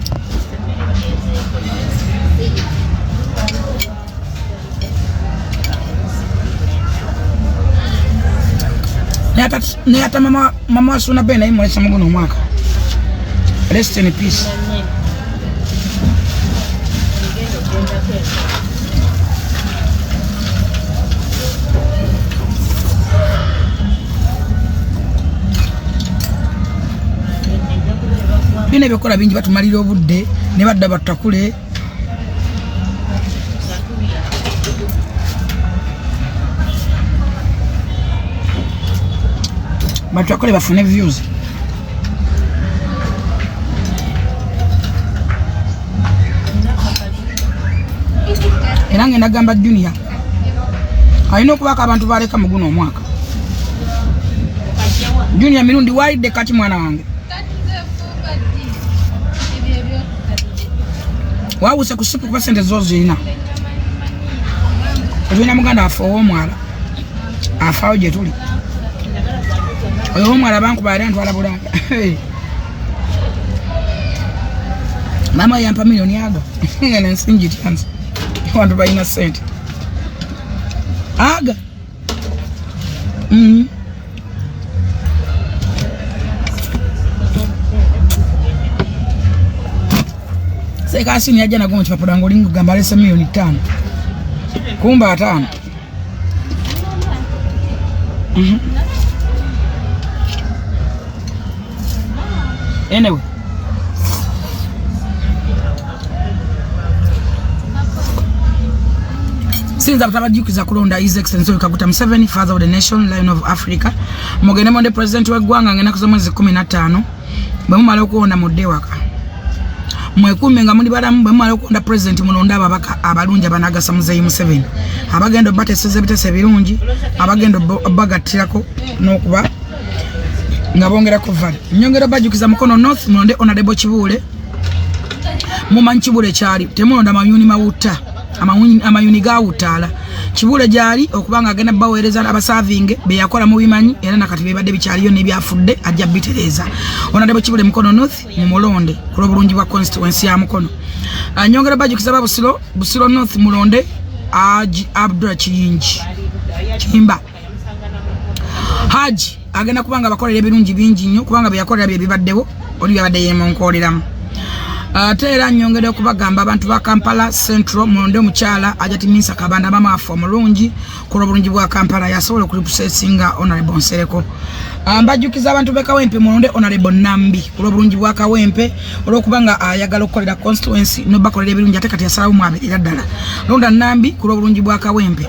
Naye ata mama mama wa Suna Ben naye mulesa muguno omwaka. Rest in peace. Bino ebyokukola bingi, batumalira obudde ne badda battakule. Batwakole bafune views. Era ngenda gamba Junior alina okubaako abantu baleka mu guno omwaka. Junior Mirundi walidde kati mwana wange. Wawuse ku supu kuba sente zo zirina. Tulina muganda waffe ow'omwala afaayo gye tuli. Oyo ow'omwala bankuba yali antwala Bulaaya. Maama yampa milioni aga nga nensi ngitya nze. Abantu balina sente aga. Sekasini yajja nago mu kipapula ng'oli ngugamba alese milioni 5 kumba 5. Anyway, sinza butabajjukiza kulonda His Excellency Yoweri Kaguta Museveni, father of the nation, lion of Africa. Mugende monde president w'eggwanga ng'ennaku z'omwezi 15. Bwe mumala okuwonda mudde waka. Mwekuume nga muli balamu. Bwe mumala okuwonda president mulonde ababaka abalungi abanagasa Muzeeyi Museveni, abagenda obateeseza ebiteeso ebirungi, abagenda obagattirako n'okuba nga bongerako vale. Nyongera obajjukiza Mukono North mulonde Honorable Kibuule. Mumanyi Kibuule kyali, temulonda mayuni mawutta, amayuni gawutaala. Kibuule gyali okubanga agenda baweereza abasavinge be yakola mu bimanyi, era nakati bebadde bikyaliyo n'ebyafudde ajja bitereeza. Honorable Kibuule Mukono North mumulonde ku lw'obulungi bwa constituency ya Mukono. Nyongera obajjukiza ba Busiro, Busiro North mulonde Haji Abdullah Kiyingi Kimba. Haji agenda kubanga abakolera ebirungi bingi nnyo, kubanga bye yakolera bye bibaddewo, oli byabadde yeemonkooleramu. Ate era nyongera okubagamba abantu ba Kampala Central mulonde omukyala Hajati Minsa Kabanda, mama waffe omulungi ku lw'obulungi bwa Kampala, yasobola okulipusesinga Honorable Nsereko. Mbajjukiza abantu b'e Kawempe mulonde Honorable Nambi ku lw'obulungi bwa Kawempe, olw'okuba nga ayagala okukolera constituency n'obakolera ebirungi, ate kati yasalawo mwabeerera ddala. Londa Nambi ku lw'obulungi bwa Kawempe.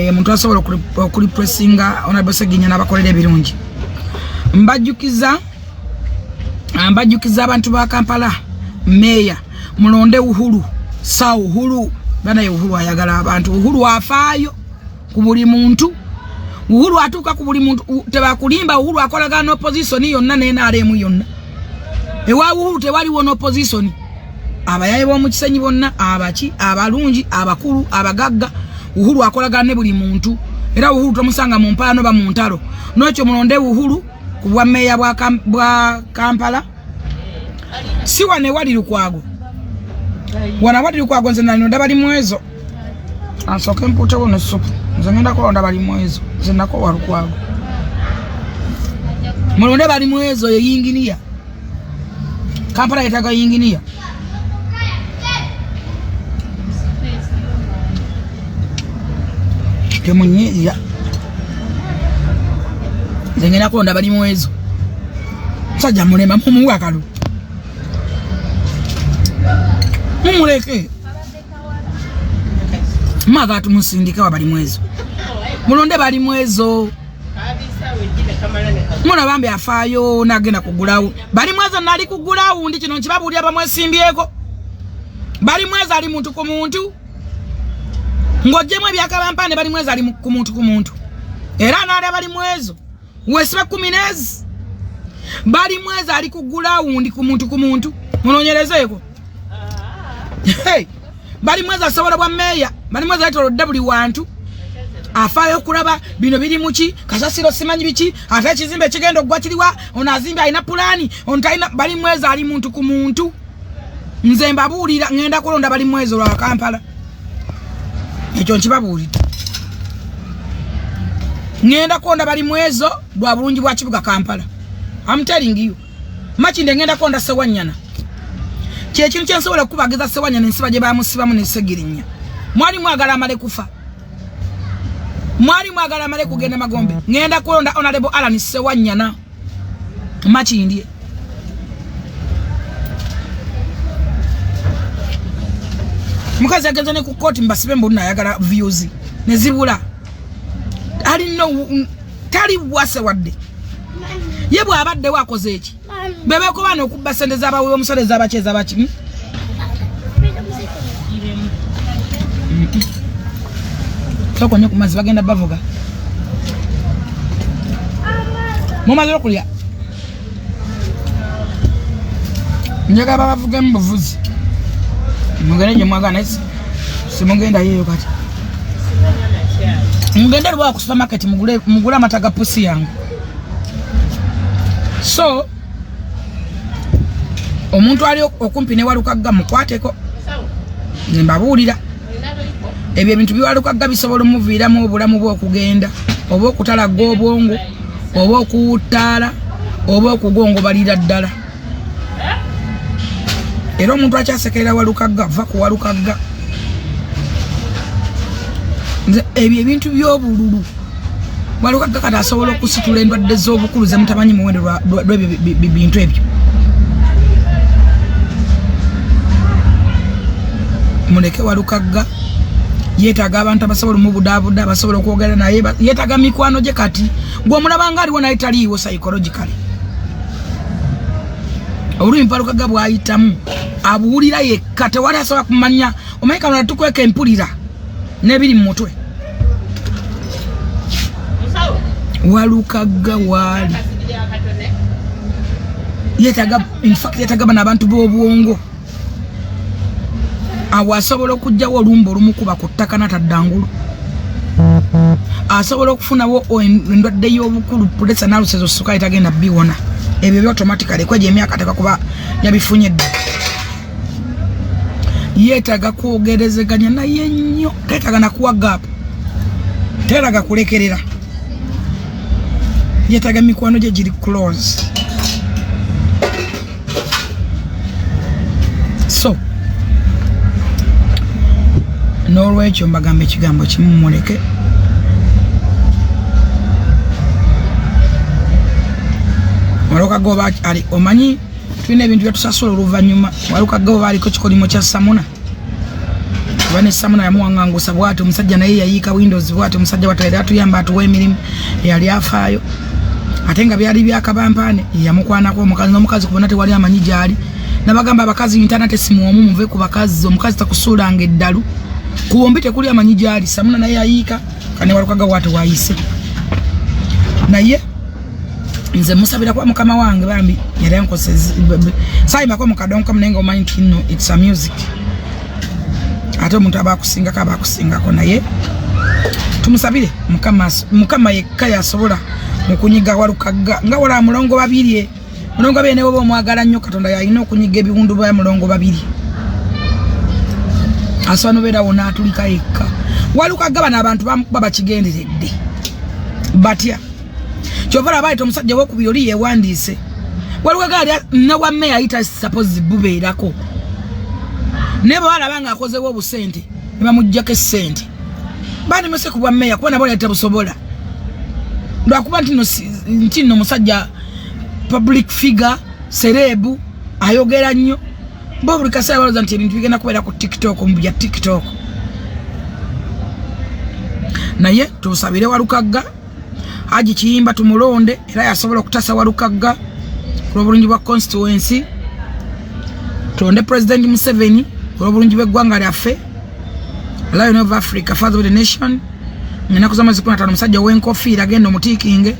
Omuntu asobola okulipresinga Honorable Seginya n'abakolera ebirungi. Mbajjukiza abantu ba Kampala, Meya mulonde Uhuru, sa Uhuru bana, Uhuru ayagala abantu, Uhuru afaayo ku buli muntu, Uhuru atuuka ku buli muntu, tebakulimba. Uhuru akolagana n'opposition yonna ne NRM yonna. Ewa Uhuru tewaliwo n'opposition. Abayaye b'omu Kisenyi bonna, abaki, abalungi, abakulu, abagagga, Uhuru akolagana ne buli muntu. Era Uhuru tomusanga mu mpaano ba mu ntalo. N'ekyo mulonde Uhuru ku bwa meeya bwa Kampala. Si wano ewali Lukwago. Wano awali Lukwago nze nalonda bali mwezo. Ansooke mpuutewo ne ssupu. Nze ngenda kulonda bali mwezo. Nze nakoowa Lukwago. Mulonde bali mwezo ye yinginiya. Kampala yetaaga yinginiya. Temunyiiya. Nze ngenda kulonda bali mwezo. Musajja mulema mumuwe akalulu. Mumuleke. Mwaga tumusindike wa bali mwezo. Mulonde bali mwezo. Muna bambi afaayo n'agenda kugulawo. Bali mwezo nali kugulawo ndi kino nkibabuulira bamwesimbyeko. Balimwezo ali muntu ku muntu, ng'oggyemu ebyakabampane. Balimwezo ali ku muntu ku muntu, era anaali Balimwezo wesiba kuminezi. Balimwezo ali ku ground ku muntu ku muntu, munoonyerezeeko. Hey, Balimwezo asobola bwa meeya. Balimwezo ayetolodde buli wantu, afaayo okulaba bino biri muki, kasasiro simanyi biki, ate ekizimbe ekigenda okugwa kiriwa, ono azimbe alina pulaani, ono talina. Balimwezo ali muntu ku muntu. Nze mbabuulira, ŋŋenda kulonda Balimwezo lwa Kampala, ekyo nkibabuulidde. Ŋŋenda kulonda Balimwezo lwa bulungi bwa kibuga Kampala. I'm telling you. Makindye ŋŋenda kulonda Sewanyana. Kyekintu kyensobola okukubagiza Sewanyana, ensiba gye bamusibamu ne Segirinnya. Mwali mwagala amale kufa, mwali mwagala amale kugenda magombe. Ŋŋenda kulonda Honorable Alan Sewanyana Makindye. Mukazi agenza ne ku kooti, mbasibe mbunna ayagala views nezibula. Alina tali wase wadde ye bw'abaddewo akoze eki bebeko baana okubba sente z'abawe omusolo ezabaki ezabaki, Sooka onywe ku mazzi, bagenda bavuga. Mumaze okulya? Njagala babavugemu buvuzi, mugende gye mwagala, naye simugendayo eyo kati. Mugende lwa ku supermarket mugule, mugule amata ga pusi yange. So omuntu ali okumpi ne Walukagga mukwateko, nembabuulira ebyo ebintu biwalukagga bisobola omuviiramu obulamu bwe okugenda, oba okutalagga obwongo, oba okuwuttaala, oba okugongobalira ddala. Era omuntu akyasekerera Walukagga, va ku Walukagga. Nze ebyo ebintu by'obululu, Walukagga kati asobola okusitula endwadde z'obukulu zemutamanyi muwendo lwebyo bintu ebyo. Muleke Walukagga, yeetaaga abantu abasobola omubudaabuda, abasobola okwogera naye, yeetaaga mikwano gye. Kati gweomulabanga aliwo naye taliiwo psychologically. Obulumi Walukagga bwayitamu abuwulira yekka, tewali asobola kumanya. Omanyi kano tukweka empulira n'ebiri mu mutwe. Walukagga waali yeetaaga, infact yeetaaga bano abantu b'obwongo awo asobola okugjawo olumba olumukuba ku ttaka nataddangulu, asobola okufunawo endwadde y'obukulu, pressure n'alusezo, sukaali, tagenda biwona ebyo bya automatically kwejo emyaka teka kuba yabifunye dda. Yeetaaga kwogerezeganya naye nnyo, teetaaga nakuwa gap, teetaaga kulekerera, yeetaaga mikwano gye giri close. So n'olwekyo mbagamba ekigambo kimu, muleke Walukagga oba ali, omanyi tulina ebintu byetusasula oluvannyuma. Walukagga oba aliko kikolimo kya Samuna, oba ne Samuna yamuwaŋŋangusa bwati omusajja, naye yayiika windows bwati omusajja wati yali atuyamba, atuwa emirimu, yali afaayo, ate nga byali byakabampaane. Yamukwanako omukazi n'omukazi kubona tewali amanyi gyali. Nabagamba abakazi internet simu omu, muve ku bakazi. Omukazi takusuulanga eddalu ku bombi, tekuli amanyi gyali. Samuna naye yayiika kane Walukaga bwati wayise, naye nze musabira kuba mukama wange bambi yali ankose sayimbako mukadonkamu, naye nga omanyi nti no, it's a music, ate omuntu aba akusingako aba akusingako. Naye tumusabire mukama, mukama yekka yasobola okunyiga Walukagga nga wala Mulongo Babirye. Mulongo Babirye ne bwoba omwagala nnyo, Katonda yalina okunyiga ebiwundu bya Mulongo Babirye, asobola nobeerawo n'atulika yekka. Walukagga bano abantu bamukuba bakigenderedde batya? Kyova laba ayita omusajja wokubiri oli yewandiise. Walukagga ali nawa meya ayita suppose bubeerako, naye bwe balaba nga akozewo obusente ne bamugjako essente, bandimuse ku bwa meya kuba nabo yali tabusobola, lwakuba nti nno musajja public figure, celeb, ayogera nnyo. Bo buli kaseera balowooza nti ebintu bigenda kubeera ku TikTok, mu bya TikTok. Naye tusabire Walukagga. Haji Kiyimba tumulonde, era yasobola okutasa Walukagga ku lw'obulungi bwa constituency. Tulonde President Museveni. Olw'obulungi bw'eggwanga lyaffe, Lion of Africa, Father of the Nation, ennaku z'amwezi 15, omusajja ow'enkofiira, agenda omutiikinge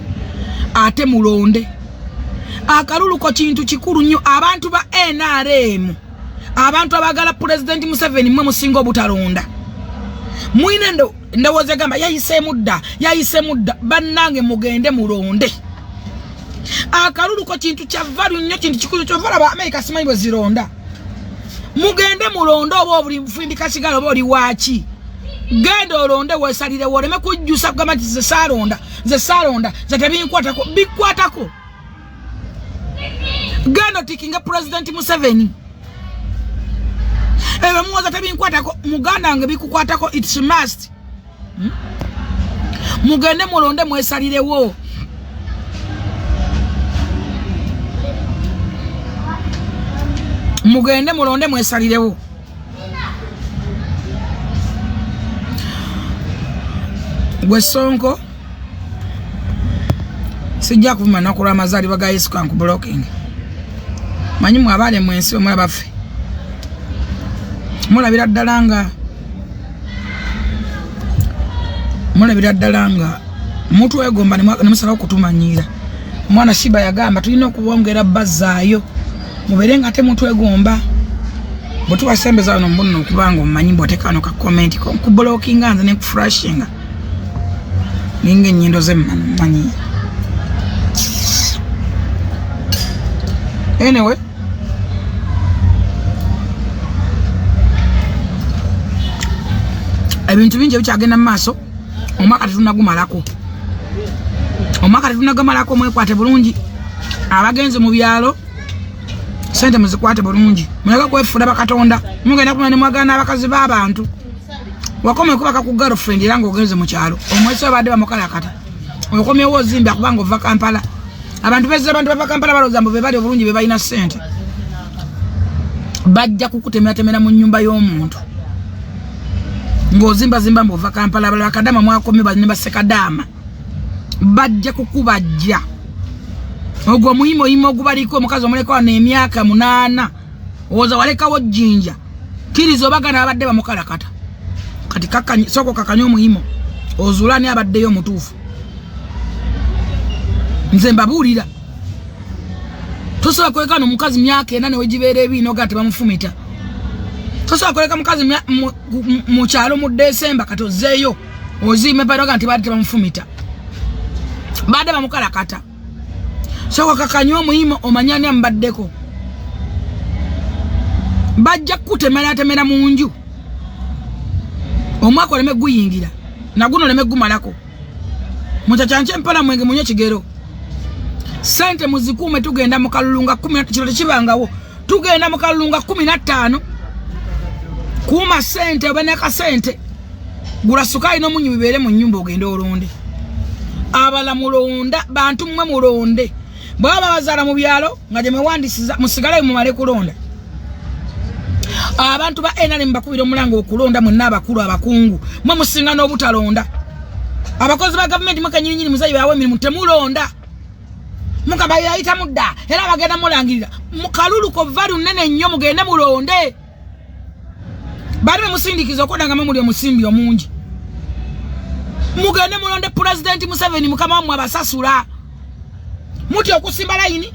ate mulonde. Akalulu ko kintu kikulu nnyo. Abantu ba NRM, abantu abaagala Pulezidenti Museveni, mmwe musinga obutalonda. Mwine ndowooza egamba yayiseemu dda, yayiseemu dda. Bannange, mugende mulonde. Akalulu ko kintu kya value nnyo, kintu kikulu. Kyova laba Amerika simanyi bwe zironda. Mugende mulonde, oba obuli nfundika sigala, oba oli waaki, genda olonde, weesalirewo, oleme kujjusa kugamba nti nze saalonda, nze saalonda, nze tebinkwatako. Bikwatako. Genda otikinga Pulezidenti Museveni. Ebyo muwoza tebinkwatako, muganda wange, bikukwatako. It's must. Mugende mulonde, mwesalirewo. Mugende mulonde, mwesalirewo. Gwe Sonko, sijja kuvuma naku lw'amazaalibwa ga Yesu. Kanku blocking. Manyi mwe abaale mwensi omulaba ffe mulabira ddala nga mulabira ddala nga mutwegomba ne musalawo okutumanyiira. Omwana Shiba yagamba tulina okubongera bazzaayo mubeere nga temutwegomba. Bwe tubasembeza wano mbunno, okubanga omumanyi bw'oteeka ka comment kublockinga nze nekuflashinga ninga ennyindo zemmano manyi. Anyway, ebintu bingi ebikyagenda mu maaso. Omwaka tetunagumalako, omwaka tetunagamalako. Mwekwate bulungi. Abagenzi mu byalo, sente muzikwate bulungi, muleke kwefuula bakatonda. Mugenda kumanya nemwagala n'abakazi b'abantu. Wakoma ekubaka ku girlfriend era ng'ogenze mu kyalo, omwesi babadde bamukalakata, okomyewo ozimbya kubanga ova Kampala. Abantu bezza, abantu bava Kampala balowooza mbu be bali obulungi, be balina ssente. Bajja kukutemeratemera mu nnyumba y'omuntu ng'ozimbazimba mbu ova Kampala. Abalala bakadama mwakomye ne basekadaama bajja kukubajja. Ogwo omuyimoyimo ogubaliko, omukazi omuleka wano emyaka 8, owoza walekawo jjinja. Kkiriza obagana abadde bamukalakata. Kati sooka okakanye omuyimo, ozuula ani abaddeyo omutuufu. Nze mbabuulira, tosobola kuleka nomukazi myaka 4 newegibeera ebiino ga tebamufumita. Tosobola kuleka mukazi mu kyalo mu Desemba, kati ozzeeyo ozimba eparoga nti baadde tebamufumita, baadde bamukalakata. Sooka kakanye omuyimo, omanye ani amubaddeko. Bajja kukutemeratemera mu nju, omwaka oleme guyingira naguno oleme gumalako. Mukyakyankye empala, mwenge munywe kigero, sente muzikuume. Tugenda mu kalulu nga 10, kino tekibangawo. Tugenda mu kalulu nga 15. Kuuma sente, oba nakasente, gula sukaali n'omunyu bibeere mu nnyumba, ogende olonde. Abala mulonda, bantu mmwe mulonde. Bwaba babazaala mu byalo nga gye mwewandisiza, musigale mumale kulonda. Abantu ba NRM bakubira omulanga okulonda. Mwenna abakulu, abakungu, mwe musinga n'obutalonda. Abakozi ba gavumenti mwe kenyininyini muzayi bawe emirimu, temulonda. Mukama yayitamu dda era bagenda mulangirira mukalulu ko value nene nnyo. Mugende mulonde. Bali bemusindikiza okwenda nga mwe muli omusimbi omungi. Mugende mulonde Pulezidenti Museveni, mukama wammwe abasasula. Mutya okusimba layini.